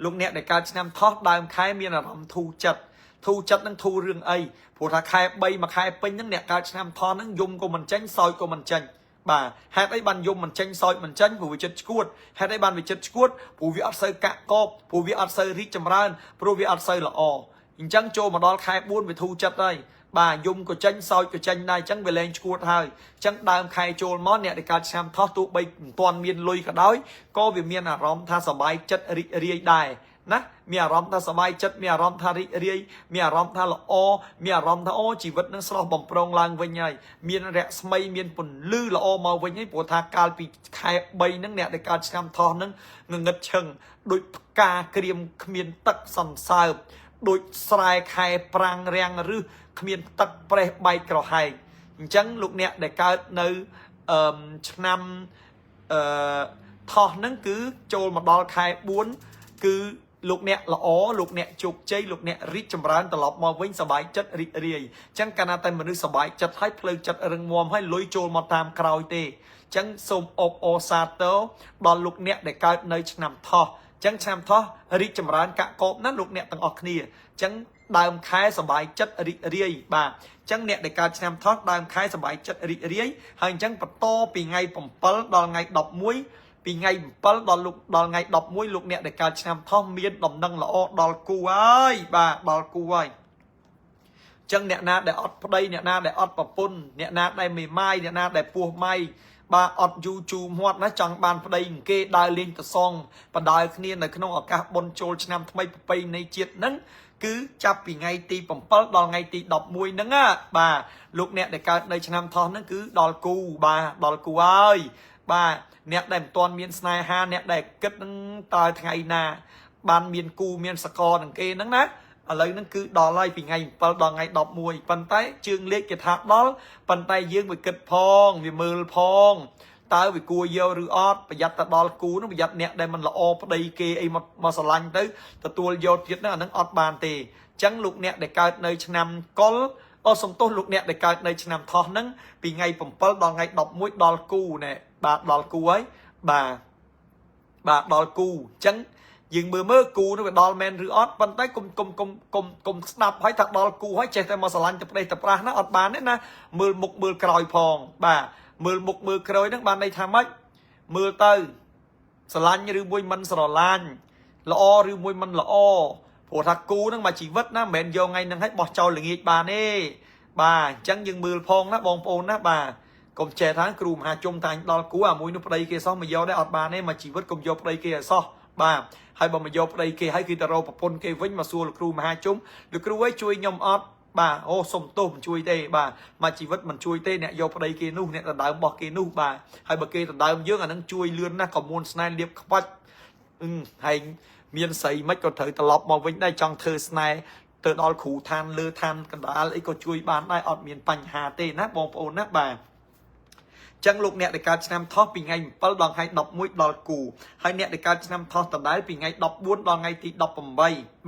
លោកអ្នកដែលកើតឆ្នាំថោះដើមខែមានអារម្មណ៍ធូរចិត្ត ធូរចិត្តនឹងធូររឿងអីព្រោះថាខែ3មួយខែពេញហ្នឹងអ្នកកើតឆ្នាំថោះហ្នឹងយំក៏មិនចេញសោយក៏មិនចេញបាទហេតុអីបានយំមិនចេញសោយមិនចេញព្រោះវាចិត្តឈួតហេតុអីបានវាចិត្តឈួតព្រោះវាអត់សូវកាក់កបព្រោះវាអត់សូវរីកចម្រើនព្រោះវាអត់សូវល្អអញ្ចឹងចូលមកដល់ខែ4វាធូរចិត្តហើយបាទយំក៏ចេញសោយក៏ចេញដែរអញ្ចឹងវាលែងឈួតហើយអញ្ចឹងដើមខែចូលមកអ្នកដែលកើតឆ្នាំថោះទោះបីមិនទាន់មានលុយក៏ដោយក៏វាមានអារម្មណ៍ថាសប្បាយចិត្តរីករាយដែរណាមានអារម្មណ៍ថាសប្បាយចិត្តមានអារម្មណ៍ថារីករាយមានអារម្មណ៍ថាល្អមានអារម្មណ៍ថាអូជីវិតនឹងស្រស់បំព្រងឡើងវិញហើយមានរស្មីមានពន្លឺល្អមកវិញហើយព្រោះថាកាលពីខែ3ហ្នឹងអ្នកដែលកើតឆ្នាំថោះហ្នឹងងងឹតឈឹងដូចផ្កាក្រៀមគ្មានទឹកសន្សើបដូចស្រែខែប្រាំងរាំងរឹសគ្មានទឹកប្រេះបែកក្រហែងអញ្ចឹងលោកអ្នកដែលកើតនៅអឺឆ្នាំអឺថោះហ្នឹងគឺចូលមកដល់ខែ4គឺលោកអ្នកល្អលោកអ្នកជោគជ័យលោកអ្នករីកចម្រើនត្រឡប់មកវិញសប្បាយចិត្តរីករាយអញ្ចឹងកាលណាតែមនុស្សសប្បាយចិត្តហើយផ្លូវចិត្តរឹងមាំហើយលុយចូលមកតាមក្រោយទេអញ្ចឹងសូមអបអរសាទរដល់លោកអ្នកដែលកើតនៅឆ្នាំថោះអញ្ចឹងឆ្នាំថោះរីកចម្រើនកាក់កបណាស់លោកអ្នកទាំងអស់គ្នាអញ្ចឹងដើមខែសប្បាយចិត្តរីករាយបាទអញ្ចឹងអ្នកដែលកើតឆ្នាំថោះដើមខែសប្បាយចិត្តរីករាយហើយអញ្ចឹងបន្តពីថ្ងៃ7ដល់ថ្ងៃ11ពីថ្ងៃ7ដល់លោកដល់ថ្ងៃ11លោកអ្នកដែលកើតឆ្នាំថោះមានដំណឹងល្អដល់គូហើយបាទដល់គូហើយចឹងអ្នកណាដែលអត់ប្តីអ្នកណាដែលអត់ប្រពន្ធអ្នកណាដែលមេម៉ាយអ្នកណាដែលពោះម៉ៃបាទអត់យូរជូរមាត់ណាចង់បានប្តីគេដើរលេងទៅសងបដើគ្នានៅក្នុងឱកាសបុណ្យចូលឆ្នាំថ្មីប្រពៃណីជាតិហ្នឹងគឺចាប់ពីថ្ងៃទី7ដល់ថ្ងៃទី11ហ្នឹងណាបាទលោកអ្នកដែលកើតនៅឆ្នាំថោះហ្នឹងគឺដល់គូបាទដល់គូហើយបាទអ្នកដែលមិនទាន់មានស្នេហាអ្នកដែលគិតនឹងតើថ្ងៃណាបានមានគូមានសកលនឹងគេហ្នឹងណាឥឡូវហ្នឹងគឺដល់ហើយពីថ្ងៃ7ដល់ថ្ងៃ11ប៉ុន្តែជើងលេខគេថាដល់ប៉ុន្តែយើងវាគិតផងវាមើលផងតើវាគួរយកឬអត់ប្រយ័ត្នទៅដល់គូនោះប្រយ័ត្នអ្នកដែលមិនល្អប្តីគេអីមកមកស្រឡាញ់ទៅទទួលយកទៀតហ្នឹងអាហ្នឹងអត់បានទេអញ្ចឹងលោកអ្នកដែលកើតនៅឆ្នាំកុលអូសំទោសលោកអ្នកដែលកើតនៅឆ្នាំថោះហ្នឹងពីថ្ងៃ7ដល់ថ្ងៃ11ដល់គូណែបាទដល់គូហើយបាទបាទដល់គូអញ្ចឹងយើងមើលមើលគូនោះវាដល់មែនឬអត់ប៉ុន្តែគុំគុំគុំគុំគុំស្ដាប់ហើយថាដល់គូហើយចេះតែមកស្រឡាញ់ទៅប្តេសទៅប្រាស់ណាអត់បានទេណាមើលមុខមើលក្រោយផងបាទមើលមុខមើលក្រោយហ្នឹងបានន័យថាម៉េចមើលទៅស្រឡាញ់ឬមួយមិនស្រឡាញ់ល្អឬមួយមិនល្អព្រោះថាគូហ្នឹងមកជីវិតណាមិនមែនយកថ្ងៃហ្នឹងឲ្យបោះចោលល្ងាចបានទេបាទអញ្ចឹងយើងមើលផងណាបងប្អូនណាបាទកុំចេះថាគ្រូមហាជុំថាអញដល់គូអាមួយនោះប្តីគេសោះមកយកដែរអត់បានទេមកជីវិតកុំយកប្តីគេឲ្យសោះបាទហើយបើមកយកប្តីគេហើយគឺទៅរកប្រពន្ធគេវិញមកសួរលោកគ្រូមហាជុំលោកគ្រូអើយជួយខ្ញុំអត់បាទអូសុំទោសមិនជួយទេបាទមកជីវិតមិនជួយទេអ្នកយកប្តីគេនោះអ្នកដណ្ដើមរបស់គេនោះបាទហើយបើគេដណ្ដើមយើងអានឹងជួយលឿនណាស់ក៏មួនស្នេហ៍លៀបខ្វាច់អឺហើយមានស្រីមិនក៏ត្រូវត្រឡប់មកវិញដែរចង់ធ្វើស្នេហ៍ទៅដល់គ្រូឋានលើឋានកណ្ដាលអីក៏ជួយបានដែរអត់មានបញ្ហាទេណាបងប្អូនណាបាទចឹងលោកអ្នកដែលកើតឆ្នាំថោះពីថ្ងៃ7ដល់ថ្ងៃ11ដល់គូហើយអ្នកដែលកើតឆ្នាំថោះដដែលពីថ្ងៃ14ដល់ថ្ងៃទី18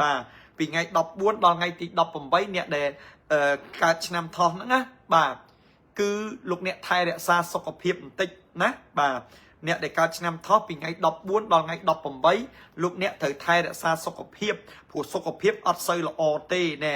បាទពីថ្ងៃ14ដល់ថ្ងៃទី18អ្នកដែលកើតឆ្នាំថោះហ្នឹងណាបាទគឺលោកអ្នកថែរក្សាសុខភាពបន្តិចណាបាទអ្នកដែលកើតឆ្នាំថោះពីថ្ងៃ14ដល់ថ្ងៃ18លោកអ្នកត្រូវថែរក្សាសុខភាពព្រោះសុខភាពអត់សូវល្អទេណែ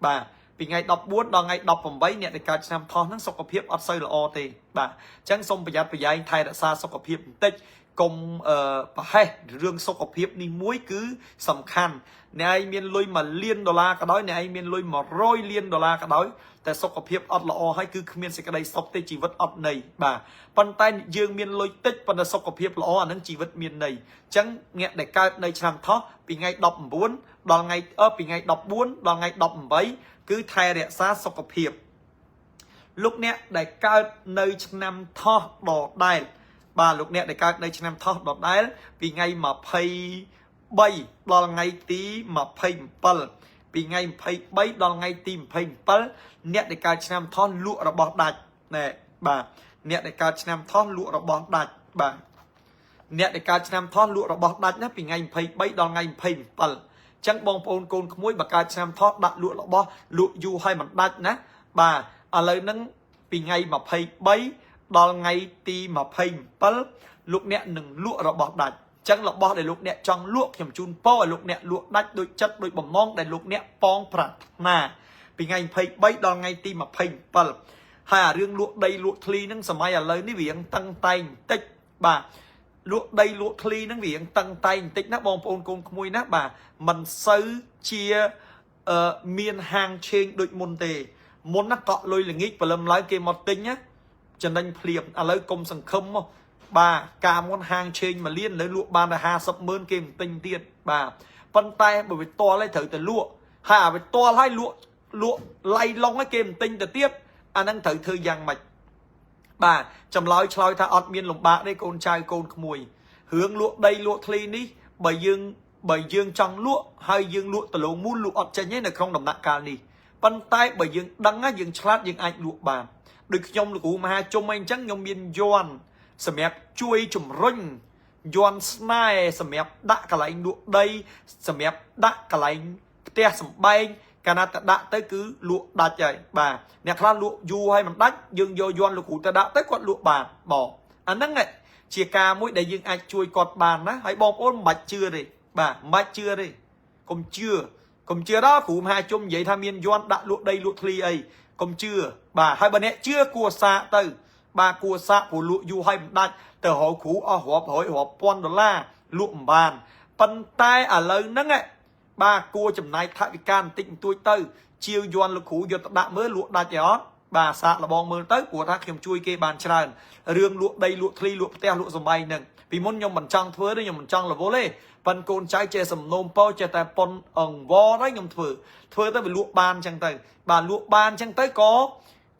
បាទពីថ្ងៃ14ដល់ថ្ងៃ18អ្នកដែលកើតឆ្នាំថោះហ្នឹងសុខភាពអត់សូវល្អទេបាទអញ្ចឹងសូមប្រយ័ត្នប្រយែងថែរក្សាសុខភាពបន្តិចកុំអឺប្រហែសរឿងសុខភាពនេះមួយគឺសំខាន់អ្នកឯងមានលុយ1លានដុល្លារក៏ដោយអ្នកឯងមានលុយ100លានដុល្លារក៏ដោយតែសុខភាពអត់ល្អហើយគឺគ្មានសេចក្តីសុខទេជីវិតអត់ន័យបាទប៉ុន្តែយើងមានលុយតិចប៉ុន្តែសុខភាពល្អអានឹងជីវិតមានន័យអញ្ចឹងអ្នកដែលកើតនៅឆ្នាំថោះពីថ្ងៃ19ដល់ថ្ងៃអឺពីថ្ងៃ14ដល់ថ្ងៃ18គឺថែរក្សាសុខភាពលោកអ្នកដែលកើតនៅឆ្នាំថោះដដែលបាទលោកអ្នកដែលកើតនៅឆ្នាំថោះដដែលពីថ្ងៃ23ដល់ថ្ងៃទី27ពីថ្ងៃ23ដល់ថ្ងៃទី27អ្នកដែលកើតឆ្នាំថោះលក់របស់ដាច់ណែបាទអ្នកដែលកើតឆ្នាំថោះលក់របស់ដាច់បាទអ្នកដែលកើតឆ្នាំថោះលក់របស់ដាច់ណាពីថ្ងៃ23ដល់ថ្ងៃ27ចឹងបងប្អូនកូនក្មួយបើកើតឆ្នាំថោះដាក់លក់របស់លក់យូរឲ្យមិនដាច់ណាបាទឥឡូវហ្នឹងពីថ្ងៃ23ដល់ថ្ងៃទី27លោកអ្នកនឹងលក់របស់ដាច់ ចឹងរបស់ដែលលោកអ្នកចង់លក់ខ្ញុំជូនពរឲ្យលោកអ្នកលក់ដាច់ដូចចិត្តដូចបំណងដែលលោកអ្នកប៉ងប្រាថ្នាពីថ្ងៃ23ដល់ថ្ងៃទី27ហើយអារឿងលក់ដីលក់ធ្លីហ្នឹងសម័យឥឡូវនេះវារៀងតឹងតែងបន្តិចបាទលក់ដីលក់ធ្លីហ្នឹងវារៀងតឹងតែងបន្តិចណាបងប្អូនកូនក្មួយណាបាទមិនសូវជាអឺមានហាងឆេងដូចមុនទេមុនណាកក់លុយល្ងាចព្រលឹមឡើងគេមកទិញណាចំណេញភ្លាមឥឡូវកុំសង្ឃឹមមកបាទកាលមុនហាងឆេងមួយលាននៅលក់បានតែ50ម៉ឺនគេមិនទិញទៀតបាទប៉ុន្តែបើវាតល់ហើយត្រូវតែលក់ហើយអាវាតល់ហើយលក់លក់ឡៃឡុងហើយគេមិនទិញទៅទៀតអាហ្នឹងត្រូវធ្វើយ៉ាងម៉េចបាទចម្លើយឆ្លើយថាអត់មានលំបាកទេកូនចៅកូនក្មួយរឿងលក់ដីលក់ធ្លីនេះបើយើងចង់លក់ហើយយើងលក់ដលងមូលលក់អត់ចេញទេនៅក្នុងដំណាក់កាលនេះប៉ុន្តែបើយើងដឹងយើងឆ្លាតយើងអាចលក់បានដូចខ្ញុំលោកគ្រូមហាជុំអីអញ្ចឹងខ្ញុំមានយ័ន្តសម្រាប់ជួយជំរុញយ័ន្តស្នេហ៍សម្រាប់ដាក់កន្លែងលក់ដីសម្រាប់ដាក់កន្លែងផ្ទះសម្បែងកាលណាទៅដាក់ទៅគឺលក់ដាច់ហើយបាទអ្នកខ្លះលក់យូរហើយមិនដាច់យើងយកយ័ន្តលោកគ្រូទៅដាក់ទៅគាត់លក់បានបងអាហ្នឹងជាការមួយដែលយើងអាចជួយគាត់បានណាហើយបងប្អូនមិនបាច់ជឿទេបាទមិនបាច់ជឿទេកុំជឿកុំជឿដល់គ្រូមហាជុំនិយាយថាមានយ័ន្តដាក់លក់ដីលក់ធ្លីអីកុំជឿបាទហើយបើអ្នកជឿគួរសាកទៅបាទគួរសាកព្រោះលក់យូរហើយមិនដាច់ទៅរកគ្រូអស់រាប់រយរាប់ពាន់ដុល្លារលក់មិនបានប៉ុន្តែឥឡូវហ្នឹងបាទគួរចំណាយថវិកាបន្តិចបន្តួចទៅជាវយ័ន្តលោកគ្រូយកទៅដាក់មើលលក់ដាច់ទេអត់បាទសាកលបងមើលទៅព្រោះថាខ្ញុំជួយគេបានច្រើនរឿងលក់ដីលក់ធ្លីលក់ផ្ទះលក់សំបែងហ្នឹងពីមុនខ្ញុំមិនចង់ធ្វើទេខ្ញុំមិនចង់រវល់ទេប៉ិនកូនចៅចេះសំណូមពរចេះតែប៉ុនអង្វរហើយខ្ញុំធ្វើធ្វើទៅវាលក់បានអញ្ចឹងទៅបាទលក់បានអញ្ចឹងទៅក៏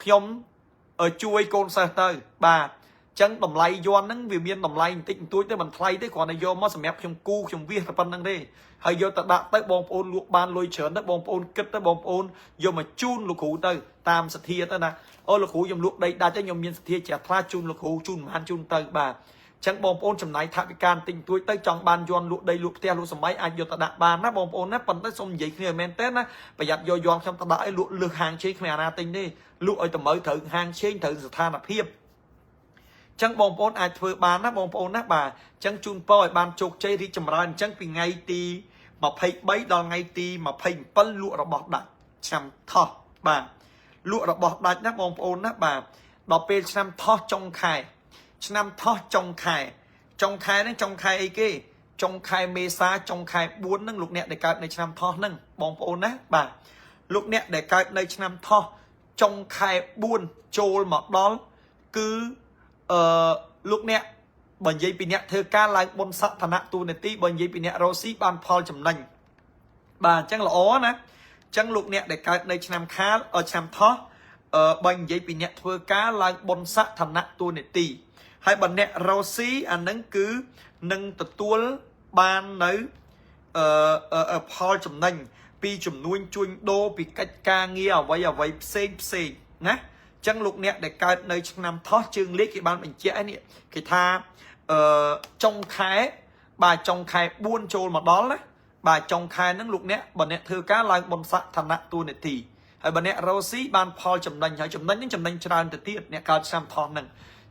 ខ្ញុំជួយកូនសិស្សទៅបាទចឹងតម្លៃយ័ន្តហ្នឹងវាមានតម្លៃបន្តិចបន្តួចទេមិនថ្លៃទេគ្រាន់តែយកមកសម្រាប់ខ្ញុំគូខ្ញុំវាសតែប៉ុណ្្នឹងទេហើយយកទៅដាក់ទៅបងប្អូនលក់បានលុយច្រើនទៅបងប្អូនគិតទៅបងប្អូនយកមកជូនលោកគ្រូទៅតាមសទ្ធាទៅណាអូលោកគ្រូខ្ញុំលក់ដីដាច់ហើយខ្ញុំមានសទ្ធាជ្រះថ្លាជូនលោកគ្រូជូនមិនបានជូនទៅបាទចឹងបងប្អូនចំណាយថវិកាបន្តិចបន្តួចទៅចង់បានយ័ន្តលក់ដីលក់ផ្ទះលក់សម័យអាចយកទៅដាក់បានណាបងប្អូនណាប៉ុន្តែសូមនិយាយគ្នាឲ្យមែនតើណាប្រយ័ត្នយកយ័ន្តខ្ញុំទៅដាក់ឲ្យលក់លើសហាងឆេងគ្មានអាណាទិញទេលក់ឲ្យតម្រូវត្រូវហាងឆេងត្រូវស្ថានភាពចឹងបងប្អូនអាចធ្វើបានណាបងប្អូនណាបាទចឹងជូនពរឲ្យបានជោគជ័យរីកចម្រើនអញ្ចឹងពីថ្ងៃទី23ដល់ថ្ងៃទី27លក់របស់ដាច់ឆ្នាំថោះបាទលក់របស់ដាច់ណាបងប្អូនណាបាទដល់ពេលឆ្នាំថោះចុងខែឆ្នាំថោះចុងខែចុងខែហ្នឹងចុងខែអីគេចុងខែមេសាចុងខែ4ហ្នឹងលោកអ្នកដែលកើតនៅឆ្នាំថោះហ្នឹងបងប្អូនណាបាទលោកអ្នកដែលកើតនៅឆ្នាំថោះចុងខែ4ចូលមកដល់គឺអឺលោកអ្នកបើនិយាយពីអ្នកធ្វើការឡើងបុណ្យស័ក្តិឋានៈទូនាទីបើនិយាយពីអ្នករស់ស៊ីបានផលចំណេញបាទអញ្ចឹងល្អណាអញ្ចឹងលោកអ្នកដែលកើតនៅឆ្នាំខាលឆ្នាំថោះអឺបើនិយាយពីអ្នកធ្វើការឡើងបុណ្យស័ក្តិឋានៈទូនាទីហើយបើអ្នករស់ស៊ីអានឹងគឺនឹងទទួលបាននៅអឺផលចំណេញពីចំនួនជួញដូរពីកិច្ចការងារអ្វីអ្វីផ្សេងផ្សេងណាចឹងលោកអ្នកដែលកើតនៅឆ្នាំថោះជើងលេខគេបានបញ្ជាក់នេះគេថាអឺចុងខែបាទចុងខែ4ចូលមកដល់ណាបាទចុងខែហ្នឹងលោកអ្នកបើអ្នកធ្វើការឡើងបុណ្យស័ក្តិឋានៈតួនាទីហើយបើអ្នករស់ស៊ីបានផលចំណេញហើយចំណេញហ្នឹងចំណេញច្រើនទៅទៀតអ្នកកើតឆ្នាំថោះហ្នឹង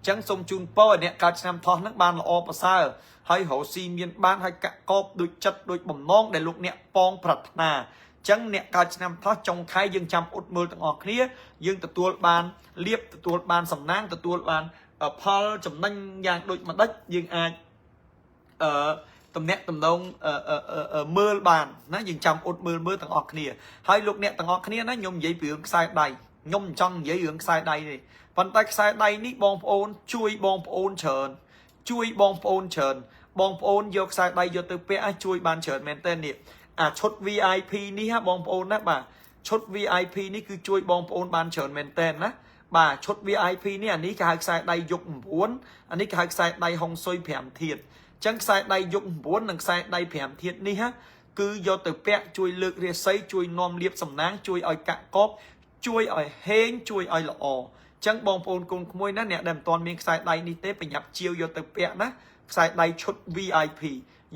ចឹងសូមជូនពរឲ្យអ្នកកើតឆ្នាំថោះហ្នឹងបានល្អប្រសើរហើយរកស៊ីមានបានហើយកកបដូចចិត្តដូចបំណងដែលលោកអ្នកប៉ងប្រាថ្នាចឹងអ្នកកើតឆ្នាំថោះចុងខែយើងចាំអ៊ុតមើលទាំងអស់គ្នាយើងទទួលបានលៀបទទួលបានសំណាងទទួលបានផលចំណេញយ៉ាងដូចម្ដេចយើងអាចអឺតំណាក់តំណងមើលបានណាយើងចាំអ៊ុតមើលមើលទាំងអស់គ្នាហើយលោកអ្នកទាំងអស់គ្នាណាខ្ញុំនិយាយពីរឿងខ្សែដៃខ្ញុំមិនចង់និយាយរឿងខ្សែដៃទេប៉ុន្តែខ្សែដៃនេះបងប្អូនជួយបងប្អូនច្រើនជួយបងប្អូនច្រើនបងប្អូនយកខ្សែដៃយកទៅពាក់ឲ្យជួយបានច្រើនមែនតើនេះអាឈុត VIP នេះហ่ะបងប្អូនណាបាទឈុត VIP នេះគឺជួយបងប្អូនបានច្រើនមែនតើណាបាទឈុត VIP នេះអានេះគេហៅខ្សែដៃយុគ9អានេះគេហៅខ្សែដៃហុងស៊ុយ5ធាតុចឹងខ្សែដៃយុគ9និងខ្សែដៃ5ធាតុនេះហ่ะគឺយកទៅពាក់ជួយលើករាសីជួយនាំលៀបសំណាងជួយឲ្យកកបជួយឲ្យហេងជួយឲ្យល្អចឹងបងប្អូនកូនក្មួយណាអ្នកដែលមិនទាន់មានខ្សែដៃនេះទេប្រញាប់ជាវយកទៅពាក់ណាខ្សែដៃឈុត VIP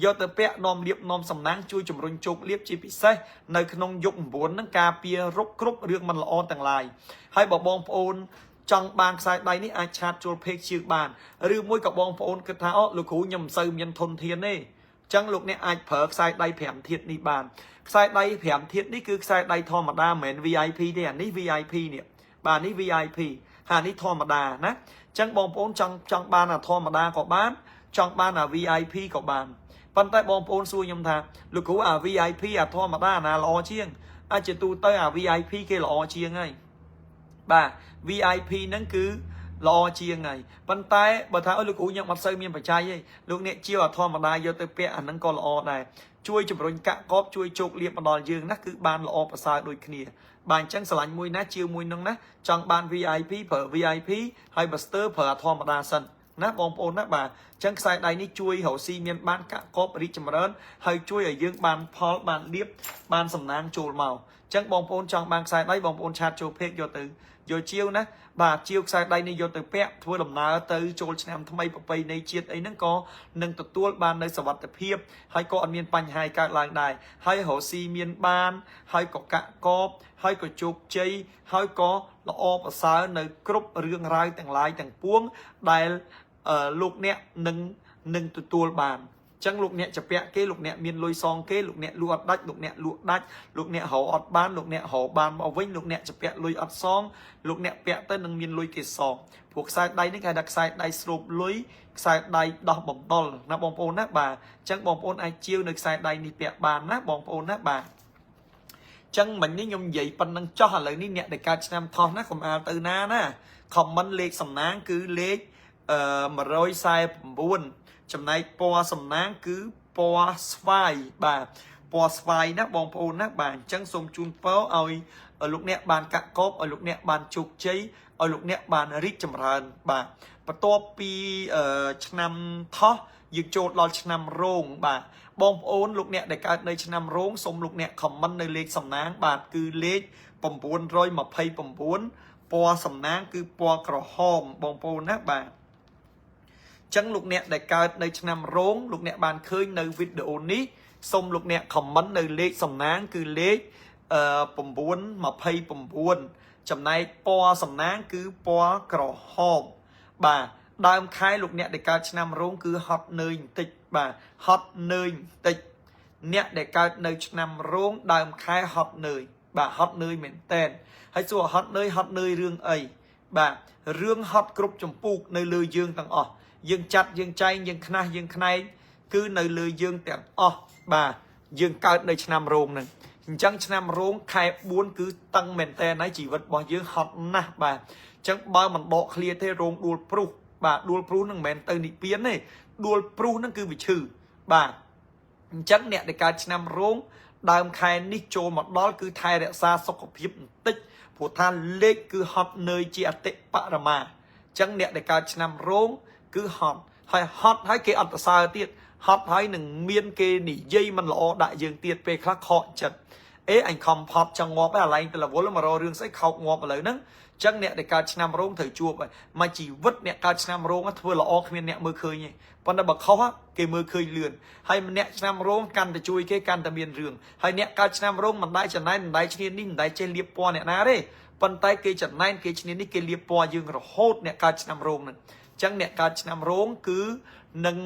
យកទៅពាក់នាំលៀបនាំសំណាងជួយជំរុញជោគលាភជាពិសេសនៅក្នុងយុគ9ហ្នឹងការពាររុកគ្រប់រឿងមិនល្អទាំងឡាយហើយបើបងប្អូន ចង់បានខ្សែដៃនេះអាច chat ចូល page ជាងបានឬមួយក៏បងប្អូនគិតថាអូលោកគ្រូខ្ញុំមិនសូវមានធនធានទេចឹងលោកអ្នកអាចប្រើខ្សែដៃ5ធាតុនេះបានខ្សែដៃ5ធាតុនេះគឺខ្សែដៃធម្មតាមិនមែន VIP ទេអានេះ VIP នេះបាទនេះ VIP ហើយនេះធម្មតាណាចឹងបងប្អូនចង់ចង់បានអាធម្មតាក៏បានចង់បានអា VIP ក៏បានប៉ុន្តែបងប្អូនសួរខ្ញុំថាលោកគ្រូអា VIP អាធម្មតាអាណាល្អជាងអាចជាទូទៅអា VIP គេល្អជាងហើយបាទ VIP ហ្នឹងគឺល្អជាងហើយប៉ុន្តែបើថាអូលោកគ្រូខ្ញុំអត់សូវមានបច្ច័យទេលោកអ្នកជាវអាធម្មតាយកទៅពាក់អាហ្នឹងក៏ល្អដែរជួយជំរុញកាក់កបជួយជោគលាភមកដល់យើងណាគឺបានល្អប្រសើរដូចគ្នាបាទអញ្ចឹងស្រឡាញ់មួយណាជាមួយនឹងណាចង់បាន VIP ប្រើ VIP ហើយបើស្ទើប្រើអាធម្មតាសិនណាបងប្អូនណាបាទអញ្ចឹងខ្សែដៃនេះជួយរកស៊ីមានបានកាក់កបរីកចម្រើនហើយជួយឲ្យយើងបានផលបានលៀបបានសំណាងចូលមកអញ្ចឹងបងប្អូនចង់បានខ្សែដៃបងប្អូន chat ចូល page យកទៅយកជាវណាបាទជាវខ្សែដៃនេះយកទៅពាក់ធ្វើដំណើរទៅចូលឆ្នាំថ្មីប្រពៃណីជាតិអីហ្នឹងក៏នឹងទទួលបាននៅសវត្ថភាពហើយក៏អត់មានបញ្ហាកើតឡើងដែរហើយរកស៊ីមានបានហើយក៏កាក់កបហើយក៏ជោគជ័យហើយក៏ល្អប្រសើរនៅគ្រប់រឿងរ៉ាវទាំងឡាយទាំងពួងដែលលោកអ្នកនឹងនឹងទទួលបានចឹងលោកអ្នកចពាក់គេលោកអ្នកមានលុយសងគេលោកអ្នកលក់អត់ដាច់លោកអ្នកលក់ដាច់លោកអ្នករកអត់បានលោកអ្នករកបានមកវិញលោកអ្នកចពាក់លុយអត់សងលោកអ្នកពាក់ទៅនឹងមានលុយគេសងព្រោះខ្សែដៃនេះគេហៅថាខ្សែដៃស្រូបលុយខ្សែដៃដោះបំដុលណាបងប្អូនណាបាទអញ្ចឹងបងប្អូនអាចជាវនៅខ្សែដៃនេះពាក់បានណាបងប្អូនណាបាទចឹងមិញនេះខ្ញុំនិយាយប៉ុណ្្នឹងចោះឥឡូវនេះអ្នកដែលកើតឆ្នាំថោះណាកុំអាលទៅណាណា comment លេខសំណាងគឺលេខអឺ149ចំណែកពណ៌សំណាងគឺពណ៌ស្វាយបាទពណ៌ស្វាយណាបងប្អូនណាបាទអញ្ចឹងសូមជូនពរឲ្យលោកអ្នកបានកាក់កបឲ្យលោកអ្នកបានជោគជ័យឲ្យលោកអ្នកបានរីកចម្រើនបាទបន្ទាប់ពីឆ្នាំថោះយើងចូលដល់ឆ្នាំរោងបាទបងប្អូនលោកអ្នកដែលកើតនៅឆ្នាំរោងសូមលោកអ្នក comment នៅលេខសំណាងបាទគឺលេខ929ពណ៌សំណាងគឺពណ៌ក្រហមបងប្អូនណាបាទចឹងលោកអ្នកដែលកើតនៅឆ្នាំរោងលោកអ្នកបានឃើញនៅវីដេអូនេះសូមលោកអ្នក comment នៅលេខសំណាងគឺលេខអឺ929ចំណែកពណ៌សំណាងគឺពណ៌ក្រហមបាទដើមខែលោកអ្នកដែលកើតឆ្នាំរោងគឺហត់នឿយបន្តិចបាទហត់នឿយបន្តិចអ្នកដែលកើតនៅឆ្នាំរោងដើមខែហត់នឿយបាទហត់នឿយមែនតែនហើយសួរហត់នឿយហត់នឿយរឿងអីបាទរឿងហត់គ្រប់ចម្ពោះនៅលើយើងទាំងអស់យើងចាត់យើងចែងយើងខ្នះយើងខ្នែងគឺនៅលើយើងទាំងអស់បាទយើងកើតនៅឆ្នាំរោងហ្នឹងអញ្ចឹងឆ្នាំរោងខែ4គឺតឹងមែនតែនហើយជីវិតរបស់យើងហត់ណាស់បាទអញ្ចឹងបើមិនដកឃ្លាទេរោងដួលព្រុសបាទដួលព្រុសហ្នឹងមិនមែនទៅនិព្វានទេដួលព្រុសហ្នឹងគឺវាឈឺបាទអញ្ចឹងអ្នកដែលកើតឆ្នាំរោងដើមខែនេះចូលមកដល់គឺថែរក្សាសុខភាពបន្តិចព្រោះថាលេខគឺហត់នឿយជាអតិបរមាអញ្ចឹងអ្នកដែលកើតឆ្នាំរោងគឺហត់ហើយហត់ហើយគេអត់ប្រសើរទៀតហត់ហើយនឹងមានគេនិយាយមិនល្អដាក់យើងទៀតពេលខ្លះខកចិត្តអេអញខំផត់ចង់ងាប់ហើយអាឡែងទៅរវល់មករករឿងស្អីខោកងាប់ឥឡូវហ្នឹងចឹងអ្នកដែលកើតឆ្នាំរោងត្រូវជួបហើយមកជីវិតអ្នកកើតឆ្នាំរោងធ្វើល្អគ្មានអ្នកមើលឃើញទេប៉ុន្តែបើខុសគេមើលឃើញលឿនហើយម្នាក់ឆ្នាំរោងកាន់តែជួយគេកាន់តែមានរឿងហើយអ្នកកើតឆ្នាំរោងមិនដែរចំណែនមិនដែរឈ្នានេះមិនដែរចេះលៀបពណ៌អ្នកណាទេប៉ុន្តែគេចំណែនគេឈ្នានេះគេលៀបពណ៌យើងរហូតអ្នកកើតឆ្នាំរោងហ្នឹងចឹងអ្នកកើតឆ្នាំរោងគឺនឹង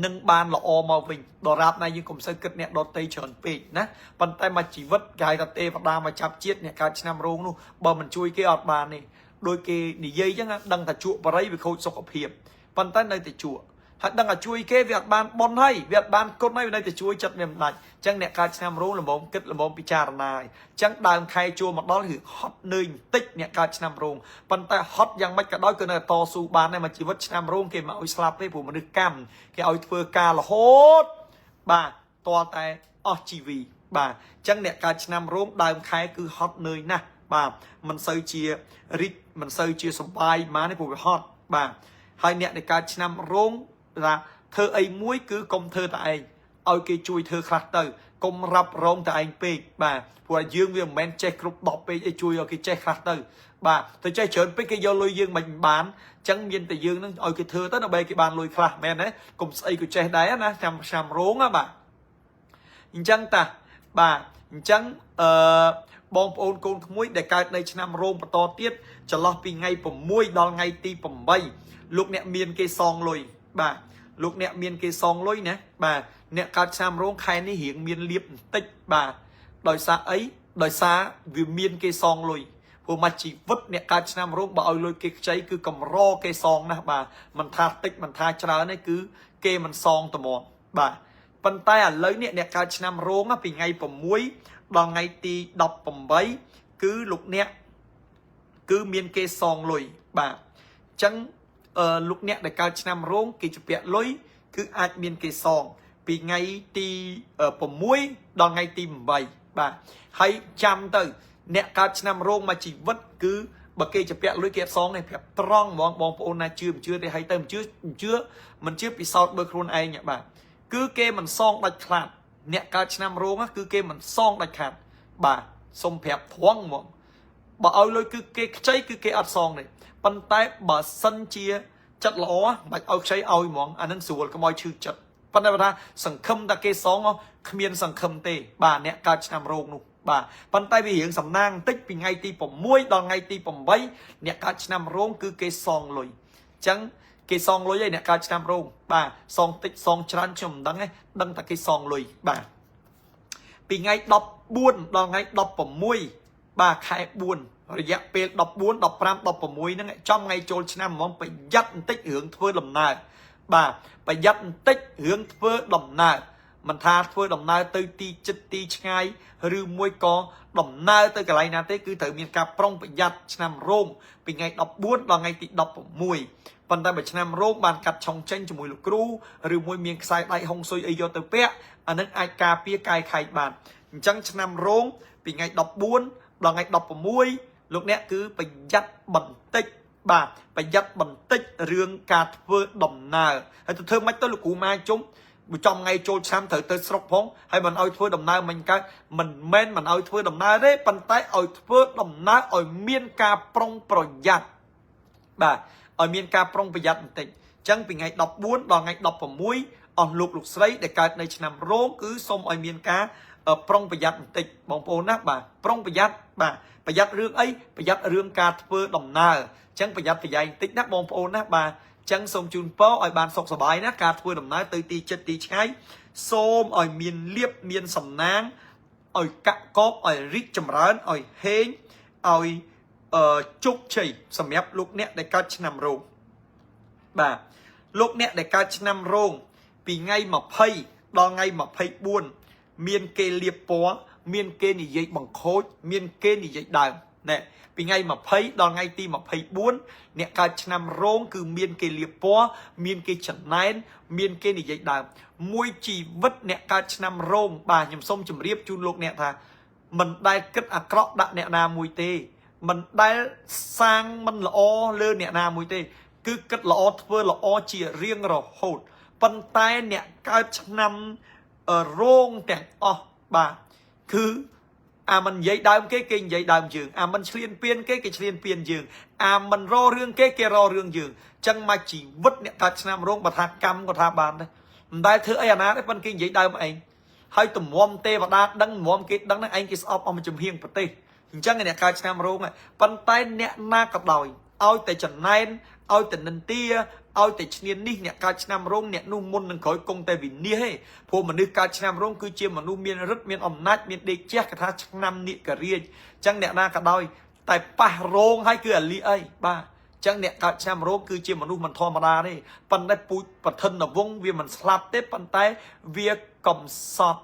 នឹងបានល្អមកវិញដរាបណាយើងកុំសូវគិតអ្នកដតីច្រើនពេកណាប៉ុន្តែមួយជីវិតគេហៅថាទេវតាមកចាប់ជាតិអ្នកកើតឆ្នាំរោងនោះបើមិនជួយគេអត់បានទេដោយគេនិយាយចឹងដឹងថាជក់បរិយវាខូចសុខភាពប៉ុន្តែនៅតែជក់ហើយដឹងថាជួយគេវាអត់បានប៉ុនហើយវាអត់បានគុណហើយវានៅតែជួយចិត្តវាមិនដាច់អញ្ចឹងអ្នកកើតឆ្នាំរោងល្មមគិតល្មមពិចារណាហើយអញ្ចឹងដើមខែជួមកដល់គឺហត់នឿយបន្តិចអ្នកកើតឆ្នាំរោងប៉ុន្តែហត់យ៉ាងម៉េចក៏ដោយគឺនៅតែតស៊ូបានដែរមួយជីវិតឆ្នាំរោងគេមកឲ្យស្លាប់ទេព្រោះមនុស្សកម្មគេឲ្យធ្វើការរហូតបាទតតែអស់ជីវីបាទអញ្ចឹងអ្នកកើតឆ្នាំរោងដើមខែគឺហត់នឿយណាស់បាទមិនសូវជារីកមិនសូវជាសុបាយហ្មងទេព្រោះវាហត់បាទហើយអ្នកដែលកើតឆ្នាំរោងថាធ្វើអីមួយគឺកុំធ្វើតែឯងឲ្យគេជួយធ្វើខ្លះទៅកុំរ៉ាប់រងតែឯងពេកបាទព្រោះយើងវាមិនមែនចេះគ្រប់10ពេកអីជួយឲ្យគេចេះខ្លះទៅបាទទៅចេះច្រើនពេកគេយកលុយយើងមិនបានអញ្ចឹងមានតែយើងនឹងឲ្យគេធ្វើទៅដើម្បីគេបានលុយខ្លះមែនទេកុំស្អីក៏ចេះដែរណាឆ្នាំឆ្នាំរោងណាបាទអញ្ចឹងតាបាទអញ្ចឹងអឺ បងប្អូនកូនក្មួយដែលកើតនៅឆ្នាំរោងបន្តទៀតចន្លោះពីថ្ងៃ6ដល់ថ្ងៃទី8លោកអ្នកមានគេសងលុយបាទលោកអ្នកមានគេសងលុយណាបាទអ្នកកើតឆ្នាំរោងខែនេះរៀងមានលៀបបន្តិចបាទដោយសារអីដោយសារវាមានគេសងលុយព្រោះមកជីវិតអ្នកកើតឆ្នាំរោងបើឲ្យលុយគេខ្ចីគឺកម្រគេសងណាស់បាទមិនថាតិចមិនថាច្រើនទេគឺគេមិនសងត្មងបាទប៉ុន្តែឥឡូវនេះអ្នកកើតឆ្នាំរោងពីថ្ងៃ6ដល់ថ្ងៃទី18គឺលោកអ្នកគឺមានគេសងលុយបាទអញ្ចឹងអឺលោកអ្នកដែលកើតឆ្នាំរោងគេជពាក់លុយគឺអាចមានគេសងពីថ្ងៃទី6ដល់ថ្ងៃទី8បាទហើយចាំទៅអ្នកកើតឆ្នាំរោងមកជីវិតគឺបើគេជពាក់លុយគេអត់សងទេប្រាប់ត្រង់ហ្មងបងប្អូនណាជឿមិនជឿទេហើយទៅមិនជឿមិនជឿមិនជឿពិសោធន៍មើលខ្លួនឯងបាទគឺគេមិនសងដាច់ខ្លាតអ្នកកើតឆ្នាំរោងគឺគេមិនសងដាច់ខាតបាទសូមប្រាប់ត្រង់ហ្មងបើឲ្យលុយគឺគេខ្ចីគឺគេអត់សងទេប៉ុន្តែបើសិនជាចិត្តល្អមិនបាច់ឲ្យខ្ចីឲ្យហ្មងអានឹងស្រួលកុំឲ្យឈឺចិត្តប៉ុន្តែបើថាសង្ឃឹមតែគេសងគ្មានសង្ឃឹមទេបាទអ្នកកើតឆ្នាំរោងនោះបាទប៉ុន្តែវារៀងសំណាងបន្តិចពីថ្ងៃទី6ដល់ថ្ងៃទី8អ្នកកើតឆ្នាំរោងគឺគេសងលុយអញ្ចឹងគេសងលុយឯអ្នកកើតឆ្នាំរោងបាទសងតិចសងច្រើនខ្ញុំមិនដឹងទេដឹងតែគេសងលុយបាទពីថ្ងៃ14ដល់ថ្ងៃ16បាទខែ4រយៈពេល14 15 16ហ្នឹងចំថ្ងៃចូលឆ្នាំហ្មងប្រយ័ត្នបន្តិចរឿងធ្វើដំណើរបាទប្រយ័ត្នបន្តិចរឿងធ្វើដំណើរមិនថាធ្វើដំណើរទៅទីចិត្តទីឆ្ងាយឬមួយក៏ដំណើរទៅកន្លែងណាទេគឺត្រូវមានការប្រុងប្រយ័ត្នឆ្នាំរោងពីថ្ងៃ14ដល់ថ្ងៃទី16ប៉ុន្តែបើឆ្នាំរោងបានកាត់ឆុងចេញជាមួយលោកគ្រូឬមួយមានខ្សែដៃហុងស៊ុយអីយកទៅពាក់អានឹងអាចការពារកាយខែកបានអញ្ចឹងឆ្នាំរោងពីថ្ងៃ14ដល់ថ្ងៃ16លោកអ្នកគឺប្រយ័ត្នបន្តិចបាទប្រយ័ត្នបន្តិចរឿងការធ្វើដំណើរហើយទៅធ្វើម៉េចទៅលោកគ្រូម៉ាជុំបើចំថ្ងៃចូលឆ្នាំត្រូវទៅស្រុកផងហើយមិនឲ្យធ្វើដំណើរមិនកើតមិនមែនមិនឲ្យធ្វើដំណើរទេប៉ុន្តែឲ្យធ្វើដំណើរឲ្យមានការប្រុងប្រយ័ត្នបាទឲ្យមានការប្រុងប្រយ័ត្នបន្តិចអញ្ចឹងពីថ្ងៃ14ដល់ថ្ងៃ16អស់លោកលោកស្រីដែលកើតនៅឆ្នាំរោងគឺសូមឲ្យមានការប្រុងប្រយ័ត្នបន្តិចបងប្អូនណាបាទប្រុងប្រយ័ត្នបាទប្រយ័ត្នរឿងអីប្រយ័ត្នរឿងការធ្វើដំណើរអញ្ចឹងប្រយ័ត្នប្រយែងបន្តិចណាបងប្អូនណាបាទចឹងសូមជូនពរឲ្យបានសុខសប្បាយណាការធ្វើដំណើរទៅទីចិត្តទីឆ្ងាយសូមឲ្យមានលៀបមានសំណាងឲ្យកាក់កបឲ្យរីកចម្រើនឲ្យហេងឲ្យអឺជោគជ័យសម្រាប់លោកអ្នកដែលកើតឆ្នាំរោងបាទលោកអ្នកដែលកើតឆ្នាំរោងពីថ្ងៃ20ដល់ថ្ងៃ24មានគេលៀបពណ៌មានគេនិយាយបង្ខូចមានគេនិយាយដើមណែពីថ្ងៃ20ដល់ថ្ងៃទី24អ្នកកើតឆ្នាំរោងគឺមានគេលៀបពណ៌មានគេចំណែនមានគេនិយាយដើមមួយជីវិតអ្នកកើតឆ្នាំរោងបាទខ្ញុំសូមជម្រាបជូនលោកអ្នកថាមិនដែលគិតអាក្រក់ដាក់អ្នកណាមួយទេមិនដែលសាងមិនល្អលើអ្នកណាមួយទេគឺគិតល្អធ្វើល្អជារៀងរហូតប៉ុន្តែអ្នកកើតឆ្នាំរោងទាំងអស់បាទគឺអាមិននិយាយដើមគេគេនិយាយដើមយើងអាមិនឆ្លៀនពៀនគេគេឆ្លៀនពៀនយើងអាមិនររឿងគេគេររឿងយើងចឹងមកជីវិតអ្នកកើតឆ្នាំរោងបើថាកម្មក៏ថាបានដែរមិនដែលធ្វើអីអាណាទេប៉ុន្តែគេនិយាយដើមឯងហើយទម្រាំទេវតាដឹងទម្រាំគេដឹងហ្នឹងឯងគេស្អប់អស់មួយចំហៀងប្រទេសអញ្ចឹងអ្នកកើតឆ្នាំរោងប៉ុន្តែអ្នកណាក៏ដោយឲ្យតែចំណែនឲ្យតែនិន្ទាឲ្យតែឈ្នាននេះអ្នកកើតឆ្នាំរោងអ្នកនោះមុននឹងក្រោយគង់តែវិនិច្ឆ័យទេព្រោះមនុស្សកើតឆ្នាំរោងគឺជាមនុស្សមានឫទ្ធិមានអំណាចមានដេកជះគេថាឆ្នាំនិករាជអញ្ចឹងអ្នកណាក៏ដោយតែប៉ះរោងហើយគឺអាលីអីបាទចឹងអ្នកកើតឆ្នាំរោងគឺជាមនុស្សមិនធម្មតាទេប៉ុន្តែពូជប្រធិនវង្សវាមិនស្លាប់ទេប៉ុន្តែវាកំសត់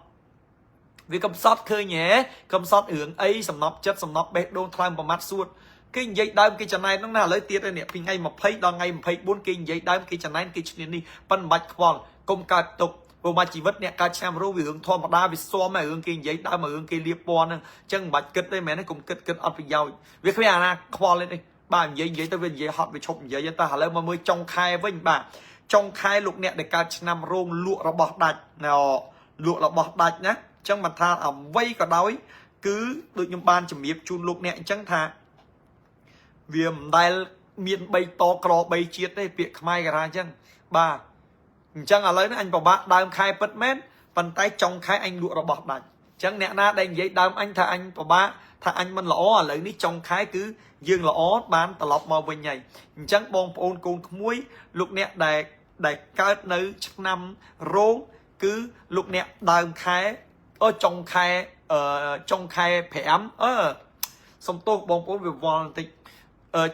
វាកំសត់ឃើញហ៎កំសត់រឿងអីសំណប់ចិត្តសំណប់បេះដូងថ្លើមប្រមាត់សួតគេនិយាយដើមគេចំណែនហ្នឹងណាឥឡូវទៀតនេះពីថ្ងៃ20ដល់ថ្ងៃ24គេនិយាយដើមគេចំណែនគេឈ្នានេះប៉ុន្តែមិនបាច់ខ្វល់កុំកើតទុកព្រោះមកជីវិតអ្នកកើតឆ្នាំរោងវារឿងធម្មតាវាស៊ាំហើយរឿងគេនិយាយដើមរឿងគេលៀបពណ៌ហ្នឹងអញ្ចឹងមិនបាច់គិតទេមែនទេកុំគិតគិតអត់ប្រយោជន៍វាគ្មានអាណាខ្វល់ទេបាទនិយាយនិយាយទៅវានិយាយហត់វាឈប់និយាយតែឥឡូវមកមើលចុងខែវិញបាទចុងខែលោកអ្នកដែលកើតឆ្នាំរោងលក់របស់ដាច់ណែលក់របស់ដាច់ណាអញ្ចឹងមិនថាអ្វីក៏ដោយគឺដូចខ្ញុំបានជំរាបជូនលោកអ្នកអញ្ចឹងថាវាមិនដែលមាន3តក្រ3ជាតិទេពាក្យខ្មែរគេថាអញ្ចឹងបាទអញ្ចឹងឥឡូវនេះអញពិបាកដើមខែពិតមែនប៉ុន្តែចុងខែអញលក់របស់ដាច់អញ្ចឹងអ្នកណាដែលនិយាយដើមអញថាអញពិបាក ថាអញមិនល្អឥឡូវនេះចុងខែគឺយើងល្អបានត្រឡប់មកវិញហើយអញ្ចឹងបងប្អូនកូនក្មួយលោកអ្នកដែលកើតនៅឆ្នាំរោងគឺលោកអ្នកដើមខែអឺចុងខែអឺចុងខែ5អឺសំទោសបងប្អូនវាវល់បន្តិច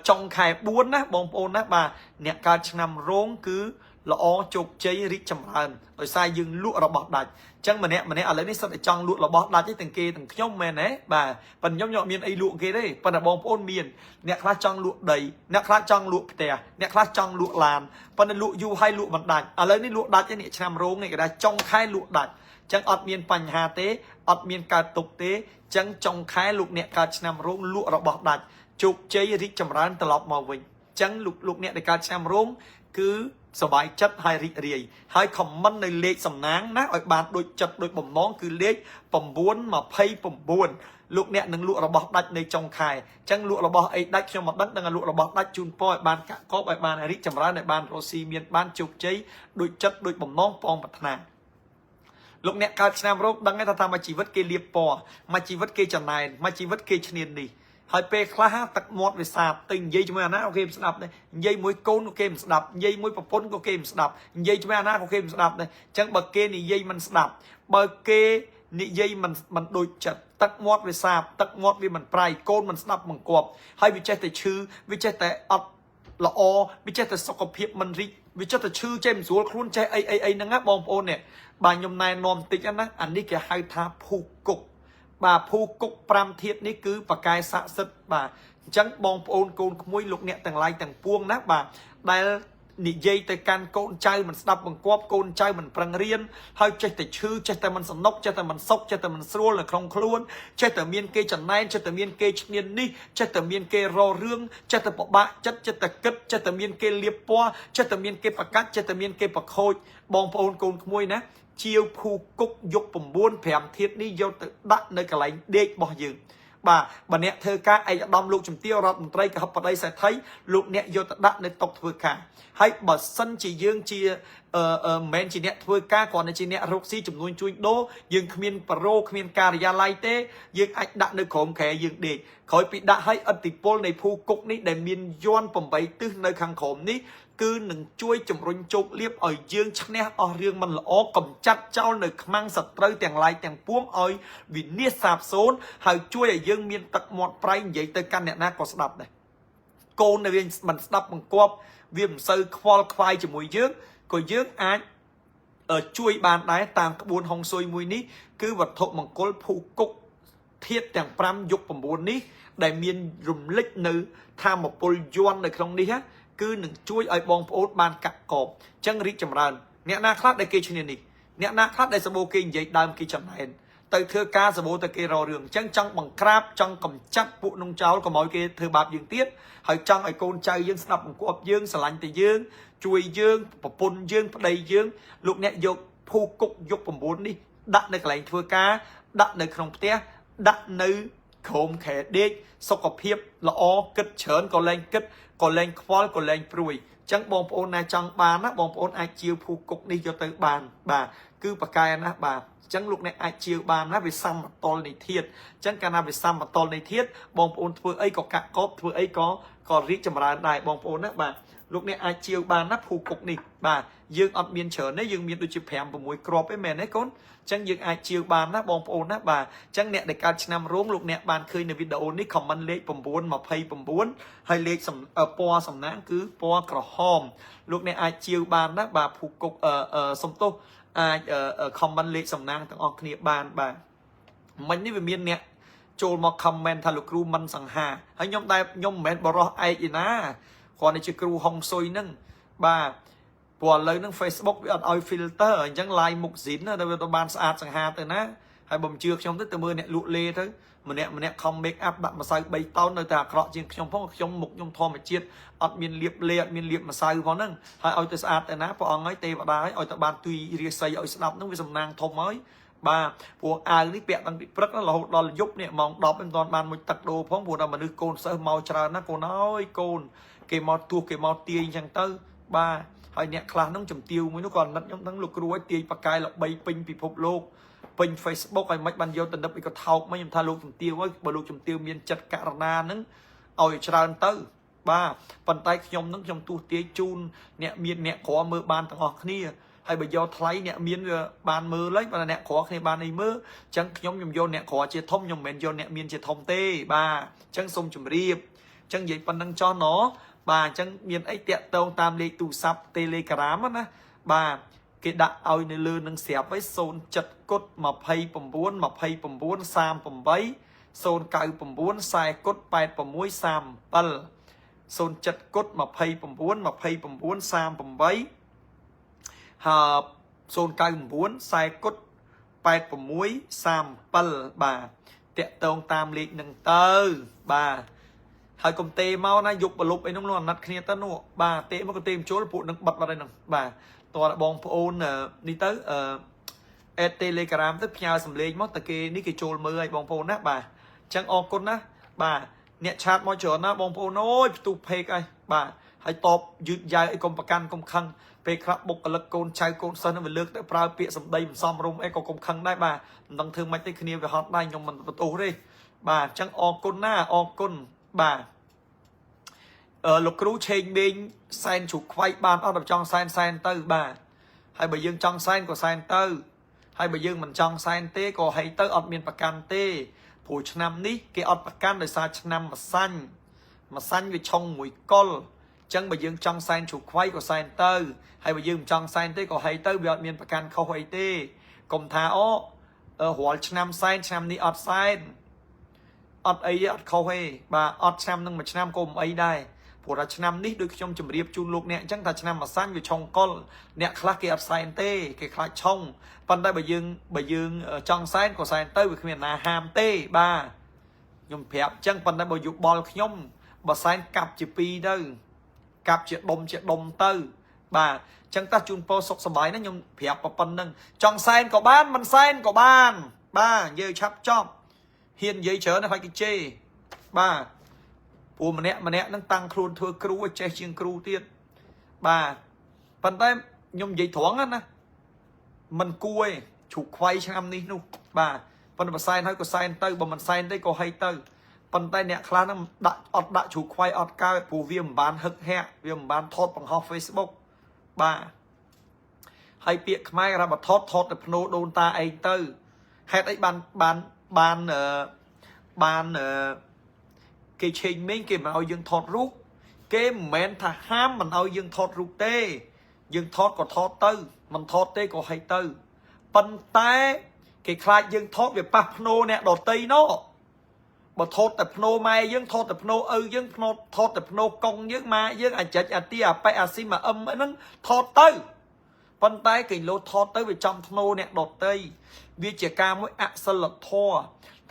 ចុងខែ4ណាបងប្អូនណាបាទអ្នកកើតឆ្នាំរោងគឺល្អជោគជ័យរីកចម្រើនដោយសារយើងលក់របស់ដាច់អញ្ចឹងម្នាក់ម្នាក់ឥឡូវនេះសិតតែចង់លក់របស់ដាច់ទេទាំងគេទាំងខ្ញុំមែនទេបាទប៉ុន្តែខ្ញុំយកមានអីលក់គេទេប៉ុន្តែបងប្អូនមានអ្នកខ្លះចង់លក់ដីអ្នកខ្លះចង់លក់ផ្ទះអ្នកខ្លះចង់លក់ឡានប៉ុន្តែលក់យូរហើយលក់មិនដាច់ឥឡូវនេះលក់ដាច់ទេនេះឆ្នាំរោងនេះគេថាចុងខែលក់ដាច់ចឹងអត់មានបញ្ហាទេអត់មានកើតទុកទេចឹងចុងខែលោកអ្នកកើតឆ្នាំរោងលក់របស់ដាច់ជោគជ័យរីកចម្រើនត្រឡប់មកវិញចឹងលោកលោកអ្នកដែលកើតឆ្នាំរោងគឺសบายចិត្តហើយរីករាយហើយ comment នៅលេខសំណាងណាឲ្យបានដូចចិត្តដូចបំណងគឺលេខ929លោកអ្នកនឹងលក់របស់ដាច់នៅចុងខែអញ្ចឹងលក់របស់អីដាច់ខ្ញុំមិនដឹងដឹងលក់របស់ដាច់ជូនពរឲ្យបានកាក់កបឲ្យបានរីកចម្រើនឲ្យបានរស់ស៊ីមានបានជោគជ័យដូចចិត្តដូចបំណងប៉ងប្រាថ្នាលោកអ្នកកើតឆ្នាំរោគដឹងថាថាមួយជីវិតគេលៀបពណ៌មួយជីវិតគេចំណែនមួយជីវិតគេឈ្នាននេះហើយពេលខ្លះទឹកមាត់វាសាបទៅនិយាយជាមួយអាណាក៏គេមិនស្ដាប់ដែរនិយាយមួយកូនក៏គេមិនស្ដាប់និយាយមួយប្រពន្ធក៏គេមិនស្ដាប់និយាយជាមួយអាណាក៏គេមិនស្ដាប់ដែរអញ្ចឹងបើគេនិយាយមិនស្ដាប់បើគេនិយាយមិនមិនដូចចិត្តទឹកមាត់វាសាបទឹកមាត់វាមិនប្រៃកូនមិនស្ដាប់បង្គាប់ហើយវាចេះតែឈឺវាចេះតែអត់ល្អវាចេះតែសុខភាពមិនរីកវាចេះតែឈឺចេះមិនស្រួលខ្លួនចេះអីអីអីហ្នឹងណាបងប្អូននេះបាទខ្ញុំណែនាំតិចណាអានេះគេហៅថាភូគុកបាទភូគុក5ធាតុនេះគឺបកែស័ក្តិសិទ្ធបាទអញ្ចឹងបងប្អូនកូនក្មួយលោកអ្នកទាំងឡាយទាំងពួងណាបាទដែលនិយាយទៅកាន់កូនចៅមិនស្ដាប់បង្គាប់កូនចៅមិនប្រឹងរៀនហើយចេះតែឈឺចេះតែមិនសំណុកចេះតែមិនសុខចេះតែមិនស្រួលនៅក្នុងខ្លួនចេះតែមានគេចំណែនចេះតែមានគេឈ្នាននេះចេះតែមានគេរករឿងចេះតែពិបាកចិត្តចេះតែគិតចេះតែមានគេលៀបពណ៌ចេះតែមានគេប្រកាច់ចេះតែមានគេប្រខូចបងប្អូនកូនក្មួយណាជាវភូគុកយុគ9 5ធាតុនេះយកទៅដាក់នៅកន្លែងដេករបស់យើងបាទបើអ្នកធ្វើការឯកឧត្តមលោកជំទាវរដ្ឋមន្ត្រីកហបតីសេដ្ឋីលោកអ្នកយកទៅដាក់នៅតុធ្វើការហើយបើសិនជាយើងជាអឺមិនមែនជាអ្នកធ្វើការគ្រាន់តែជាអ្នករកស៊ីចំនួនជួញដូរយើងគ្មានប្រូគ្មានការិយាល័យទេយើងអាចដាក់នៅក្រោមគ្រែយើងដេកក្រោយពីដាក់ឲ្យឥទ្ធិពលនៃភូគុកនេះដែលមានយ័ន្ត8ទិសនៅខាងក្រោមនេះគឺនឹងជួយជំរុញជោគលាភឲ្យយើងឈ្នះអស់រឿងមិនល្អកំចាត់ចោលនៅខ្មាំងសត្រូវទាំងឡាយទាំងពួងឲ្យវិនាសសាបសូន្យហើយជួយឲ្យយើងមានទឹកមាត់ប្រៃនិយាយទៅកាន់អ្នកណាក៏ស្ដាប់ដែរកូនដែលវាមិនស្ដាប់បង្គាប់វាមិនសូវខ្វល់ខ្វាយជាមួយយើងក៏យើងអាចជួយបានដែរតាមក្បួនហុងស៊ុយមួយនេះគឺវត្ថុមង្គលភូគុកធាតុទាំង5យុគ9នេះដែលមានរំលេចនៅធម៌ពលយន្តនៅក្នុងនេះគឺនឹងជួយឲ្យបងប្អូនបានកាក់កបអញ្ចឹងរីកចម្រើនអ្នកណាខ្លះដែលគេឈ្នានេះអ្នកណាខ្លះដែលសបោគេនិយាយដើមគេចំណែនទៅធ្វើការសបោទៅគេរករឿងអញ្ចឹងចង់បង្ក្រាបចង់កំចាត់ពួកនងចោលកុំឲ្យគេធ្វើបាបយើងទៀតហើយចង់ឲ្យកូនចៅយើងស្ដាប់បង្គាប់យើងស្រឡាញ់តែយើងជួយយើងប្រពន្ធយើងប្តីយើងលោកអ្នកយកភូគុកយុគ9នេះដាក់នៅកន្លែងធ្វើការដាក់នៅក្នុងផ្ទះដាក់នៅក្រោមខែដេកសុខភាពល្អគិតច្រើនក៏លែងគិតក៏លែងខ្វល់ក៏លែងព្រួយអញ្ចឹងបងប្អូនណាចង់បានណាបងប្អូនអាចជាវភូគុកនេះយកទៅបានបាទគឺប្រកែណាបាទអញ្ចឹងលោកអ្នកអាចជាវបានណាវាសមតលនៃធាតអញ្ចឹងកាលណាវាសមតលនៃធាតបងប្អូនធ្វើអីក៏កាក់កបធ្វើអីក៏ក៏រីកចម្រើនដែរបងប្អូនណាបាទលោកអ្នកអាចជាវបានណាភូគុកនេះបាទយើងអត់មានច្រើនទេយើងមានដូចជា5 6គ្រាប់ឯមែនទេកូនអញ្ចឹងយើងអាចជាវបានណាបងប្អូនណាបាទអញ្ចឹងអ្នកដែលកើតឆ្នាំរោងលោកអ្នកបានឃើញនៅវីដេអូនេះ comment លេខ929ហើយលេខពណ៌សំណាងគឺពណ៌ក្រហមលោកអ្នកអាចជាវបានណាបាទភូគុកសំទោសអាច comment លេខសំណាងទាំងអស់គ្នាបានបាទមិញនេះវាមានអ្នកចូលមក comment ថាលោកគ្រូមិនសង្ហាហើយខ្ញុំដែរខ្ញុំមិនមែនបរោះឯកឯណាគ្រាន់តែជាគ្រូហុងស៊ុយហ្នឹងបាទព្រោះឥឡូវហ្នឹង Facebook វាអត់ឲ្យ filter អញ្ចឹង live មុខស៊ីនតែវាទៅបានស្អាតសង្ហាទៅណាហើយបើមិនជឿខ្ញុំទៅទៅមើលអ្នកលក់លេទៅម្នាក់ម្នាក់ខំ make up ដាក់ម្សៅ3តោននៅតែអាក្រក់ជាងខ្ញុំផងខ្ញុំមុខខ្ញុំធម្មជាតិអត់មានលាបលេអត់មានលាបម្សៅផងហ្នឹងហើយឲ្យទៅស្អាតទៅណាព្រះអង្គហើយទេវតាហើយឲ្យទៅបានទុយរាសីឲ្យស្ដាប់ហ្នឹងវាសំណាងធំហើយបាទព្រោះអាវនេះពាក់តាំងពីព្រឹករហូតដល់យប់នេះម៉ោង10មិនទាន់បានមួយទឹកដូរផងព្រោះដល់មនុស្សកូនសិស្សមកច្រើនណាស់កូនអើយកូនគេមកទោះគេមកទាញអញ្ចឹងទៅបាទ ហើយអ្នកខ្លះហ្នឹងជំទាវមួយនោះក៏អាណិតខ្ញុំហ្នឹងលោកគ្រូឲ្យទាយបកែល្បីពេញពិភពលោកពេញ Facebook ឲ្យមិនបានយកទៅនឹកអីក៏ថោកមកខ្ញុំថាលោកជំទាវហើយបើលោកជំទាវមានចិត្តករណាហ្នឹងឲ្យច្រើនទៅបាទប៉ុន្តែខ្ញុំនឹងខ្ញុំទស្សទាយជូនអ្នកមានអ្នកក្រមើលបានទាំងអស់គ្នាហើយបើយកថ្លៃអ្នកមានវាបានមើលហើយបើអ្នកក្រគ្នាបានអីមើលអញ្ចឹងខ្ញុំខ្ញុំយកអ្នកក្រជាធំខ្ញុំមិនមែនយកអ្នកមានជាធំទេបាទអញ្ចឹងសូមជម្រាបអញ្ចឹងនិយាយប៉ុណ្្នឹងចោះណបាទអញ្ចឹងមានអីតាក់ទងតាមលេខទូរស័ព្ទ Telegram ណាបាទគេដាក់ឲ្យនៅលើនឹងស្រាប់ហើយ07គុត29 29 38 099 40គុត86 37 07គុត29 29 38ហើយ099 40គុត86 37បាទតាក់តងតាមលេខនឹងទៅបាទហើយកុំទេមកណាយប់ប្រលប់អីនោះអាណិតគ្នាទៅនោះបាទទេមកក៏ទេមិនចូលពួកនឹងបិទបាត់ហើយហ្នឹងបាទតើបងប្អូននេះទៅអឺអេត Telegram ទៅផ្ញើសំឡេងមកតែគេនេះគេចូលមើលឲ្យបងប្អូនណាបាទអញ្ចឹងអរគុណណាបាទអ្នក chat មកច្រើនណាបងប្អូនអូយផ្ទុះពេកហើយបាទហើយតបយឺតយ៉ាវអីកុំប្រកាន់កុំខឹងពេលខ្លះបុគ្គលិកកូនចៅកូនសិស្សនឹងវាលើកទៅប្រើពាក្យសម្ដីមិនសមរម្យអីក៏កុំខឹងដែរបាទមិនដឹងធ្វើម៉េចទេគ្នាវាហត់ដែរខ្ញុំមិនបន្ទោសទេបាទអញ្ចឹងអរគុណណាអរគុណបាទអឺលោកគ្រូឆេងមេងសែនជ្រូកខ្វៃបានអត់ចង់សែនសែនទៅបាទហើយបើយើងចង់សែនក៏សែនទៅហើយបើយើងមិនចង់សែនទេក៏ហីទៅអត់មានប្រកាន់ទេព្រោះឆ្នាំនេះគេអត់ប្រកាន់ដោយសារឆ្នាំម្សាញ់ម្សាញ់វាឆុងមួយកុលចឹងបើយើងចង់សែនជ្រូកខ្វៃក៏សែនទៅហើយបើយើងមិនចង់សែនទេក៏ហីទៅវាអត់មានប្រកាន់ខុសអីទេកុំថាអូរាល់ឆ្នាំសែនឆ្នាំនេះអត់សែនអត់អីទេអត់ខុសទេបាទអត់ឆ្នាំនឹងមួយឆ្នាំក៏មិនអីដែរព្រោះថាឆ្នាំនេះដូចខ្ញុំជម្រាបជូនលោកអ្នកអញ្ចឹងថាឆ្នាំម្សាញ់វាឆុងកុលអ្នកខ្លះគេអត់សែនទេគេខ្លាចឆុងប៉ុន្តែបើយើងចង់សែនក៏សែនទៅវាគ្មានណាហាមទេបាទខ្ញុំប្រាប់អញ្ចឹងប៉ុន្តែបើយោបល់ខ្ញុំបើសែនកាប់ជាពីរទៅកាប់ជាដុំជាដុំទៅបាទអញ្ចឹងតោះជូនពរសុខសប្បាយណាខ្ញុំប្រាប់ប៉ុណ្្នឹងចង់សែនក៏បានមិនសែនក៏បានបាទនិយាយឆាប់ចប់ហ៊ាននិយាយច្រើនណាស់ខ្លាចគេជេរបាទព្រោះម្នាក់ម្នាក់នឹងតាំងខ្លួនធ្វើគ្រូឲ្យចេះជាងគ្រូទៀតបាទប៉ុន្តែខ្ញុំនិយាយត្រង់ណាមិនគួរទេជ្រូកខ្វៃឆ្នាំនេះនោះបាទប៉ុន្តែបើសែនហើយក៏សែនទៅបើមិនសែនទេក៏ហីទៅប៉ុន្តែអ្នកខ្លះហ្នឹងដាក់អត់ដាក់ជ្រូកខ្វៃអត់កើតព្រោះវាមិនបានហឹកហាក់វាមិនបានថតបង្ហោះ Facebook បាទហើយពាក្យខ្មែរគេថាបើថតថតទៅភ្នោដូនតាឯងទៅហេតុអីបានបានបានអឺបានអឺគេឆេងមេងគេមិនឲ្យយើងថតរូបគេមិនមែនថាហាមមិនឲ្យយើងថតរូបទេយើងថតក៏ថតទៅមិនថតទេក៏ហីទៅប៉ុន្តែគេខ្លាចយើងថតវាប៉ះភ្នោអ្នកដតីណោះបើថតតែភ្នោម៉ែយើងថតតែភ្នោឪយើងភ្នោថតតែភ្នោកុងយើងម៉ាយើងអាចចិចអាទីអាប៉ែអាស៊ីមអាអឹមអីហ្នឹងថតទៅប៉ុន្តែគេលោថតទៅវាចំធ្នោអ្នកដតីវាជាការមួយអសិលធម៌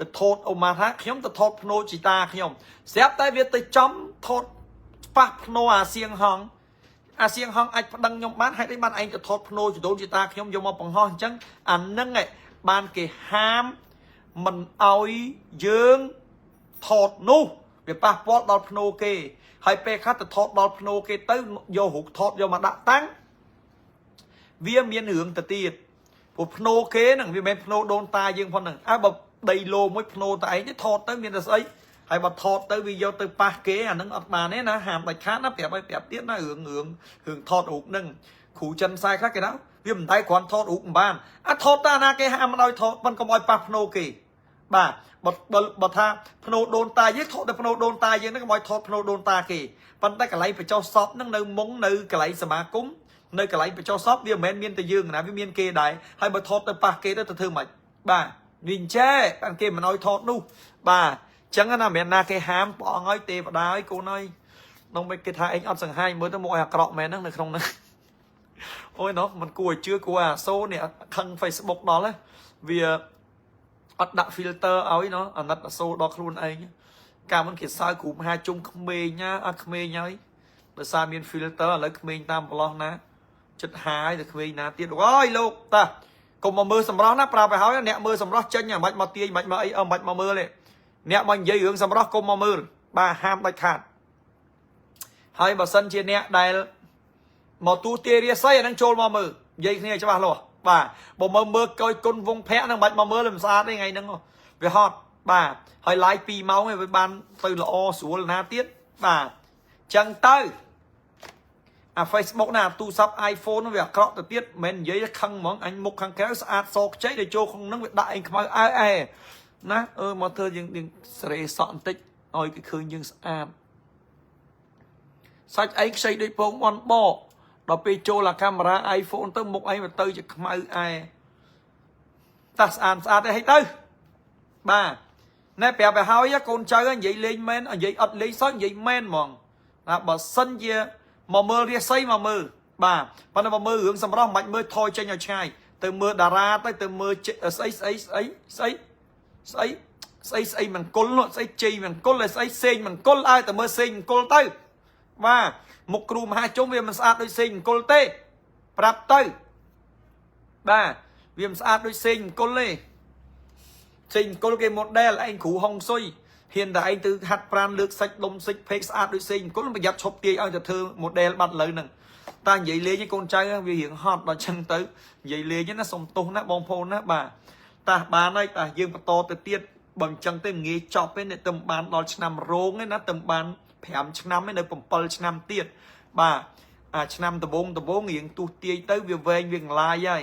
ទៅថតអូម៉ាថាខ្ញុំទៅថតភ្នោជីតាខ្ញុំស្រាប់តែវាទៅចំថតប៉ះភ្នោអាសៀងហងអាសៀងហងអាចប្តឹងខ្ញុំបានហេតុអីបានឯងទៅថតភ្នោជីដូនជីតាខ្ញុំយកមកបង្ហោះអញ្ចឹងអានឹងឯងបានគេហាមមិនឲ្យយើងថតនោះវាប៉ះពាល់ដល់ភ្នោគេហើយពេលខ្លះទៅថតដល់ភ្នោគេទៅយករូបថតយកមកដាក់តាំងវាមានរឿងទៅទៀតព្រោះភ្នោគេហ្នឹងវាមិនមែនភ្នោដូនតាយើងផងហ្នឹងអើបើដីលោមួយភ្នោតែឯងទេថតទៅមានតែស្អីហើយបើថតទៅវាយកទៅប៉ះគេអាហ្នឹងអត់បានទេណាហាមដាច់ខាតណាប្រាប់ឲ្យប្រាប់ទៀតណារឿងរឿងរឿងថតរូបហ្នឹងគ្រូចិនខ្សែខ្លះគេថាវាមិនតែគ្រាន់ថតរូបមិនបានអាថតតាណាគេហាមមិនឲ្យថតប៉ុនកុំឲ្យប៉ះភ្នោគេបាទបើបើថាភ្នោដូនតាយើងថតតែភ្នោដូនតាយើងហ្នឹងកុំឲ្យថតភ្នោដូនតាគេប៉ុន្តែកន្លែងបញ្ចុះសពហ្នឹងនៅមុងនៅកន្លែងសមាគមនៅកន្លែងបញ្ចុះសពវាមិនមែនមានតែយើងណាវាមានគេដែរហើយបើថតទៅប៉ះគេទៅទៅធ្វើម៉េចបាទវាអញ្ចេះបានគេមិនឲ្យថតនោះបាទចឹងណាមិនមែនណាគេហាមព្រះអង្គឲ្យទេវតាឲ្យកូនអើយនងមិនគេថាឯងអត់សង្ហាយមើលទៅមកឲ្យអាក្រក់មែនហ្នឹងនៅក្នុងហ្នឹងអូយណោះមិនគួរឲ្យជឿគួរអាសូនេះខឹង Facebook ដល់ណាវាអត់ដាក់ filter ឲ្យណោះអាណិតអាសូរដល់ខ្លួនឯងកាលមុនគេសើគ្រូមហាជុំក្មេងណាអត់ក្មេងហើយដោយសារមាន filter ឥឡូវក្មេងតាមប្រឡោះណាចិត្តហាយទៅក្មេងណាទៀតអូយលោកតាកុំមកមើលសម្រស់ណាប្រាប់ឲ្យហើយអ្នកមើលសម្រស់ចេញអាមិនមកទាញមិនមកអីអមិនមកមើលទេអ្នកមកនិយាយរឿងសម្រស់កុំមកមើលបាទហាមដាច់ខាតហើយបើសិនជាអ្នកដែល មកទូទារាសីអាហ្នឹងចូលមកមើលនិយាយគ្នាច្បាស់លាស់បាទបើមើលមើលកយគុណវងភ័ក្រហ្នឹងមិនបាច់មកមើលមិនស្អាតទេថ្ងៃហ្នឹងវាហត់បាទហើយ live 2ម៉ោងឯងវាបានទៅល្អស្រួលណាទៀតបាទចឹងទៅអា Facebook ណាទូរស័ព្ទ iPhone ហ្នឹងវាអាក្រក់ទៅទៀតមិនមែននិយាយខឹងហ្មងអញមុខខាងក្រៅស្អាតសខ្ចីដល់ចូលក្នុងហ្នឹងវាដាក់ឯងខ្មៅអើអែណាអឺមកធ្វើយើងយើងសេរីសក់បន្តិចឲ្យគេឃើញយើងស្អាតសាច់ឯងខ្ចីដូចពងបនបកដល់ពេលចូលអាកាមេរ៉ា iPhone ទៅមុខឯងវាទៅជាខ្មៅអែតាស្អាតស្អាតទេហីទៅបាទណែប្រាប់ឲ្យហើយកូនចៅនិយាយលេងមែននិយាយអត់លេងសោះនិយាយមែនហ្មងណាបើសិនជាមកមើលរាសីមកមើលបាទប៉ុន្តែមកមើលរឿងសម្រស់មិនបាច់មើលថយចេញឲ្យឆ្ងាយទៅមើលតារាទៅទៅមើលស្អីស្អីស្អីស្អីស្អីស្អីស្អីមង្គលនោះស្អីជ័យមង្គលស្អីសេងមង្គលឲ្យតែមើលសេងមង្គលទៅបាទមុខគ្រូមហាជុំវាមិនស្អាតដូចសេងមង្គលទេប្រាប់ទៅបាទវាមិនស្អាតដូចសេងមង្គលទេសេងមង្គលគេ model ឯងគ្រូហុងស៊ុយហ៊ានតែឯងទៅហាត់ប្រានលើកសាច់ដុំសាច់ពេកស្អាតដូចសេងមង្គលប្រយ័ត្នឈប់ទាយឲ្យទៅធ្វើ model បាត់លើហ្នឹងតែនិយាយលេងឯងកូនចៅវារៀងហត់ដល់ចឹងទៅនិយាយលេងណាសុំទោសណាបងប្អូនណាបាទតាបានហើយតាយើងបន្តទៅទៀតបើមិនចឹងទេងាយចប់ទេអ្នកទៅបានដល់ឆ្នាំរោងឯណាទៅបាន5ឆ្នាំឯនៅ7ឆ្នាំទៀតបាទអាឆ្នាំដំបងដំបងរៀងទុះទាយទៅវាវែងវាងឡាយហើយ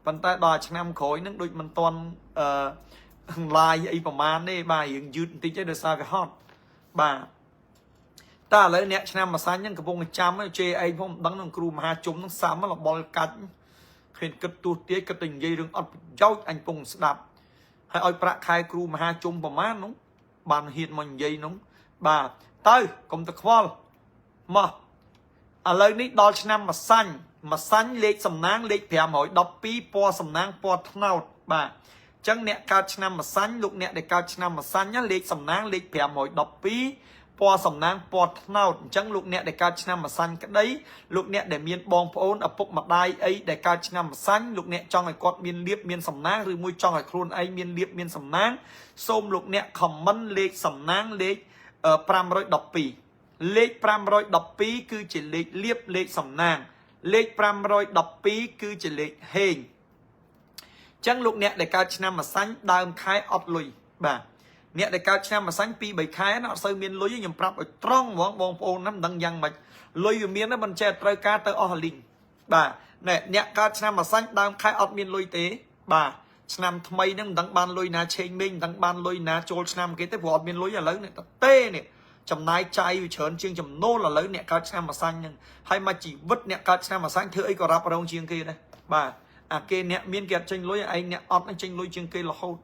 ប៉ុន្តែដល់ឆ្នាំក្រោយហ្នឹងដូចមិនទាន់អឺឡាយអីប្រហែលទេបាទរៀងយឺតបន្តិចទេដោយសារវាហត់បាទតែឥឡូវអ្នកឆ្នាំម្សាញ់ហ្នឹងកំពុងចាំជេរឯងផងមិនដឹងនឹងគ្រូមហាជុំហ្នឹងសាំលបលកាច់គ្មានគិតទោះទាយគិតតែនិយាយរឿងអត់ប្រយោជន៍អញពងស្ដាប់ហើយឲ្យប្រាក់ខែគ្រូមហាជុំប្រមាណនោះបានហ៊ានមកនិយាយនោះបាទទៅកុំទៅខ្វល់មកឥឡូវនេះដល់ឆ្នាំម្សាញ់ម្សាញ់លេខសំណាងលេខ512ពណ៌សំណាងពណ៌ត្នោតបាទអញ្ចឹងអ្នកកើតឆ្នាំម្សាញ់លោកអ្នកដែលកើតឆ្នាំម្សាញ់លេខសំណាងលេខ512ពណ៌សំណាងពណ៌ត្នោតអញ្ចឹងលោកអ្នកដែលកើតឆ្នាំម្សាញ់ក្តីលោកអ្នកដែលមានបងប្អូនឪពុកម្ដាយអីដែលកើតឆ្នាំម្សាញ់លោកអ្នកចង់ឲ្យគាត់មានលៀបមានសំណាងឬមួយចង់ឲ្យខ្លួនឯងមានលៀបមានសំណាងសូមលោកអ្នក comment លេខសំណាងលេខ512លេខ512គឺជាលេខលៀបលេខសំណាងលេខ512គឺជាលេខហេងចឹងលោកអ្នកដែលកើតឆ្នាំម្សាញ់ដើមខែអត់លុយបាទអ្នកដែលកើតឆ្នាំម្សាញ់2 3ខែណាអត់សូវមានលុយខ្ញុំប្រាប់ឲ្យត្រង់ហ្មងបងប្អូនណាមិនដឹងយ៉ាងម៉េចលុយវាមានណាមិនចេះត្រូវការទៅអស់លីងបាទណែអ្នកកើតឆ្នាំម្សាញ់ដើមខែអត់មានលុយទេបាទឆ្នាំថ្មីហ្នឹងមិនដឹងបានលុយណាឆេងមេងមិនដឹងបានលុយណាចូលឆ្នាំគេទេព្រោះអត់មានលុយឥឡូវនេះទេនេះចំណាយចាយវាច្រើនជាងចំណូលឥឡូវអ្នកកើតឆ្នាំម្សាញ់ហ្នឹងហើយមកជីវិតអ្នកកើតឆ្នាំម្សាញ់ធ្វើអីក៏រ៉ាប់រងជាងគេដែរបាទអាគេអ្នកមានគេអត់ចេញលុយឯងអ្នកអត់នឹងចេញលុយជាងគេរហូត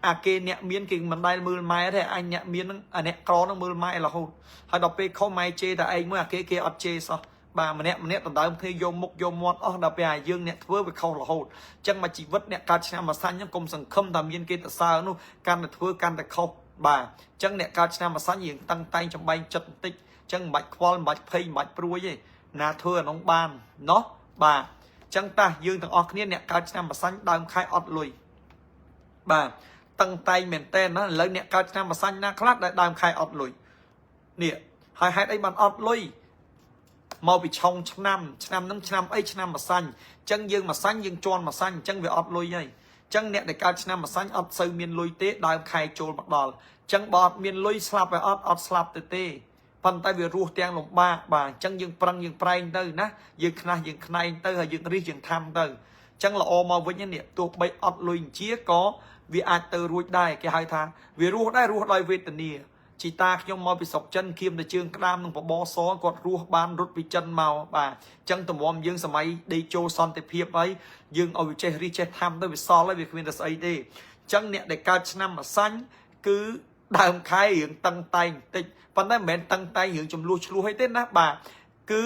អាគេអ្នកមានគេមិនដែលមើលម៉ែទេអញអ្នកមានហ្នឹងអាអ្នកក្រហ្នឹងមើលម៉ែរហូតហើយដល់ពេលខុសម៉ែជេរតែឯងមើលអាគេគេអត់ជេរសោះបាទម្នាក់ម្នាក់ដណ្ដើមគ្នាយកមុខយកមាត់អស់ដល់ពេលអាយើងអ្នកធ្វើវាខុសរហូតអញ្ចឹងមកជីវិតអ្នកកើតឆ្នាំម្សាញ់ហ្នឹងកុំសង្ឃឹមថាមានគេទៅសើនោះកាន់តែធ្វើកាន់តែខុសបាទអញ្ចឹងអ្នកកើតឆ្នាំម្សាញ់រៀងតឹងតែងចំបែងចិត្តបន្តិចអញ្ចឹងមិនបាច់ខ្វល់មិនបាច់ភ័យមិនបាច់ព្រួយទេណាធ្វើអានោះបានណោះបាទអញ្ចឹងតាយើងទាំងអស់គ្នាអ្នកកើតឆ្នាំម្សាញ់ដើមខែអត់លុយបាទតឹងតែងមែនតើណាឥឡូវអ្នកកើតឆ្នាំម្សាញ់ណាខ្លះដែលដើមខែអត់លុយនេះហើយហេតុអីបានអត់លុយមកពីឆុងឆ្នាំឆ្នាំហ្នឹងឆ្នាំអីឆ្នាំម្សាញ់អញ្ចឹងយើងម្សាញ់យើងជន់ម្សាញ់អញ្ចឹងវាអត់លុយហើយអញ្ចឹងអ្នកដែលកើតឆ្នាំម្សាញ់អត់សូវមានលុយទេដើមខែចូលមកដល់អញ្ចឹងបើអត់មានលុយស្លាប់ឲ្យអត់អត់ស្លាប់ទៅទេប៉ុន្តែវារស់ទាំងលំបាកបាទអញ្ចឹងយើងប្រឹងយើងប្រែងទៅណាយើងខ្នះយើងខ្នែងទៅហើយយើងរិះយើងធ្វើទៅអញ្ចឹងល្អមកវិញនេះទោះបីអត់លុយជាក៏វាអាចទៅរួចដែរគេហៅថាវារស់ដែររស់ដោយវេទនាជីតាខ្ញុំមកពីស្រុកចិនគៀមទៅជើងក្តាមនឹងបបសគាត់រស់បានរត់ពីចិនមកបាទអញ្ចឹងតម្រាំយើងសម័យដេជោសន្តិភាពហើយយើងឲ្យវាចេះរិះចេះធ្វើទៅវាសល់ហើយវាគ្មានតែស្អីទេអញ្ចឹងអ្នកដែលកើតឆ្នាំម្សាញ់គឺដើមខែរឿងតឹងតែងបន្តិចប៉ុន្តែមិនមែនតឹងតែងរឿងចំនួនឆ្លោះអីទេណាបាទគឺ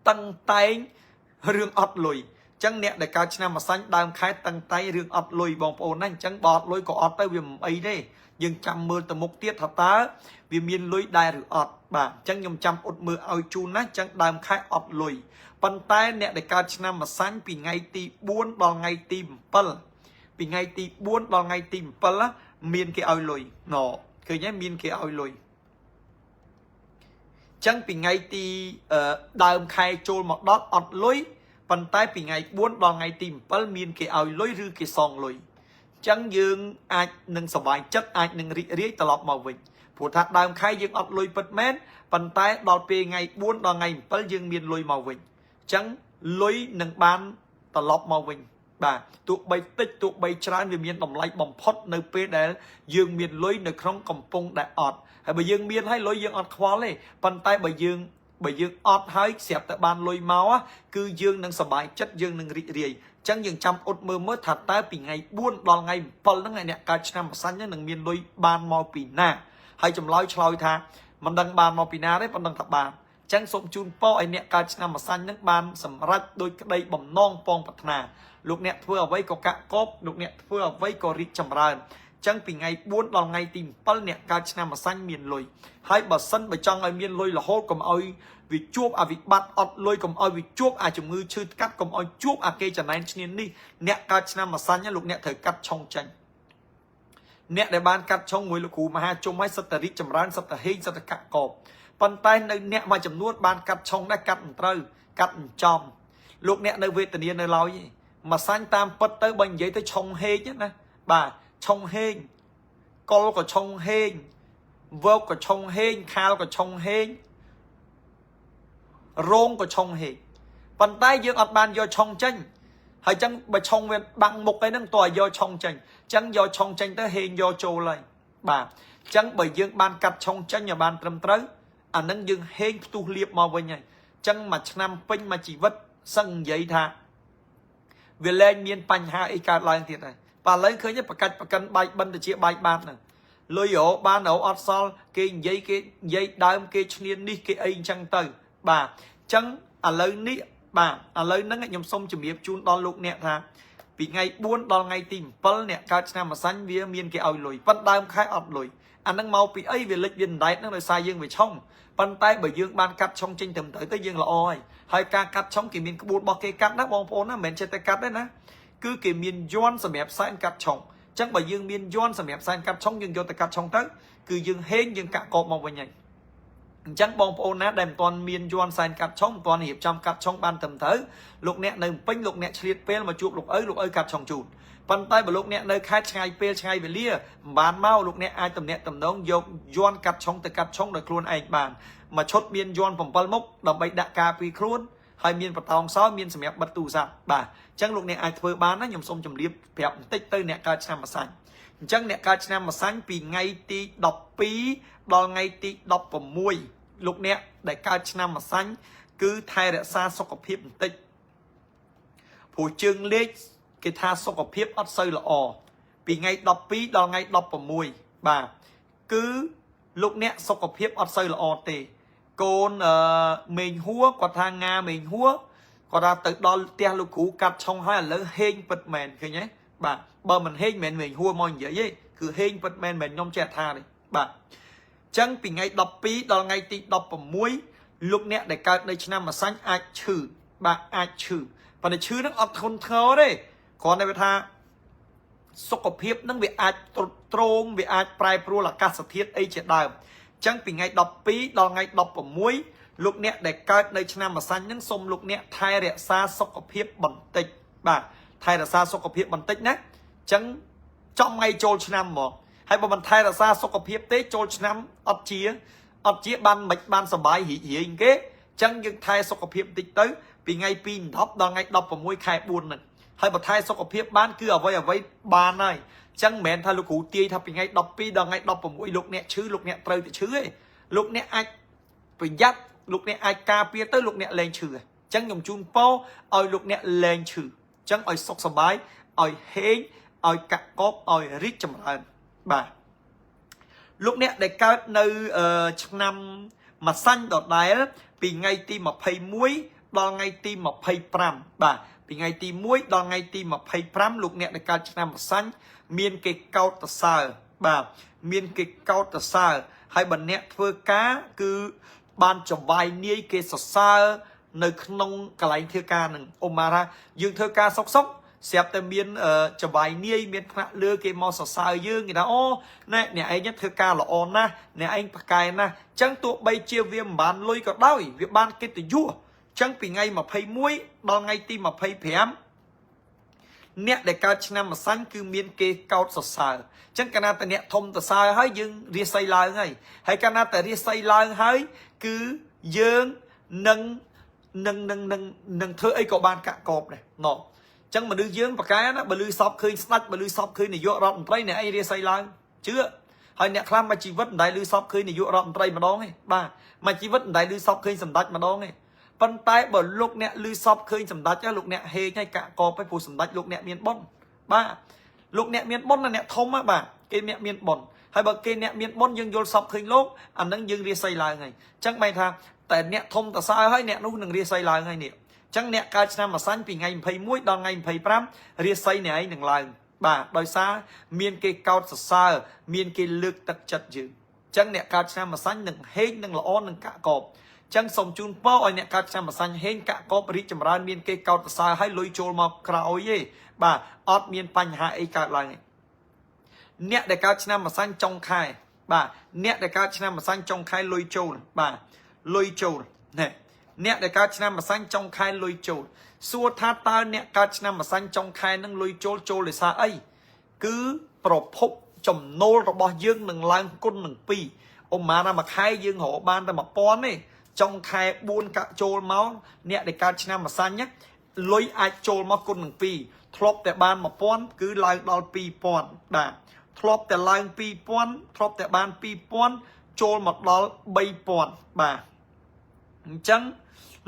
តឹងតែងរឿងអត់លុយចឹងអ្នកដែលកើតឆ្នាំម្សាញ់ដើមខែតឹងតែងរឿងអត់លុយបងប្អូនណាអញ្ចឹងបើអត់លុយក៏អត់ទៅវាមិនអីទេយើងចាំមើលទៅមុខទៀតថាតើវាមានលុយដែរឬអត់បាទអញ្ចឹងខ្ញុំចាំអ៊ុតមើលឲ្យជូនណាអញ្ចឹងដើមខែអត់លុយប៉ុន្តែអ្នកដែលកើតឆ្នាំម្សាញ់ពីថ្ងៃទី4ដល់ថ្ងៃទី7ពីថ្ងៃទី4ដល់ថ្ងៃទី7មានគេឲ្យលុយណឃើញទេមានគេឲ្យលុយ ចឹងពីថ្ងៃទីដើមខែចូលមកដល់អត់លុយប៉ុន្តែពីថ្ងៃ4ដល់ថ្ងៃទី7មានគេឲ្យលុយឬគេសងលុយចឹងយើងអាចនឹងសប្បាយចិត្តអាចនឹងរីករាយត្រឡប់មកវិញព្រោះថាដើមខែយើងអត់លុយពិតមែនប៉ុន្តែដល់ពេលថ្ងៃ4ដល់ថ្ងៃ7យើងមានលុយមកវិញចឹងលុយនឹងបានត្រឡប់មកវិញបាទទោះបីតិចទោះបីច្រើនវាមានតម្លៃបំផុតនៅពេលដែលយើងមានលុយនៅក្នុងកំពុងដែលអត់ហើយបើយើងមានហើយលុយយើងអត់ខ្វល់ទេប៉ុន្តែបើយើងអត់ហើយស្រាប់តែបានលុយមកគឺយើងនឹងសប្បាយចិត្តយើងនឹងរីករាយចឹងយើងចាំអត់មើលមើលថាតើពីថ្ងៃ4ដល់ថ្ងៃ7ហ្នឹងអ្នកកើតឆ្នាំម្សាញ់ហ្នឹងនឹងមានលុយបានមកពីណាហើយចម្លើយឆ្លើយថាមិនដឹងបានមកពីណាទេប៉ុណ្ណឹងថាបានចឹងសូមជូនពរឲ្យអ្នកកើតឆ្នាំម្សាញ់ហ្នឹងបានសម្រេចដោយក្តីបំណងពងប្រាថ្នាលោកអ្នកធ្វើអ្វីក៏កាក់កបលោកអ្នកធ្វើអ្វីក៏រីកចម្រើនចឹងពីថ្ងៃ4ដល់ថ្ងៃទី7អ្នកកើតឆ្នាំម្សាញ់មានលុយហើយបើសិនបើចង់ឲ្យមានលុយរហូតកុំឲ្យវាជួបអវិបត្តិអត់លុយកុំឲ្យវាជួបអាជំងឺឈឺថ្កាត់កុំឲ្យជួបអាគេចំណែនឈ្នាននេះអ្នកកើតឆ្នាំម្សាញ់លោកអ្នកត្រូវកាត់ឆុងចេញអ្នកដែលបានកាត់ឆុងមួយលោកគ្រូមហាជុំឲ្យសិតតរិកចម្រើនសិតតហេងសិតតកាក់កបប៉ុន្តែនៅអ្នកមួយចំនួនបានកាត់ឆុងដែរកាត់មិនត្រូវកាត់មិនចំលោកអ្នកនៅវេទនានៅឡើយម្សាញ់តាមពិតទៅបើនិយាយទៅឆុងហេងណាបាទឆុងហេងកុលក៏ឆុងហេងវោកក៏ឆុងហេងខាលក៏ឆុងហេងរោងក៏ឆុងហេងប៉ុន្តែយើងអត់បានយកឆុងចេញហើយចឹងបើឆុងវាបាំងមុខអីហ្នឹងតើយកឆុងចេញចឹងយកឆុងចេញទៅហេងយកចូលហើយបាទចឹងបើយើងបានកាត់ឆុងចេញឲ្យបានត្រឹមត្រូវអានឹងយើងហេងផ្ទុះលៀបមកវិញហើយចឹងមួយឆ្នាំពេញមួយជីវិតសឹងនិយាយថាវាលែងមានបញ្ហាអីកើតឡើងទៀតហើយបាទឥឡូវឃើញប្រកាច់ប្រកិនបាយបិណ្ឌទៅជាបាយបាតហ្នឹងលុយរកបានរកអត់សល់គេនិយាយគេនិយាយដើមគេឈ្នាននេះគេអីអញ្ចឹងទៅបាទអញ្ចឹងឥឡូវនេះបាទឥឡូវហ្នឹងខ្ញុំសូមជម្រាបជូនដល់លោកអ្នកថាពីថ្ងៃ4ដល់ថ្ងៃទី7អ្នកកើតឆ្នាំម្សាញ់វាមានគេឲ្យលុយប៉ុន្តែដើមខែអត់លុយអាហ្នឹងមកពីអីវាលិចវាដណ្ដែតហ្នឹងដោយសារយើងវាឆុងប៉ុន្តែបើយើងបានកាត់ឆុងចេញត្រឹមត្រូវទៅយើងល្អហើយហើយការកាត់ឆុងគេមានក្បួនរបស់គេកាត់ណាបងប្អូនណាមិនមែនចេះតែកាត់ទេណាគឺគេមានយ័ន្តសម្រាប់សែនកាត់ឆុងចឹងបើយើងមានយ័ន្តសម្រាប់សែនកាត់ឆុងយើងយកទៅកាត់ឆុងទៅគឺយើងហេងយើងកាក់កបមកវិញហើយអញ្ចឹងបងប្អូនណាដែលមិនទាន់មានយ័ន្តសែនកាត់ឆុងមិនទាន់រៀបចំកាត់ឆុងបានត្រឹមត្រូវលោកអ្នកនៅពេញលោកអ្នកឆ្លៀតពេលមកជួបលោកឪលោកឪកាត់ឆុងជូនប៉ុន្តែបើលោកអ្នកនៅខេត្តឆ្ងាយពេលឆ្ងាយវេលាមិនបានមកលោកអ្នកអាចតំណាក់តំណងយកយ័ន្តកាត់ឆុងទៅកាត់ឆុងដោយខ្លួនឯងបានមួយឈុតមានយ័ន្ត7មុខដើម្បីដាក់ការពីខ្លួនហើយមានបតោងសោមានសម្រាប់បិទទូរស័ព្ទបាទអញ្ចឹងលោកអ្នកអាចធ្វើបានណាខ្ញុំសូមជម្រាបប្រាប់បន្តិចទៅអ្នកកើតឆ្នាំម្សាញ់អញ្ចឹងអ្នកកើតឆ្នាំម្សាញ់ពីថ្ងៃទី12ដល់ថ្ងៃទី16លោកអ្នកដែលកើតឆ្នាំម្សាញ់គឺថែរក្សាសុខភាពបន្តិចព្រោះជើងលេខគេថាសុខភាពអត់សូវល្អពីថ្ងៃ12ដល់ថ្ងៃ16បាទគឺលោកអ្នកសុខភាពអត់សូវល្អទេកូនអឺមេងហួរគាត់ថាងាមេងហួរគាត់ថាទៅដល់ផ្ទះលោកគ្រូកាត់ឆុងហើយឥឡូវហេងពិតមែនឃើញទេបាទបើមិនហេងមិនមែនមេងហួរមកនិយាយទេគឺហេងពិតមែនមិនខ្ញុំចេះថាទេបាទចឹងពីថ្ងៃ12ដល់ថ្ងៃទី16លោកអ្នកដែលកើតនៅឆ្នាំម្សាញ់អាចឈឺបាទអាចឈឺប៉ុន្តែឈឺនឹងអត់ធ្ងន់ធ្ងរទេគ្រាន់តែវាថាសុខភាពនឹងវាអាចទ្រុឌទ្រោមវាអាចប្រែប្រួលអាកាសធាតុអីជាដើមចឹងពីថ្ងៃ12ដល់ថ្ងៃ16លោកអ្នកដែលកើតនៅឆ្នាំម្សាញ់ហ្នឹងសូមលោកអ្នកថែរក្សាសុខភាពបន្តិចបាទថែរក្សាសុខភាពបន្តិចណាចឹងចំថ្ងៃចូលឆ្នាំហ្មងហើយបើមិនថែរក្សាសុខភាពទេចូលឆ្នាំអត់ជាអត់ជាបានមិនបានសបាយរីករាយគេចឹងយើងថែសុខភាពបន្តិចទៅពីថ្ងៃ2 10ដល់ថ្ងៃ16ខែ4ហ្នឹងហើយបើថែសុខភាពបានគឺអ្វីអ្វីបានហើយចឹងមិនមែនថាលោកគ្រូទាយថាពីថ្ងៃ12ដល់ថ្ងៃ16លោកអ្នកឈឺលោកអ្នកត្រូវតែឈឺទេលោកអ្នកអាចប្រយ័ត្នលោកអ្នកអាចការពារទៅលោកអ្នកលែងឈឺអញ្ចឹងខ្ញុំជូនពរឲ្យលោកអ្នកលែងឈឺអញ្ចឹងឲ្យសុខសប្បាយឲ្យហេងឲ្យកាក់កបឲ្យរីកចម្រើនបាទលោកអ្នកដែលកើតនៅឆ្នាំម្សាញ់ដដែលពីថ្ងៃទី21ដល់ថ្ងៃទី25បាទពីថ្ងៃទី1ដល់ថ្ងៃទី25លោកអ្នកដែលកើតឆ្នាំម្សាញ់មានគេកោតសរសើរបាទមានគេកោតសរសើរហើយបើអ្នកធ្វើការគឺបានចវាយនាយគេសរសើរនៅក្នុងកន្លែងធ្វើការនឹងអ៊ុំម៉ារ៉ាយើងធ្វើការសុកសុក ស្រាប់តែមានចវាយនាយមានថ្នាក់លើគេមកសរសើរយើងគេថាអូណែអ្នកឯងធ្វើការល្អណាស់អ្នកឯងប្រកែណាស់អញ្ចឹងទោះបីជាវាមិនបានលុយក៏ដោយវាបានកិត្តិយសអញ្ចឹងពីថ្ងៃ21ដល់ថ្ងៃទី25អ្នកដែលកើតឆ្នាំម្សាញ់គឺមានគេកោតសរសើរអញ្ចឹងកាលណាតអ្នកធំសរសើរហើយយើងរាសីឡើងហើយហើយកាលណាតែរាសីឡើងហើយគឺយើងនឹងនឹងនឹងនឹងនឹងធ្វើអីក៏បានកាក់កបដែរណោះអញ្ចឹងមនុស្សយើងប្រកែណាបើលឺសពឃើញស្ដេចបើលឺសពឃើញនាយករដ្ឋមន្ត្រីអ្នកអីរាសីឡើងជឿហើយអ្នកខ្លះមួយជីវិតមិនដែលលឺសពឃើញនាយករដ្ឋមន្ត្រីម្ដងទេបាទមួយជីវិតមិនដែលលឺសពឃើញសម្ដេចម្ដងទេប៉ុន្តែបើលោកអ្នកលឺសពឃើញសម្ដេចលោកអ្នកហេងហើយកាក់កបហើយព្រោះសម្ដេចលោកអ្នកមានបុណ្យបាទលោកអ្នកមានបុណ្យណាអ្នកធំហ៎បាទគេអ្នកមានបុណ្យហើយបើគេអ្នកមានបុណ្យយើងយល់សពឃើញលោកអានឹងយើងរាសីឡើងហើយអញ្ចឹងបែរថាតែអ្នកធំតសើហើយអ្នកនោះនឹងរាសីឡើងហើយនេះអញ្ចឹងអ្នកកើតឆ្នាំម្សាញ់ពីថ្ងៃ21ដល់ថ្ងៃ25រាសីអ្នកឯងនឹងឡើងបាទដោយសារមានគេកោតសរសើរមានគេលើកទឹកចិត្តយើងអញ្ចឹងអ្នកកើតឆ្នាំម្សាញ់នឹងហេងនឹងល្អនឹងកាក់កបចឹងសូមជូនពរឲ្យអ្នកកើតឆ្នាំម្សាញ់ហេងកាក់កបរីកចម្រើនមានគេកោតសរសើរឲ្យលុយចូលមកក្រោយទេបាទអត់មានបញ្ហាអីកើតឡើងទេអ្នកដែលកើតឆ្នាំម្សាញ់ចុងខែបាទអ្នកដែលកើតឆ្នាំម្សាញ់ចុងខែលុយចូលបាទលុយចូលណែអ្នកដែលកើតឆ្នាំម្សាញ់ចុងខែលុយចូលសួរថាតើអ្នកកើតឆ្នាំម្សាញ់ចុងខែនឹងលុយចូលចូលដោយសារអីគឺប្រភពចំណូលរបស់យើងនឹងឡើងគុណនឹង2អ៊ំម៉ាណាមួយខែយើងរកបានតែ1000ទេចុងខែ4កាក់ចូលមកអ្នកដែលកើតឆ្នាំម្សាញ់ណាលុយអាចចូលមកគុណនឹង2ធ្លាប់តែបាន1000គឺឡើងដល់2000បាទធ្លាប់តែឡើង2000ធ្លាប់តែបាន2000ចូលមកដល់3000បាទអញ្ចឹង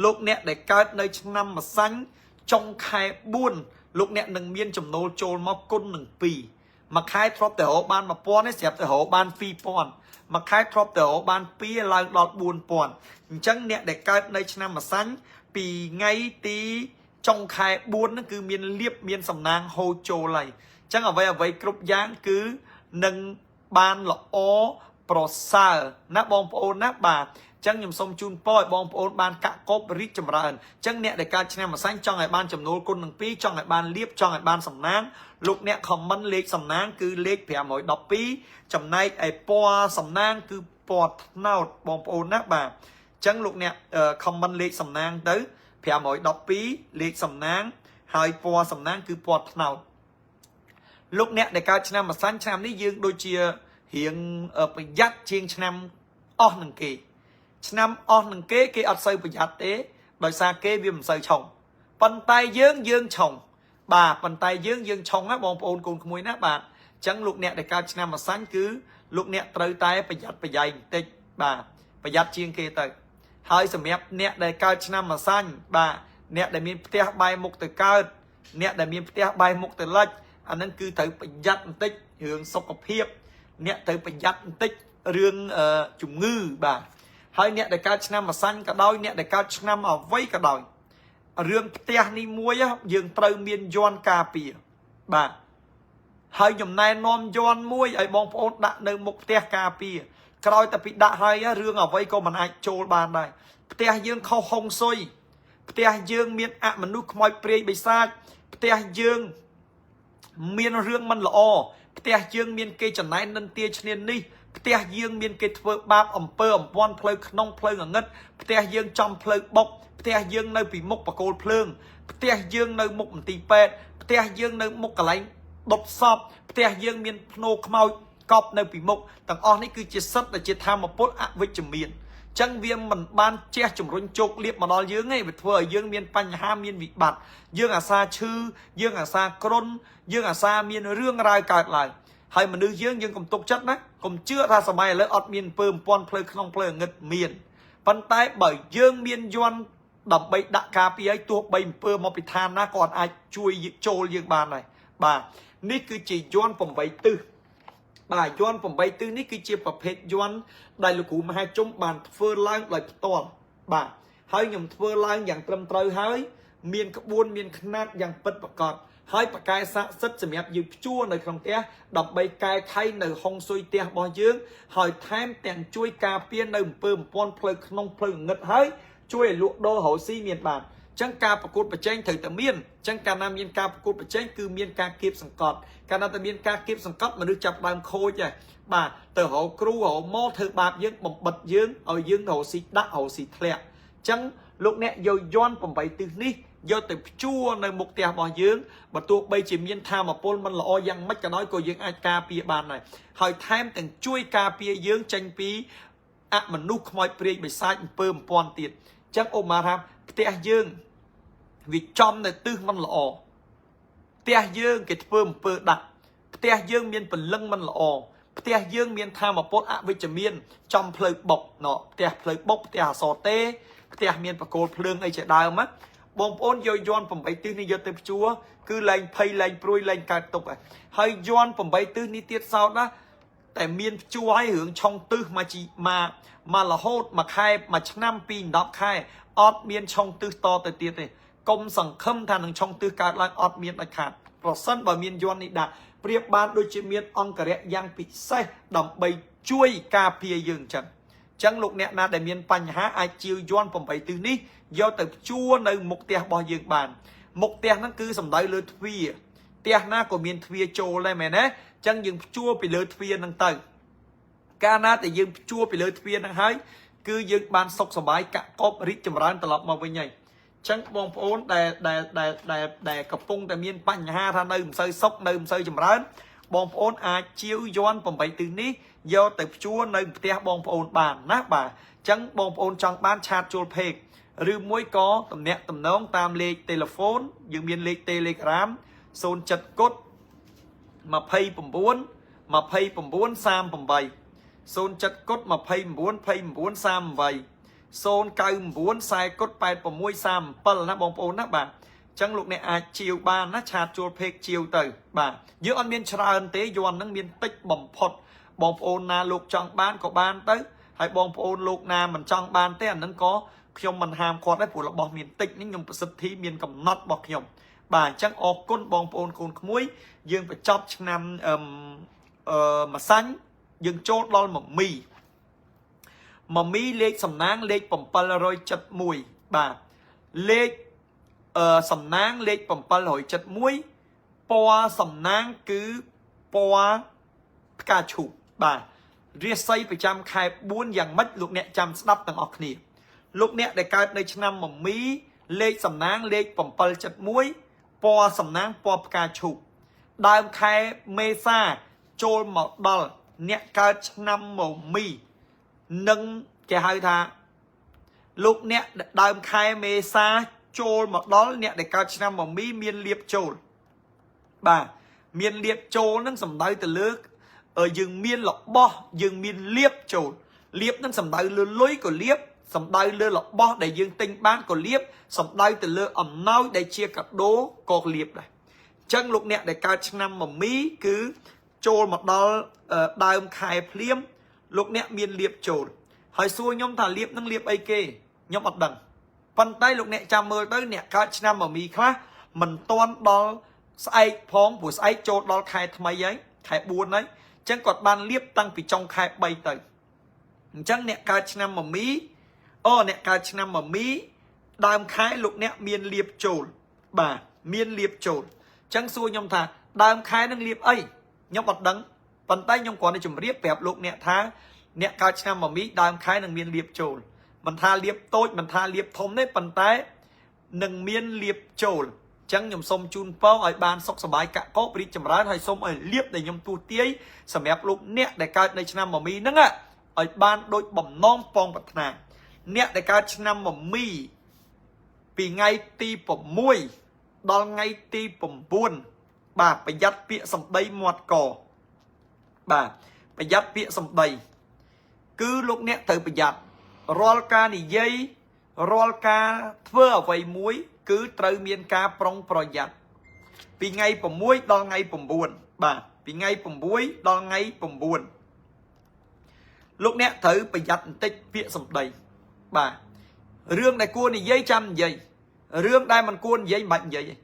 លោកអ្នកដែលកើតនៅឆ្នាំម្សាញ់ចុងខែ4លោកអ្នកនឹងមានចំណូលចូលមកគុណនឹង2មួយខែធ្លាប់តែរកបាន1000ទេស្រាប់តែរកបាន2000មួយខែធ្លាប់តែរកបាន2ឡើងដល់4000អញ្ចឹងអ្នកដែលកើតនៅឆ្នាំម្សាញ់ពីថ្ងៃទីចុងខែ4ហ្នឹងគឺមានលៀបមានសំណាងហូរចូលហើយអញ្ចឹងអ្វីអ្វីគ្រប់យ៉ាងគឺនឹងបានល្អប្រសើរណាបងប្អូនណាបាទអញ្ចឹងខ្ញុំសូមជូនពរឲ្យបងប្អូនបានកាក់កបរីកចម្រើនអញ្ចឹងអ្នកដែលកើតឆ្នាំម្សាញ់ចង់ឲ្យបានចំណូលគុណនឹង2ចង់ឲ្យបានលៀបចង់ឲ្យបានសំណាងលោកអ្នក comment លេខសំណាងគឺលេខ512ចំណែកឯពណ៌សំណាងគឺពណ៌ត្នោតបងប្អូនណាបាទអញ្ចឹងលោកអ្នក comment លេខសំណាងទៅ512លេខសំណាងហើយពណ៌សំណាងគឺពណ៌ត្នោតលោកអ្នកដែលកើតឆ្នាំម្សាញ់ឆ្នាំនេះយើងដូចជារៀងប្រយ័ត្នជាងឆ្នាំអស់នឹងគេឆ្នាំអស់នឹងគេគេអត់សូវប្រយ័ត្នទេដោយសារគេវាមិនសូវឆុងប៉ុន្តែយើងយើងឆុងបាទប៉ុន្តែយើងយើងឆុងណាបងប្អូនកូនក្មួយណាបាទអញ្ចឹងលោកអ្នកដែលកើតឆ្នាំម្សាញ់គឺលោកអ្នកត្រូវតែប្រយ័ត្នប្រយែងបន្តិចបាទប្រយ័ត្នជាងគេទៅហើយសម្រាប់អ្នកដែលកើតឆ្នាំម្សាញ់បាទអ្នកដែលមានផ្ទះបែរមុខទៅកើតអ្នកដែលមានផ្ទះបែរមុខទៅលិចអាហ្នឹងគឺត្រូវប្រយ័ត្នបន្តិចរឿងសុខភាពអ្នកត្រូវប្រយ័ត្នបន្តិចរឿងជំងឺបាទហើយអ្នកដែលកើតឆ្នាំម្សាញ់ក៏ដោយអ្នកដែលកើតឆ្នាំអ្វីក៏ដោយរឿងផ្ទះនេះមួយយើងត្រូវមានយន្តការពារបាទហើយខ្ញុំណែនាំយន្តមួយឲ្យបងប្អូនដាក់នៅមុខផ្ទះការពារក្រោយតែពីដាក់ហើយរឿងអ្វីក៏មិនអាចចូលបានដែរផ្ទះយើងខុសហុងស៊ុយផ្ទះយើងមានអមនុស្សខ្មោចព្រាយបិសាចផ្ទះយើងមានរឿងមិនល្អផ្ទះយើងមានគេចំណែននិន្ទាឈ្នាននេះផ្ទះយើងមានគេធ្វើបាបអំពើអំព័ន្ធផ្លូវក្នុងផ្លូវងងឹតផ្ទះយើងចំផ្លូវបុកផ្ទះយើងនៅពីមុខបកគោលភ្លើងផ្ទះយើងនៅមុខមន្ទីរពេទ្យផ្ទះយើងនៅមុខកន្លែងដុតសពផ្ទះយើងមានភ្នោខ្មោចកប់នៅពីមុខទាំងអស់នេះគឺជាសិទ្ធិដែលជាធម៌ពលអវិជ្ជមានចឹងវាមិនបានជះជំរុញជោគលាភមកដល់យើងទេវាធ្វើឲ្យយើងមានបញ្ហាមានវិបត្តិយើងអាសាឈឺយើងអាសាគ្រុនយើងអាសាមានរឿងរ៉ាវកើតឡើងហើយមនុស្សយើងយើងកុំទុកចិត្តណាកុំជឿថាសម័យឥឡូវអត់មានអំពើអំព័ន្ធផ្លូវក្នុងផ្លូវងឹតមានប៉ុន្តែបើយើងមានយន្តដើម្បីដាក់ការពារឲ្យទោះបីអំពើមកពីឋានណាក៏អាចជួយចូលយើងបានដែរបាទនេះគឺជាយន្ត8ទិសបាទយន្ត8ទិសនេះគឺជាប្រភេទយន្តដែលលោកគ្រូមហាជុំបានធ្វើឡើងដោយផ្ទាល់បាទហើយខ្ញុំធ្វើឡើងយ៉ាងត្រឹមត្រូវហើយមានក្បួនមានខ្នាតយ៉ាងពិតប្រាកដហើយបកែស័ក្តិសិទ្ធសម្រាប់យើងភ្ជួរនៅក្នុងផ្ទះដើម្បីកែខៃនៅហុងស៊ុយផ្ទះរបស់យើងហើយថែមទាំងជួយការពារនៅអំពើអំព័ន្ធផ្លូវក្នុងផ្លូវងឹតហើយជួយឲ្យលក់ដូររកស៊ីមានបាន ចឹងការប្រកួតប្រជែងត្រូវតែមានចឹងកាលណាមានការប្រកួតប្រជែងគឺមានការគៀបសង្កត់កាលណាតែមានការគៀបសង្កត់មនុស្សចាប់ដើមខូចហ៎បាទទៅរកគ្រូរកមកធ្វើបាបយើងបំបិតយើងឲ្យយើងរកស៊ីដាក់រកស៊ីធ្លាក់ចឹងលោកអ្នកយកយន់8ទិសនេះយកទៅភ្ជួរនៅមុខផ្ទះរបស់យើងបើទោះបីជាមានធម៌ពលមិនល្អយ៉ាងម៉េចក៏ដោយក៏យើងអាចការពារបានដែរហើយថែមទាំងជួយការពារយើងចេញពីអមនុស្សខ្មោចព្រាយបិសាចអំពើអំព័ន្ធទៀតអញ្ចឹងអូម៉ាថាផ្ទះយើងវាចំនៅទិសមិនល្អផ្ទះយើងគេធ្វើអំពើដាក់ផ្ទះយើងមានពលឹងមិនល្អផ្ទះយើងមានធម៌ពលអវិជ្ជមានចំផ្លូវបុកណោផ្ទះផ្លូវបុកផ្ទះអសរទេផ្ទះមានបកគោលភ្លើងអីជាដើមណាបងប្អូនយកយន់8ទិសនេះយកទៅភ្ជួរគឺលែងភ័យលែងព្រួយលែងកើតទុកហើយយន់8ទិសនេះទៀតសោតណាតែមានភ្ជួរឲ្យរឿងឆុងទិសមកជីមកមករហូតមួយខែមួយឆ្នាំពី10ខែអត់មានឆុងទិសតទៅទៀតទេកុំសង្ឃឹមថានឹងឆុងទិសកើតឡើងអត់មានដាច់ខាតប្រសិនបើមានយន់នេះដាក់ប្រៀបបានដូចជាមានអង្គរៈយ៉ាងពិសេសដើម្បីជួយការពារយើងចឹងចឹងលោកអ្នកណាដែលមានបញ្ហាអាចជាវយន់8ទិសនេះយកទៅភ្ជួរនៅមុខផ្ទះរបស់យើងបានមុខផ្ទះហ្នឹងគឺសំដៅលើទ្វារផ្ទះណាក៏មានទ្វារចូលដែរមែនទេចឹងយើងភ្ជួរពីលើទ្វារហ្នឹងទៅកាលណាតែយើងភ្ជួរពីលើទ្វារហ្នឹងហើយគឺយើងបានសុខសប្បាយកាក់កបរីកចម្រើនត្រឡប់មកវិញហើយចឹងបងប្អូនដែលដែលដែលដែលដែលកំពុងតែមានបញ្ហាថានៅមិនសូវសុខនៅមិនសូវចម្រើនបងប្អូនអាចជាវយន់8ទិសនេះយកទៅភ្ជួរនៅផ្ទះបងប្អូនបានណាបាទចឹងបងប្អូនចង់បាន chat ចូល page ឬមួយក៏តំណាក់តំណងតាមលេខទូរស័ព្ទយើងមានលេខ Telegram 07គុត29 29 38 07គុត29 29 38 099 40គុត86 37ណាបងប្អូនណាបាទចឹងលោកអ្នកអាចជាវបានណា chat ចូល page ជាវទៅបាទយើងអត់មានច្រើនទេយន់ហ្នឹងមានតិចបំផុតបងប្អូនណាលោកចង់បានក៏បានទៅហើយបងប្អូនលោកណាមិនចង់បានទេអាហ្នឹងក៏ខ្ញុំមិនហាមគាត់ដែរព្រោះរបស់មានតិចនេះខ្ញុំប្រសិទ្ធិមានកំណត់របស់ខ្ញុំបាទអញ្ចឹងអរគុណបងប្អូនកូនក្មួយយើងបញ្ចប់ឆ្នាំអឺអឺម្សាញ់យើងចូលដល់មមីមមីលេខសំណាងលេខ771បាទលេខអឺសំណាងលេខ771ពណ៌សំណាងគឺពណ៌ផ្កាឈូកបាទរាសីប្រចាំខែ4យ៉ាងម៉េចលោកអ្នកចាំស្ដាប់ទាំងអស់គ្នាលោកអ្នកដែលកើតនៅឆ្នាំមមីលេខសំណាងលេខ771ពណ៌សំណាងពណ៌ផ្កាឈូកដើមខែមេសាចូលមកដល់អ្នកកើតឆ្នាំមមីនឹងគេហៅថាលោកអ្នកដើមខែមេសាចូលមកដល់អ្នកដែលកើតឆ្នាំមមីមានលៀបចូលបាទមានលៀបចូលនឹងសំដៅទៅលើយើងមានរបស់យើងមានលៀបចូលលៀបនឹងសំដៅលើលុយក៏លៀបសំដៅលើរបស់ដែលយើងទិញបានក៏លៀបសំដៅទៅលើអំណោយដែលជាកាដូក៏លៀបដែរអញ្ចឹងលោកអ្នកដែលកើតឆ្នាំមមីគឺចូលមកដល់ដើមខែភ្លាមលោកអ្នកមានលៀបចូលហើយសួរខ្ញុំថាលៀបនឹងលៀបអីគេខ្ញុំអត់ដឹងប៉ុន្តែលោកអ្នកចាំមើលទៅអ្នកកើតឆ្នាំមមីខ្លះមិនទាន់ដល់ស្អែកផងព្រោះស្អែកចូលដល់ខែថ្មីហើយខែ4ហើយអញ្ចឹងគាត់បានលៀបតាំងពីចុងខែ3ទៅអញ្ចឹងអ្នកកើតឆ្នាំមមីអូអ្នកកើតឆ្នាំមមីដើមខែលោកអ្នកមានលៀបចូលបាទមានលៀបចូលអញ្ចឹងសួរខ្ញុំថាដើមខែនឹងលៀបអីខ្ញុំអត់ដឹងប៉ុន្តែខ្ញុំគ្រាន់តែជម្រាបប្រាប់លោកអ្នកថាអ្នកកើតឆ្នាំមមីដើមខែនឹងមានលៀបចូលមិនថាលៀបតូចមិនថាលៀបធំទេប៉ុន្តែនឹងមានលៀបចូលអញ្ចឹងខ្ញុំសូមជូនពរឲ្យបានសុខសប្បាយកាក់កបរីកចម្រើនហើយសូមឲ្យលៀបដែលខ្ញុំទូទាយសម្រាប់លោកអ្នកដែលកើតនៅឆ្នាំមមីហ្នឹងឲ្យបានដូចបំណងប៉ងប្រាថ្នាអ្នកដែលកើតឆ្នាំមមីពីថ្ងៃទី6ដល់ថ្ងៃទី9បាទប្រយ័ត្នពាក្យសម្ដីមាត់កបាទប្រយ័ត្នពាក្យសម្ដីគឺលោកអ្នកត្រូវប្រយ័ត្នរាល់ការនិយាយរាល់ការធ្វើអ្វីមួយ គឺត្រូវមានការប្រុងប្រយ័ត្នពីថ្ងៃ6ដល់ថ្ងៃ9បាទពីថ្ងៃ6ដល់ថ្ងៃ9លោកអ្នកត្រូវប្រយ័ត្នបន្តិចពាក្យសម្ដីបាទរឿងដែលគួរនិយាយចាំនិយាយរឿងដែលមិនគួរនិយាយមិនបាច់និយាយទេ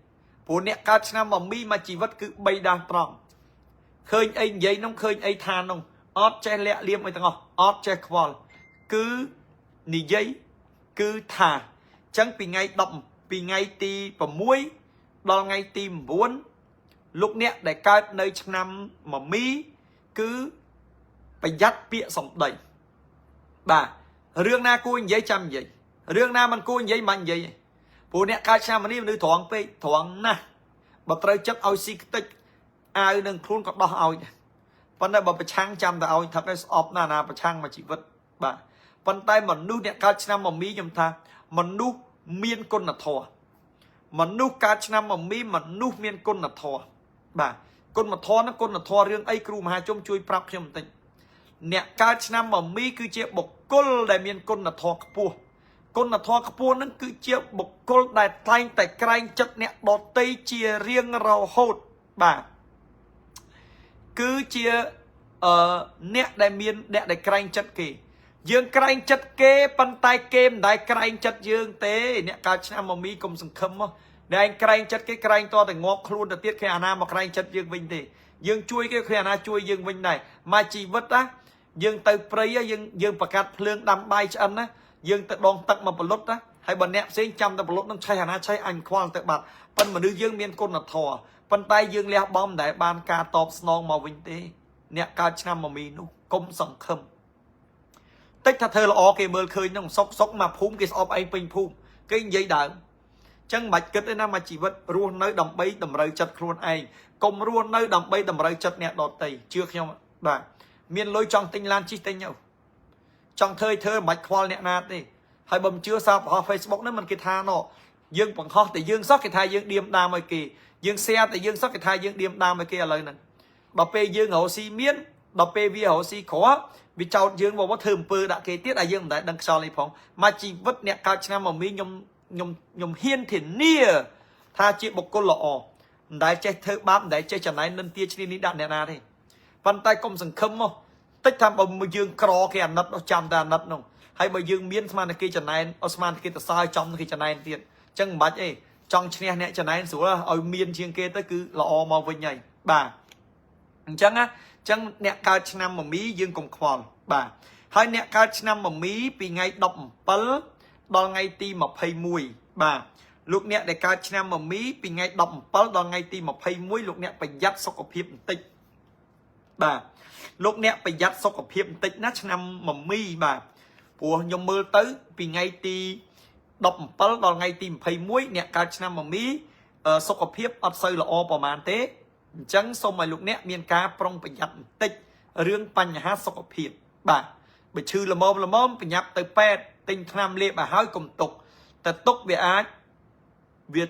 ព្រោះអ្នកកើតឆ្នាំមមីមួយជីវិតគឺ3ដាស់ត្រង់ឃើញអីនិយាយនោះឃើញអីថានោះអត់ចេះលាក់លៀមអីទាំងអស់អត់ចេះខ្វល់គឺនិយាយគឺថាអញ្ចឹងពីថ្ងៃ10 ពីថ្ងៃទី6ដល់ថ្ងៃទី9លោកអ្នកដែលកើតនៅឆ្នាំមមីគឺប្រយ័ត្នពាក្យសម្ដីបាទរឿងណាគួរនិយាយចាំនិយាយរឿងណាមិនគួរនិយាយមិននិយាយទេព្រោះអ្នកកើតឆ្នាំនេះមនុស្សត្រង់ពេកត្រង់ណាស់បើត្រូវចិត្តឲ្យស៊ីខ្ទេចអាវនឹងខ្លួនក៏ដោះឲ្យដែរប៉ុន្តែបើប្រឆាំងចាំតែឲ្យថឹកឲ្យស្អប់ណាស់ណាប្រឆាំងមកជីវិតបាទប៉ុន្តែមនុស្សអ្នកកើតឆ្នាំមមីខ្ញុំថាមនុស្សមានគុណធម៌មនុស្សកើតឆ្នាំមមីមនុស្សមានគុណធម៌បាទគុណធម៌ហ្នឹងគុណធម៌រឿងអីគ្រូមហាជុំជួយប្រាប់ខ្ញុំបន្តិចអ្នកកើតឆ្នាំមមីគឺជាបុគ្គលដែលមានគុណធម៌ខ្ពស់គុណធម៌ខ្ពស់ហ្នឹងគឺជាបុគ្គលដែលតែងតែក្រែងចិត្តអ្នកដទៃជារៀងរហូតបាទគឺជាអ្នកដែលមានអ្នកដែលក្រែងចិត្តគេយើងក្រែងចិត្តគេប៉ុន្តែគេមិនដែលក្រែងចិត្តយើងទេអ្នកកើតឆ្នាំមមីកុំសង្ឃឹមមកអ្នកឯងក្រែងចិត្តគេក្រែងតតែងាប់ខ្លួនទៅទៀតគេអាណាមកក្រែងចិត្តយើងវិញទេយើងជួយគេគេអាណាជួយយើងវិញដែរមកជីវិតណាយើងទៅព្រៃយើងប្រកាសភ្លើងដាំបាយឆ្អិនណាយើងទៅដងទឹកមកបលុតណាហើយបើអ្នកផ្សេងចាំតែបលុតនឹងឆេះអាណាឆេះអញខ្វល់ទៅបាត់ប៉ុន្តែមនុស្សយើងមានគុណធម៌ប៉ុន្តែយើងលះបង់មិនដែលបានការតបស្នងមកវិញទេអ្នកកើតឆ្នាំមមីនោះកុំសង្ឃឹមតិចថាធ្វើល្អគេមើលឃើញហ្នឹងសុកសុកមកភូមិគេស្អប់ឯងពេញភូមិគេនិយាយដើមចឹងមិនបាច់គិតទេណាមកជីវិតរស់នៅដើម្បីតម្រូវចិត្តខ្លួនឯងកុំរស់នៅដើម្បីតម្រូវចិត្តអ្នកដទៃជឿខ្ញុំបាទមានលុយចង់ទិញឡានជិះទិញទៅចង់ធ្វើធ្វើមិនបាច់ខ្វល់អ្នកណាទេហើយបើមិនជឿសារបង្ហោះ Facebook ហ្នឹងមិនគេថាណោយើងបង្ហោះតែយើងសោះគេថាយើងឌៀមដាមឲ្យគេយើង share តែយើងសោះគេថាយើងឌៀមដាមឲ្យគេឥឡូវហ្នឹងដល់ពេលយើងរកស៊ីមានដល់ពេលវារកស៊ីក្រវាចោតយើងមកធ្វើអំពើដាក់គេទៀតឲ្យយើងមិនដែលដឹងខ្យល់នេះផងមកជីវិតអ្នកកើតឆ្នាំមមីខ្ញុំខ្ញុំខ្ញុំហ៊ានធានាថាជាបុគ្គលល្អមិនដែលចេះធ្វើបាបមិនដែលចេះចំណែននិន្ទាឈ្នានេះដាក់អ្នកណាទេប៉ុន្តែកុំសង្ឃឹមមកតិចថាបើយើងក្រគេអាណិតនោះចាំតែអាណិតនោះហើយបើយើងមានស្មានតែគេចំណែនអត់ស្មានតែគេទៅសើចំគេចំណែនទៀតអញ្ចឹងមិនបាច់អីចង់ឈ្នះអ្នកចំណែនស្រួលឲ្យមានជាងគេទៅគឺល្អមកវិញហើយបាទអញ្ចឹងណាអញ្ចឹងអ្នកកើតឆ្នាំមមីយើងកុំខ្វល់បាទហើយអ្នកកើតឆ្នាំមមីពីថ្ងៃ17ដល់ថ្ងៃទី21បាទលោកអ្នកដែលកើតឆ្នាំមមីពីថ្ងៃ17ដល់ថ្ងៃទី21លោកអ្នកប្រយ័ត្នសុខភាពបន្តិចបាទលោកអ្នកប្រយ័ត្នសុខភាពបន្តិចណាឆ្នាំមមីបាទព្រោះខ្ញុំមើលទៅពីថ្ងៃទី17ដល់ថ្ងៃទី21អ្នកកើតឆ្នាំមមីសុខភាពអត់សូវល្អប្រហែលទេអញ្ចឹងសូមឲ្យលោកអ្នកមានការប្រុងប្រយ័ត្នបន្តិចរឿងបញ្ហាសុខភាពបាទបើឈឺល្មមល្មមប្រញាប់ទៅពេទ្យទិញថ្នាំលេបឲ្យហើយកុំទុកតែទុកវាអាចវា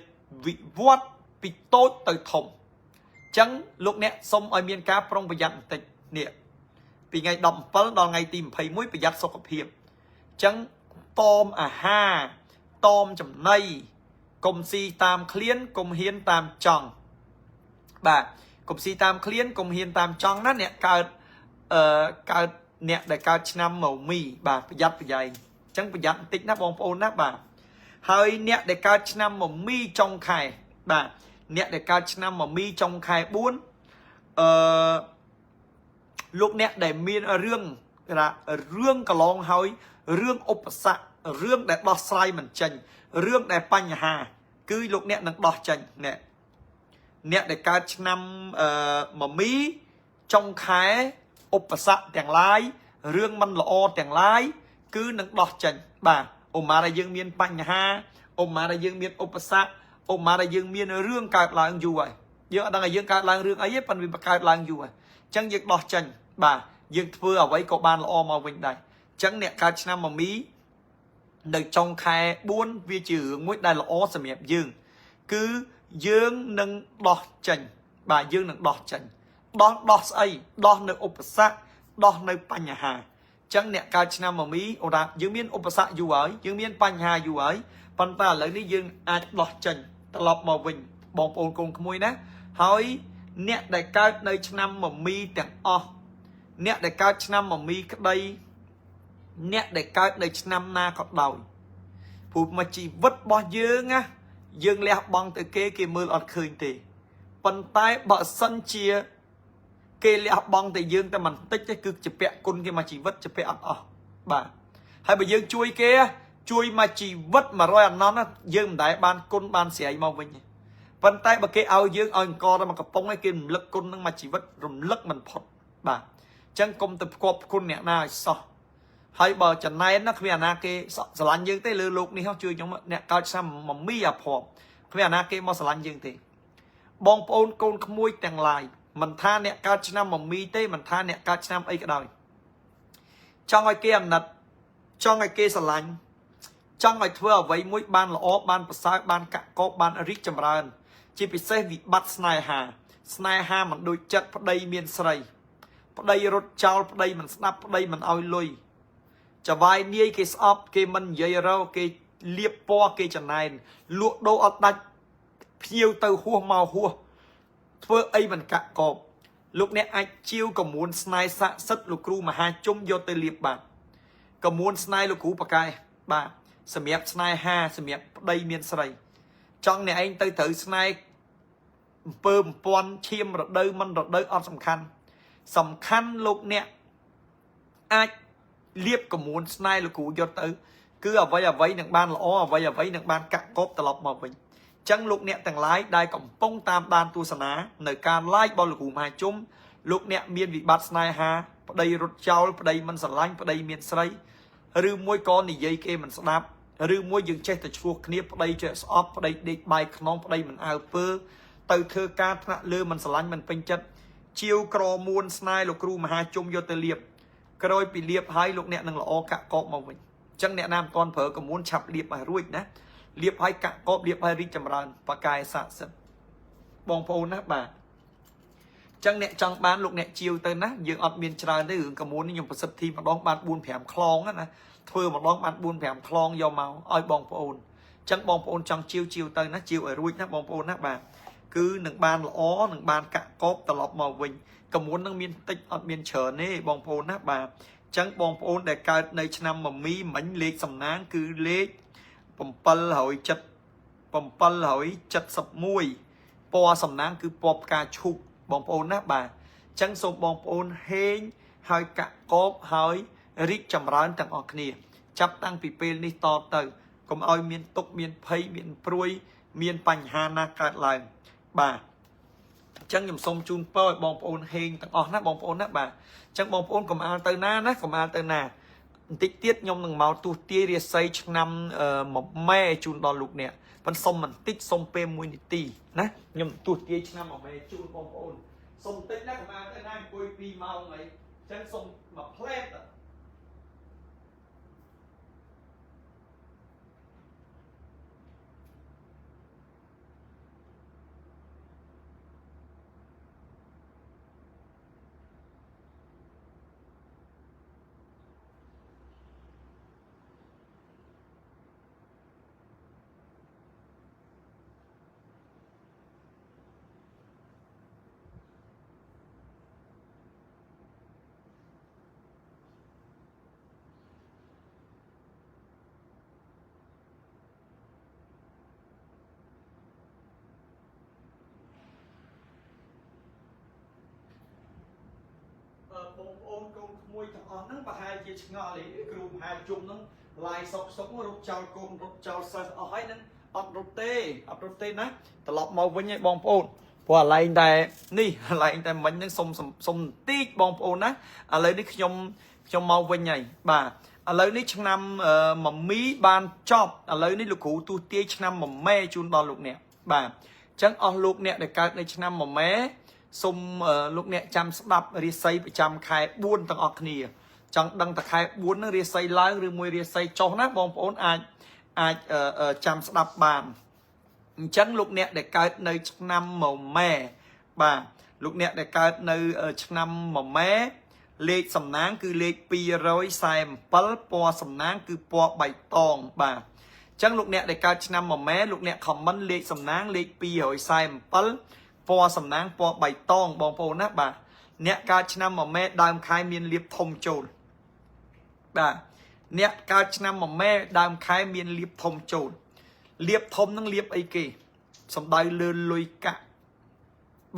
វិវត្តពីតូចទៅធំអញ្ចឹងលោកអ្នកសូមឲ្យមានការប្រុងប្រយ័ត្នបន្តិចនេះពីថ្ងៃ17ដល់ថ្ងៃទី21ប្រយ័ត្នសុខភាពអញ្ចឹងតមអាហារតមចំណីកុំស៊ីតាមឃ្លានកុំហ៊ានតាមចង់បាទកុំស៊ីតាមឃ្លានកុំហ៊ានតាមចង់ណាអ្នកកើតអឺកើតអ្នកដែលកើតឆ្នាំមមីបាទប្រយ័ត្នប្រយែងអញ្ចឹងប្រយ័ត្នបន្តិចណាបងប្អូនណាបាទហើយអ្នកដែលកើតឆ្នាំមមីចុងខែបាទអ្នកដែលកើតឆ្នាំមមីចុងខែ4អឺលោកអ្នកដែលមានរឿងរឿងកន្លងហើយរឿងឧបសគ្គរឿងដែលដោះស្រាយមិនចេញរឿងដែលបញ្ហាគឺលោកអ្នកនឹងដោះចេញអ្នកដែលកើតឆ្នាំអឺមមីចុងខែឧបសគ្គទាំងឡាយរឿងមិនល្អទាំងឡាយគឺនឹងដោះចេញបាទឧមាថាយើងមានបញ្ហាឧមាថាយើងមានឧបសគ្គឧមាថាយើងមានរឿងកើតឡើងយូរហើយយើងអត់ដឹងថាយើងកើតឡើងរឿងអីទេប៉ុន្តែវាកើតឡើងយូរហើយអញ្ចឹងយើងដោះចេញបាទយើងធ្វើអ្វីក៏បានល្អមកវិញដែរអញ្ចឹងអ្នកកើតឆ្នាំមមីនៅចុងខែ4វាជារឿងមួយដែលល្អសម្រាប់យើងគឺយើងនឹងដោះចេញបាទយើងនឹងដោះចេញដោះស្អីដោះនៅឧបសគ្គដោះនៅបញ្ហាអញ្ចឹងអ្នកកើតឆ្នាំមមីអូរ៉ាយើងមានឧបសគ្គយូរហើយយើងមានបញ្ហាយូរហើយប៉ុន្តែឥឡូវនេះយើងអាចដោះចេញត្រឡប់មកវិញបងប្អូនកូនក្មួយណាហើយអ្នកដែលកើតនៅឆ្នាំមមីទាំងអស់អ្នកដែលកើតឆ្នាំមមីក្តីអ្នកដែលកើតនៅឆ្នាំណាក៏ដោយព្រោះមកជីវិតរបស់យើងណាយើងលះបង់ទៅគេគេមើលអត់ឃើញទេប៉ុន្តែបើសិនជាគេលះបង់តែយើងតែបន្តិចទេគឺជាពាក់គុណគេមកជីវិតជាពាក់អត់អស់បាទហើយបើយើងជួយគេ ជួយមកជីវិត100អាណន់ណាយើងមិនដែលបានគុណបានស្រីមកវិញទេប៉ុន្តែបើគេឲ្យយើងឲ្យអង្គដល់មកកំប៉ុងឯងគេរំលឹកគុណនឹងមកជីវិតរំលឹកមិនផុតបាទអញ្ចឹងកុំទៅផ្គប់គុណអ្នកណាឲ្យសោះហើយបើចំណែនណាគ្មានអាណាគេស្រឡាញ់យើងទេលើលោកនេះហោះជួយខ្ញុំអ្នកកើតឆ្នាំមមីអាភ័ព្វគ្មានអាណាគេមកស្រឡាញ់យើងទេបងប្អូនកូនក្មួយទាំងឡាយមិនថាអ្នកកើតឆ្នាំមមីទេមិនថាអ្នកកើតឆ្នាំអីក៏ដោយចង់ឲ្យគេអាណិតចង់ឲ្យគេស្រឡាញ់ចង់ឲ្យធ្វើអ្វីមួយបានល្អបានប្រសើរបានកាក់កបបានរីកចម្រើន ជាពិសេសវិបត្តិស្នេហាស្នេហាមិនដូចចិត្តប្តីមានស្រីប្តីរត់ចោលប្តីមិនស្ដាប់ប្តីមិនឲ្យលុយចវាយនាយគេស្អប់គេមិននិយាយរកគេលៀបពណ៌គេចំណែនលក់ដូរអត់ដាច់ភ្ញៀវទៅហួសមកហួសធ្វើអីមិនកាក់កបលោកអ្នកអាចជាវកមួនស្នេហ៍ស័ក្តិសិទ្ធិលោកគ្រូមហាជុំយកទៅលៀបបាទកមួនស្នេហ៍លោកគ្រូប៉ាកែបាទសម្រាប់ស្នេហាសម្រាប់ប្តីមានស្រីចង់អ្នកឯងទៅត្រូវស្នេហ៍អំពើបំពន់ឈាមរដូវមិនរដូវអត់សំខាន់សំខាន់លោកអ្នកអាចលៀបកមួនស្នេហ៍លោកគ្រូយកទៅគឺអ្វីអ្វីនឹងបានល្អអ្វីអ្វីនឹងបានកាក់កបត្រឡប់មកវិញអញ្ចឹងលោកអ្នកទាំងឡាយដែលកំពុងតាមដានទស្សនានៅការ live របស់លោកគ្រូមហាជុំលោកអ្នកមានវិបត្តិស្នេហាប្តីរត់ចោលប្តីមិនស្រឡាញ់ប្តីមានស្រីឬមួយក៏និយាយគេមិនស្ដាប់ឬមួយយើងចេះតែឈ្លោះគ្នាប្តីចេះស្អប់ប្តីដេកបាយខ្នងប្តីមិនអើពើទៅធ្វើការថ្នាក់លើមិនស្រឡាញ់មិនពេញចិត្តជាវក្រមួនស្នេហ៍លោកគ្រូមហាជុំយកទៅលៀបក្រោយពីលៀបហើយលោកអ្នកនឹងល្អកាក់កបមកវិញអញ្ចឹងអ្នកណាមិនទាន់ប្រើក្រមួនឆាប់លៀបឲ្យរួចណាលៀបឲ្យកាក់កបលៀបឲ្យរីកចម្រើនបកាយស័ក្តិសិទ្ធបងប្អូនណាបាទចឹងអ្នកចង់បានលោកអ្នកជាវទៅណាយើងអត់មានច្រើនទេរឿងកមួននេះខ្ញុំប្រសិទ្ធធីម្ដងបាន4 5ខ្លងណាធ្វើម្ដងបាន4 5ខ្លងយកមកឲ្យបងប្អូនចឹងបងប្អូនចង់ជាវជាវទៅណាជាវឲ្យរួចណាបងប្អូនណាបាទគឺនឹងបានល្អនឹងបានកាក់កបត្រឡប់មកវិញកមួននឹងមានតិចអត់មានច្រើនទេបងប្អូនណាបាទចឹងបងប្អូនដែលកើតនៅឆ្នាំមមីមិញលេខសំណាងគឺលេខ770 771ពណ៌សំណាងគឺពណ៌ផ្កាឈូកបងប្អូនណាបាទអញ្ចឹងសូមបងប្អូនហេងហើយកាក់កបហើយរីកចម្រើនទាំងអស់គ្នាចាប់តាំងពីពេលនេះតទៅកុំឲ្យមានទុកមានភ័យមានព្រួយមានបញ្ហាណាកើតឡើងបាទអញ្ចឹងខ្ញុំសូមជូនពរឲ្យបងប្អូនហេងទាំងអស់ណាបងប្អូនណាបាទអញ្ចឹងបងប្អូនកុំអាលទៅណាណាកុំអាលទៅណាបន្តិចទៀតខ្ញុំនឹងមកទស្សទាយរាសីឆ្នាំមួយម៉ែជូនដល់លោកអ្នកប៉ុន្តែសុំបន្តិចសុំពេល1នាទីណាខ្ញុំទស្សទាយឆ្នាំមួយម៉ែជូនបងប្អូនសុំបន្តិចណាកុំអាលទៅណាអង្គុយ2ម៉ោងអីអញ្ចឹងសុំមួយផ្លែត បងប្អូនកូនក្មួយទាំងអស់ហ្នឹងប្រហែលជាឆ្ងល់ឯងគ្រូមហាជុំហ្នឹងឡាយសុកសុករត់ចោលកូនរត់ចោលសិស្សអស់ហើយហ្នឹងអត់រត់ទេអត់រត់ទេណាត្រឡប់មកវិញឯងបងប្អូនព្រោះអាឡែងតែនេះអាឡែងតែមិញហ្នឹងសុំសុំបន្តិចបងប្អូនណាឥឡូវនេះខ្ញុំមកវិញហើយបាទឥឡូវនេះឆ្នាំមមីបានចប់ឥឡូវនេះលោកគ្រូទស្សទាយឆ្នាំមម៉ែជូនដល់លោកអ្នកបាទអញ្ចឹងអស់លោកអ្នកដែលកើតនៅឆ្នាំមម៉ែសូមលោកអ្នកចាំស្ដាប់រាសីប្រចាំខែ4ទាំងអស់គ្នាចង់ដឹងតែខែ4ហ្នឹងរាសីឡើងឬមួយរាសីចុះណាបងប្អូនអាចចាំស្ដាប់បានអញ្ចឹងលោកអ្នកដែលកើតនៅឆ្នាំមម៉ែបាទលោកអ្នកដែលកើតនៅឆ្នាំមម៉ែលេខសំណាងគឺលេខ247ពណ៌សំណាងគឺពណ៌បៃតងបាទអញ្ចឹងលោកអ្នកដែលកើតឆ្នាំមម៉ែលោកអ្នកខមមិនលេខសំណាងលេខ247ពណ៌សំណាងពណ៌បៃតងបងប្អូនណាបាទអ្នកកើតឆ្នាំមម៉ែដើមខែមានលៀបធំចូលបាទអ្នកកើតឆ្នាំមម៉ែដើមខែមានលៀបធំចូលលៀបធំនឹងលៀបអីគេសំដៅលើលុយកាក់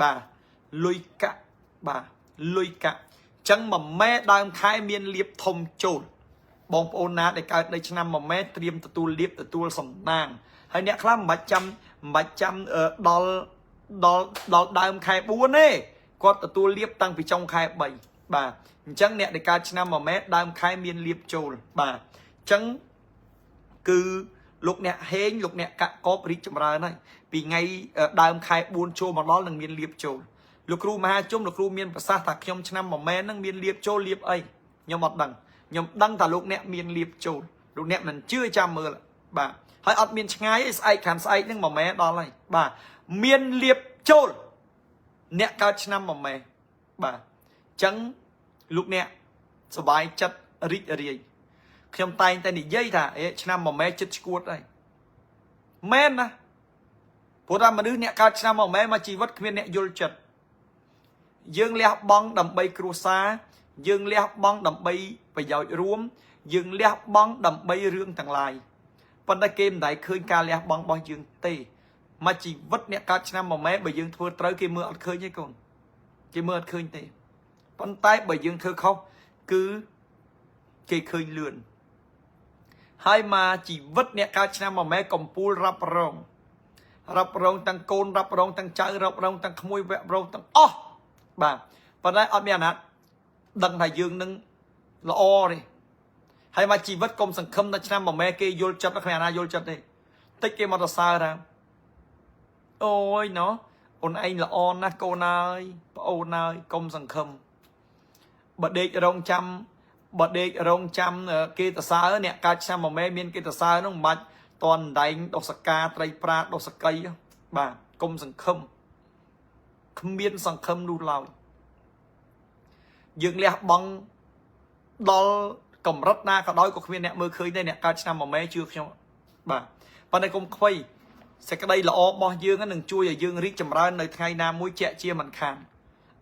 បាទលុយកាក់បាទលុយកាក់អញ្ចឹងមម៉ែដើមខែមានលៀបធំចូល បងប្អូនណាដែលកើតនៅឆ្នាំមមែត្រៀមទទួលលៀបទទួលសំណាងហើយអ្នកខ្លះមិនបាច់ចាំមិនបាច់ចាំដល់ដល់ដល់ដើមខែ4ទេគាត់ទទួលលៀបតាំងពីចុងខែ3បាទអញ្ចឹងអ្នកដែលកើតឆ្នាំមមែដើមខែមានលៀបចូលបាទអញ្ចឹងគឺលោកអ្នកហេងលោកអ្នកកាក់កបរីកចម្រើនហើយពីថ្ងៃដើមខែ4ចូលមកដល់នឹងមានលៀបចូលលោកគ្រូមហាជុំលោកគ្រូមានប្រសាសន៍ថាខ្ញុំឆ្នាំមមែនឹងមានលៀបចូលលៀបអីខ្ញុំអត់ដឹងខ្ញុំដឹងថាលោកអ្នកមានលៀបចូលលោកអ្នកមិនជឿចាំមើលបាទហើយអត់មានឆ្ងាយឯស្អែកខាងស្អែកនឹងមមែដល់ហើយបាទមានលៀបចូលអ្នកកើតឆ្នាំមមែបាទអញ្ចឹងលោកអ្នកសบายចិត្តរីករាយខ្ញុំតែងតែនិយាយថាអេឆ្នាំមមែចិត្តឈួតហើយមែនណាព្រោះថាមនុស្សអ្នកកើតឆ្នាំមមែមកជីវិតគ្មានអ្នកយល់ចិត្តយើងលះបង់ដើម្បីគ្រួសារយើងលះបង់ដើម្បីប្រយោជន៍រួមយើងលះបង់ដើម្បីរឿងទាំងឡាយប៉ុន្តែគេមិនដែលឃើញការលះបង់របស់យើងទេមកជីវិតអ្នកកើតឆ្នាំមមែបើយើងធ្វើត្រូវគេមើលអត់ឃើញទេកូនគេមើលអត់ឃើញទេប៉ុន្តែបើយើងធ្វើខុសគឺគេឃើញលឿនហើយមកជីវិតអ្នកកើតឆ្នាំមមែកំពូលរ៉ាប់រងរ៉ាប់រងទាំងកូនរ៉ាប់រងទាំងចៅរ៉ាប់រងទាំងក្មួយវគ្គរងទាំងអស់បាទប៉ុន្តែអត់មានអាណាដឹងថាយើងនឹងល្អទេហើយមកជីវិតកុំសង្ឃឹមដល់ឆ្នាំមមែគេយល់ចិត្តគ្មានអាណាយល់ចិត្តទេតិចគេមកសរសើរថាអូយណោះអូនឯងល្អណាស់កូនអើយប្អូនអើយកុំសង្ឃឹមបើដេករងចាំបើដេករងចាំគេតសើអ្នកកើតឆ្នាំមមែមានគេតសើនោះមិនបាច់តនដែងដុសកាត្រីប្រាដុសកីបាទកុំសង្ឃឹមគ្មានសង្ឃឹមនោះឡើយយើងលះបង់ដល់កម្រិតណាក៏ដោយក៏គ្មានអ្នកមើលឃើញដែរអ្នកកើតឆ្នាំមមែជឿខ្ញុំបាទប៉ុន្តែកុំខ្វៃសេចក្តីល្អរបស់យើងនឹងជួយឲ្យយើងរីកចម្រើននៅថ្ងៃណាមួយជាក់ជាមិនខាន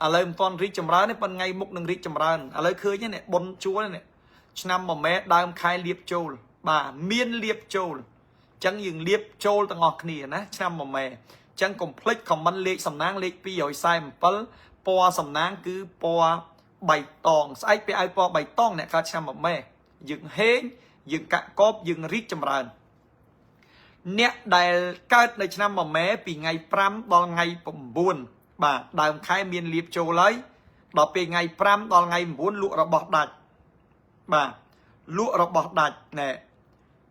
ឥឡូវមិនទាន់រីកចម្រើនទេប៉ុន្តែថ្ងៃមុខនឹងរីកចម្រើនឥឡូវឃើញនេះបុនជួលនេះឆ្នាំមមែដើមខែលៀបចូលបាទមានលៀបចូលអញ្ចឹងយើងលៀបចូលទាំងអស់គ្នាណាឆ្នាំមមែអញ្ចឹងកុំភ្លេច comment លេខសំណាងលេខ247ពណ៌សំណាងគឺពណ៌បៃតងស្អែកពេលឲ្យពណ៌បៃតងអ្នកកើតឆ្នាំមមែយើងហេងយើងកាក់កបយើងរីកចម្រើនអ្នកដែលកើតនៅឆ្នាំមមែពីថ្ងៃ5ដល់ថ្ងៃ9បាទដើមខែមានលៀបចូលហើយដល់ពេលថ្ងៃ5ដល់ថ្ងៃ9លក់របស់ដាច់បាទលក់របស់ដាច់ណែ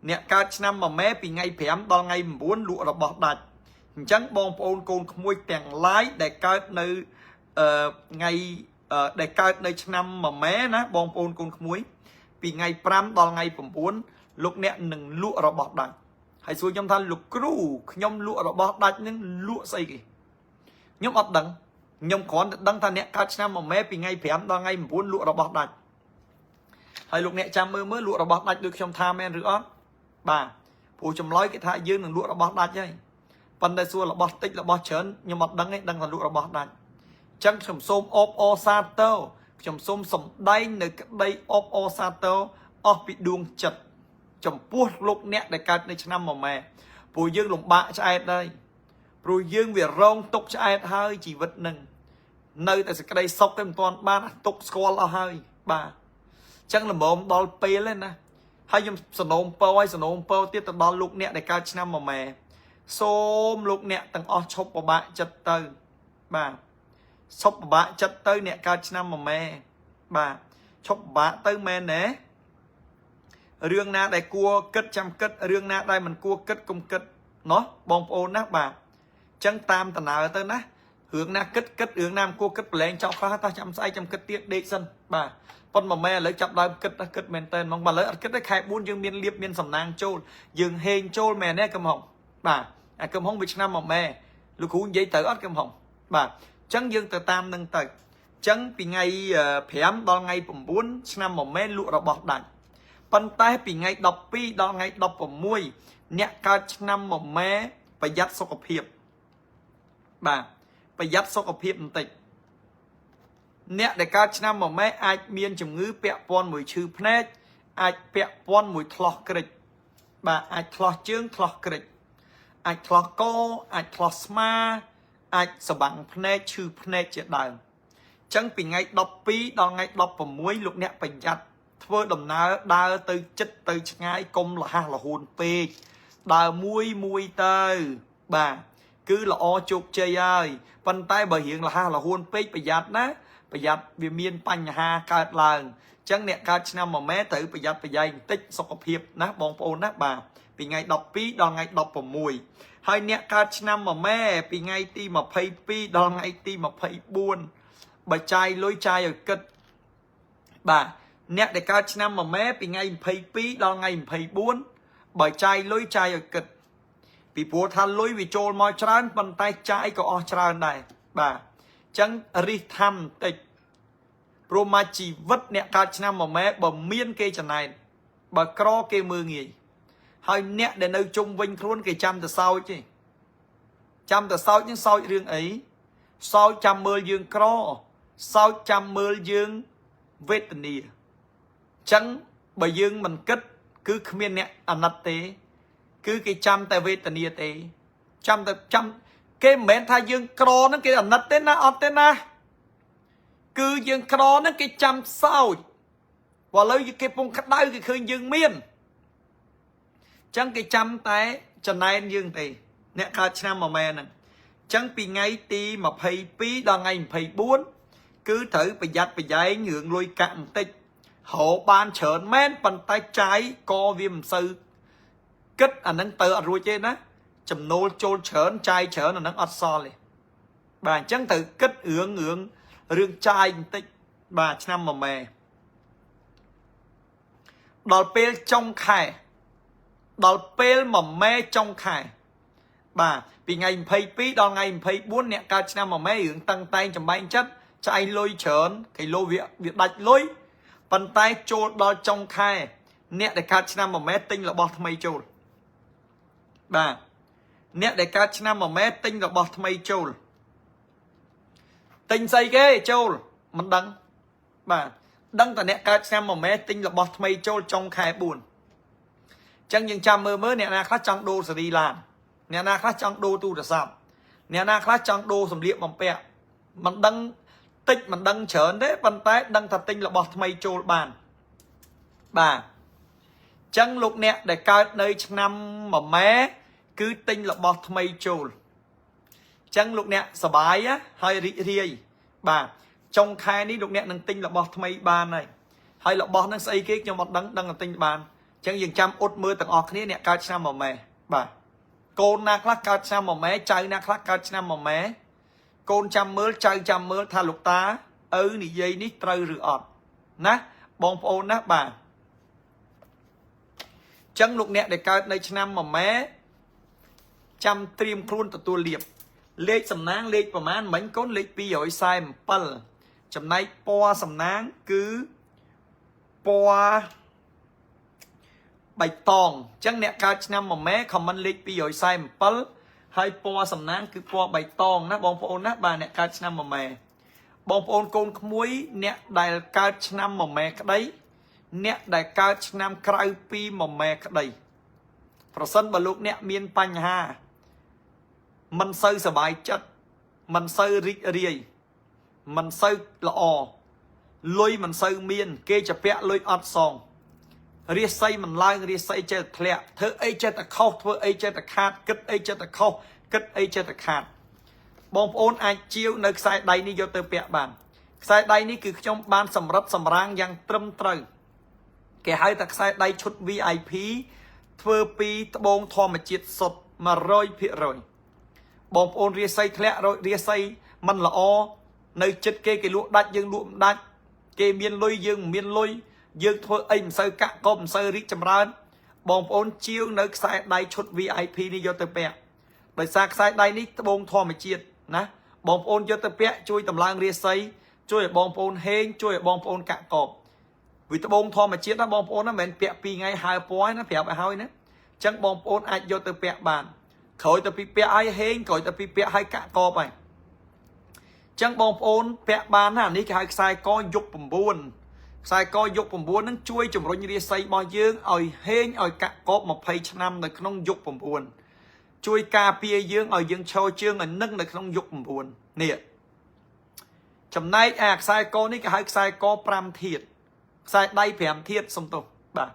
អ្នកកើតឆ្នាំមមែពីថ្ងៃ5ដល់ថ្ងៃ9លក់របស់ដាច់អញ្ចឹងបងប្អូនកូនក្មួយទាំងឡាយដែលកើតនៅអឺថ្ងៃដែលកើតនៅឆ្នាំមមែណាបងប្អូនកូនក្មួយពីថ្ងៃ5ដល់ថ្ងៃ9លោកអ្នកនឹងលក់របស់ដាច់ហើយសួរខ្ញុំថាលោកគ្រូខ្ញុំលក់របស់ដាច់នឹងលក់ស្អីគេខ្ញុំអត់ដឹងខ្ញុំគ្រាន់តែដឹងថាអ្នកកើតឆ្នាំមមែពីថ្ងៃ5ដល់ថ្ងៃ9លក់របស់ដាច់ហើយលោកអ្នកចាំមើលមើលលក់របស់ដាច់ដូចខ្ញុំថាមែនឬអត់បាទព្រោះចម្លើយគេថាយើងនឹងលក់របស់ដាច់ហើយប៉ុន្តែសួររបស់តិចរបស់ច្រើនខ្ញុំអត់ដឹងទេដឹងថាលក់របស់ដាច់អញ្ចឹងខ្ញុំសូមអបអរសាទរខ្ញុំសូមសម្ដែងនៅក្តីអបអរសាទរអស់ពីដួងចិត្តចំពោះលោកអ្នកដែលកើតនៅឆ្នាំមមែព្រោះយើងលំបាកឆ្អែតហើយព្រោះយើងវារងទុកឆ្អែតហើយជីវិតនឹងនៅតែសេចក្តីសុខតែមិនទាន់បានទុកស្គាល់អស់ហើយបាទអញ្ចឹងល្មមដល់ពេលហើយណាហើយខ្ញុំសនំពោឲ្យសនំពោទៀតទៅដល់លោកអ្នកដែលកើតឆ្នាំមមែសូមលោកអ្នកទាំងអស់ឈប់ពិបាកចិត្តទៅបាទឈប់ពិបាកចិត្តទៅអ្នកកើតឆ្នាំមមែបាទឈប់ពិបាកទៅមែនទេរឿងណាដែលគួរគិតចាំគិតរឿងណាដែលមិនគួរគិតកុំគិតណោះបងប្អូនណាបាទអញ្ចឹងតាមដំណើរទៅណារឿងណាគិតគិតរឿងណាមិនគួរគិតប្រឡែងចោលខ្លះតោះចាំស្អែកចាំគិតទៀតដេកសិនបាទប៉ុនមួយម៉ែឥឡូវចាប់ដើមគិតគិតមែនតើហ្មងបាទឥឡូវអត់គិតទេខែ4យើងមានលៀបមានសំណាងចូលយើងហេងចូលមែនទេកំហុងបាទអាកំហុងវាឆ្នាំមួយម៉ែលោកគ្រូនិយាយត្រូវអត់កំហុងបាទអញ្ចឹងយើងទៅតាមនឹងទៅអញ្ចឹងពីថ្ងៃ5ដល់ថ្ងៃ9ឆ្នាំមួយម៉ែលក់របស់ដាច់ប៉ុន្តែពីថ្ងៃ12ដល់ថ្ងៃ16អ្នកកើតឆ្នាំមួយម៉ែប្រយ័ត្នសុខភាពបាទប្រយ័ត្នសុខភាពបន្តិចអ្នកដែលកើតឆ្នាំមួយម៉ែអាចមានជំងឺពាក់ព័ន្ធមួយឈឺភ្នែកអាចពាក់ព័ន្ធមួយថ្លោះក្រិចបាទអាចថ្លោះជើងថ្លោះក្រិចអាចថ្លោះកអាចថ្លោះស្មាអាចសបាំងភ្នែកឈឺភ្នែកជាដើមអញ្ចឹងពីថ្ងៃ12ដល់ថ្ងៃ16លោកអ្នកប្រយ័ត្ន ធ្វើដំណើរដើរទៅចិត្តទៅឆ្ងាយកុំលះលហួនពេកដើរមួយមួយទៅបាទគឺល្អជោគជ័យហើយប៉ុន្តែបើរៀងលះលហួនពេកប្រយ័ត្នណាប្រយ័ត្នវាមានបញ្ហាកើតឡើងអញ្ចឹងអ្នកកើតឆ្នាំមមែត្រូវប្រយ័ត្នប្រយែងបន្តិចសុខភាពណាបងប្អូនណាបាទពីថ្ងៃ12ដល់ថ្ងៃ16ហើយអ្នកកើតឆ្នាំមមែពីថ្ងៃទី22ដល់ថ្ងៃទី24បើចាយលុយចាយឲ្យគិតបាទអ្នកដែលកើតឆ្នាំមមែពីថ្ងៃ22ដល់ថ្ងៃ24បើចាយលុយចាយឲ្យគិតពីព្រោះថាលុយវាចូលមកច្រើនប៉ុន្តែចាយក៏អស់ច្រើនដែរបាទអញ្ចឹងរិះធំបន្តិចព្រោះមកជីវិតអ្នកកើតឆ្នាំមមែបើមានគេចំណែនបើក្រគេមើងងាយហើយអ្នកដែលនៅជុំវិញខ្លួនគេចាំតែសោចទេចាំតែសោចនឹងសោចរឿងអីសោចចាំមើលយើងក្រសោចចាំមើលយើងវេទនាអញ្ចឹងបើយើងមិនគិតគឺគ្មានអ្នកអាណិតទេ គឺគេចាំតែវេទនាទេចាំតែចាំគេមិនមែនថាយើងក្រហ្នឹងគេអាណិតទេណាអត់ទេណាគឺយើងក្រហ្នឹងគេចាំសោចព្រោះឥឡូវគេពងក្តៅគេឃើញយើងមានអញ្ចឹងគេចាំតែចំណែនយើងទេអ្នកកើតឆ្នាំមួយមែនហ្នឹងអញ្ចឹងពីថ្ងៃទី22ដល់ថ្ងៃ24គឺត្រូវប្រយ័ត្នប្រយែងរឿងលុយកាក់បន្តិចរកបានច្រើនមែនប៉ុន្តែចាយក៏វាមិនសូវគិតអាហ្នឹងទៅអត់រួចទេណាចំណូលចូលច្រើនចាយច្រើនអាហ្នឹងអត់សល់ទេបាទអញ្ចឹងត្រូវគិតរឿងរឿងរឿងចាយបន្តិចបាទឆ្នាំមួយម៉ែដល់ពេលចុងខែដល់ពេលមួយម៉ែចុងខែបាទពីថ្ងៃ22ដល់ថ្ងៃ24អ្នកកើតឆ្នាំមួយម៉ែរឿងតឹងតែងចំបែងចិត្តចាយលុយច្រើនគីឡូវាវាដាច់លុយប៉ុន្តែចូលដល់ចុងខែអ្នកដែលកើតឆ្នាំមួយម៉ែទិញរបស់ថ្មីចូលបាទអ្នកដែលកើតឆ្នាំមួយម៉ែទិញរបស់ថ្មីចូលទិញស្អីគេចូលមិនដឹងបាទដឹងតែអ្នកកើតឆ្នាំមួយម៉ែទិញរបស់ថ្មីចូលចុងខែ4អញ្ចឹងយើងចាំមើលមើលអ្នកណាខ្លះចង់ដូរសេរីឡានអ្នកណាខ្លះចង់ដូរទូរស័ព្ទអ្នកណាខ្លះចង់ដូរសម្លៀកបំពាក់មិនដឹងតិចមិនដឹងច្រើនទេប៉ុន្តែដឹងថាទិញរបស់ថ្មីចូលបានបាទចឹងលោកអ្នកដែលកើតនៅឆ្នាំមមែគឺទិញរបស់ថ្មីចូលចឹងលោកអ្នកសបាយហើយរីករាយបាទចុងខែនេះលោកអ្នកនឹងទិញរបស់ថ្មីបានហើយហើយរបស់នឹងស្អីគេខ្ញុំអត់ដឹងដឹងតែទិញបានចឹងយើងចាំអ៊ុតមើលទាំងអស់គ្នាអ្នកកើតឆ្នាំមមែបាទកូនណាខ្លះកើតឆ្នាំមមែចៅណាខ្លះកើតឆ្នាំមមែកូនចាំមើលចៅចាំមើលថាលោកតាឪនិយាយនេះត្រូវឬអត់ណាបងប្អូនណាបាទចឹងលោកអ្នកដែលកើតនៅឆ្នាំមមែចាំត្រៀមខ្លួនទទួលលៀបលេខសំណាងលេខប្រមាណមិញកូនលេខ247ចំណែកពណ៌សំណាងគឺពណ៌បៃតងអញ្ចឹងអ្នកកើតឆ្នាំមមែ comment លេខ247ហើយពណ៌សំណាងគឺពណ៌បៃតងណាបងប្អូនណាបាទអ្នកកើតឆ្នាំមមែបងប្អូនកូនក្មួយអ្នកដែលកើតឆ្នាំមមែក្តីអ្នកដែលកើតឆ្នាំក្រៅពីមមែក្តីប្រសិនបើលោកអ្នកមានបញ្ហាមិនសូវសบายចិត្តមិនសូវរីករាយមិនសូវល្អលុយមិនសូវមាន គេจะពាក់លុយអត់សងរាសីមិនឡើងរាសីចេះតែធ្លាក់ធ្វើអីចេះតែខុសធ្វើអីចេះតែខាតគិតអីចេះតែខុសគិតអីចេះតែខាតបងប្អូនអាចជាវនៅខ្សែដៃនេះយកទៅពាក់បានខ្សែដៃនេះគឺខ្ញុំបានសម្រិតសម្រាងយ៉ាងត្រឹមត្រូវគេហៅថាខ្សែដៃឈុត VIP ធ្វើពីត្បូងធម្មជាតិសុទ្ធ100%បងប្អូនរាសីធ្លាក់រាសីមិនល្អនៅចិត្តគេគេលក់ដាច់យើងលក់មិនដាច់គេមានលុយយើងមិនមានលុយយើងធ្វើអីមិនសូវកាក់កបមិនសូវរីកចម្រើនបងប្អូនជាវនៅខ្សែដៃឈុត VIP នេះយកទៅពាក់ដោយសារខ្សែដៃនេះត្បូងធម្មជាតិណាបងប្អូនយកទៅពាក់ជួយតម្លើងរាសីជួយឲ្យបងប្អូនហេងជួយឲ្យបងប្អូនកាក់កបវាត្បូងធម្មជាតិណាបងប្អូនណាមិនមែនពាក់2ថ្ងៃហើពណ៌ណាប្រាប់ឲ្យហើយណាអញ្ចឹងបងប្អូនអាចយកទៅពាក់បានក្រោយទៅពីពាក់ឲ្យហេងក្រោយទៅពីពាក់ឲ្យកាក់កបហើយចឹងបងប្អូនពាក់បានណានេះគេហៅខ្សែកយុគ9ខ្សែកយុគ9ហ្នឹងជួយជំរុញរាសីរបស់យើងឲ្យហេងឲ្យកាក់កប20ឆ្នាំនៅក្នុងយុគ9ជួយការពារយើងឲ្យយើងឈរជើងឲ្យនឹងនៅក្នុងយុគ9នេះចំណែកអាខ្សែកនេះគេហៅខ្សែក5ធាតុ ខ្សែដៃ5ធាតុសុំទោសបាទ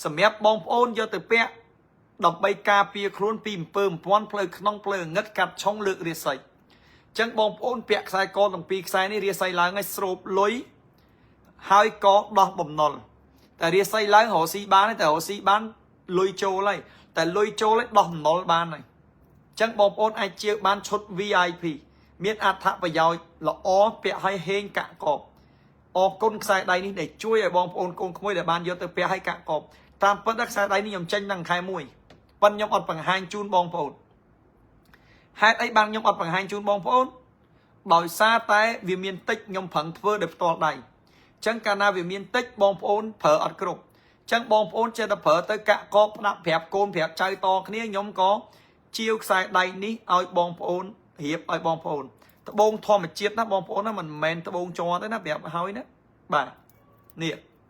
សម្រាប់បងប្អូនយកទៅពាក់ដើម្បីការពារខ្លួនពីអំពើអំព័ន្ធផ្លូវក្នុងផ្លូវងឹតកាត់ឆុងលើករាសីចឹងបងប្អូនពាក់ខ្សែកទាំងពីរខ្សែនេះរាសីឡើងឲ្យស្រូបលុយហើយក៏ដោះបំណុលតែរាសីឡើងរកស៊ីបានតែរកស៊ីបានលុយចូលហើយតែលុយចូលឲ្យដោះបំណុលបានហើយចឹងបងប្អូនអាចជាវបានឈុត VIP មានអត្ថប្រយោជន៍ល្អពាក់ឲ្យហេងកាក់កបអរគុណខ្សែដៃនេះដែលជួយឲ្យបងប្អូនកូនក្មួយដែលបានយកទៅពាក់ឲ្យកាក់កបតាមពិតដល់ខ្សែដៃនេះខ្ញុំចេញតាំងខែ1ប៉ុន្តែខ្ញុំអត់បង្ហាញជូនបងប្អូនហេតុអីបានខ្ញុំអត់បង្ហាញជូនបងប្អូនដោយសារតែវាមានតិចខ្ញុំប្រឹងធ្វើដោយផ្ទាល់ដៃអញ្ចឹងកាលណាវាមានតិចបងប្អូនប្រើអត់គ្រប់អញ្ចឹងបងប្អូនចេះតែប្រើទៅកាក់កបផ្ដាប់ប្រាប់កូនប្រាប់ចៅតគ្នាខ្ញុំក៏ជាវខ្សែដៃនេះឲ្យបងប្អូនរៀបឲ្យបងប្អូនត្បូងធម្មជាតិណាបងប្អូនណាមិនមែនត្បូងជ័រទេណាប្រាប់ឲ្យណាបាទនេះ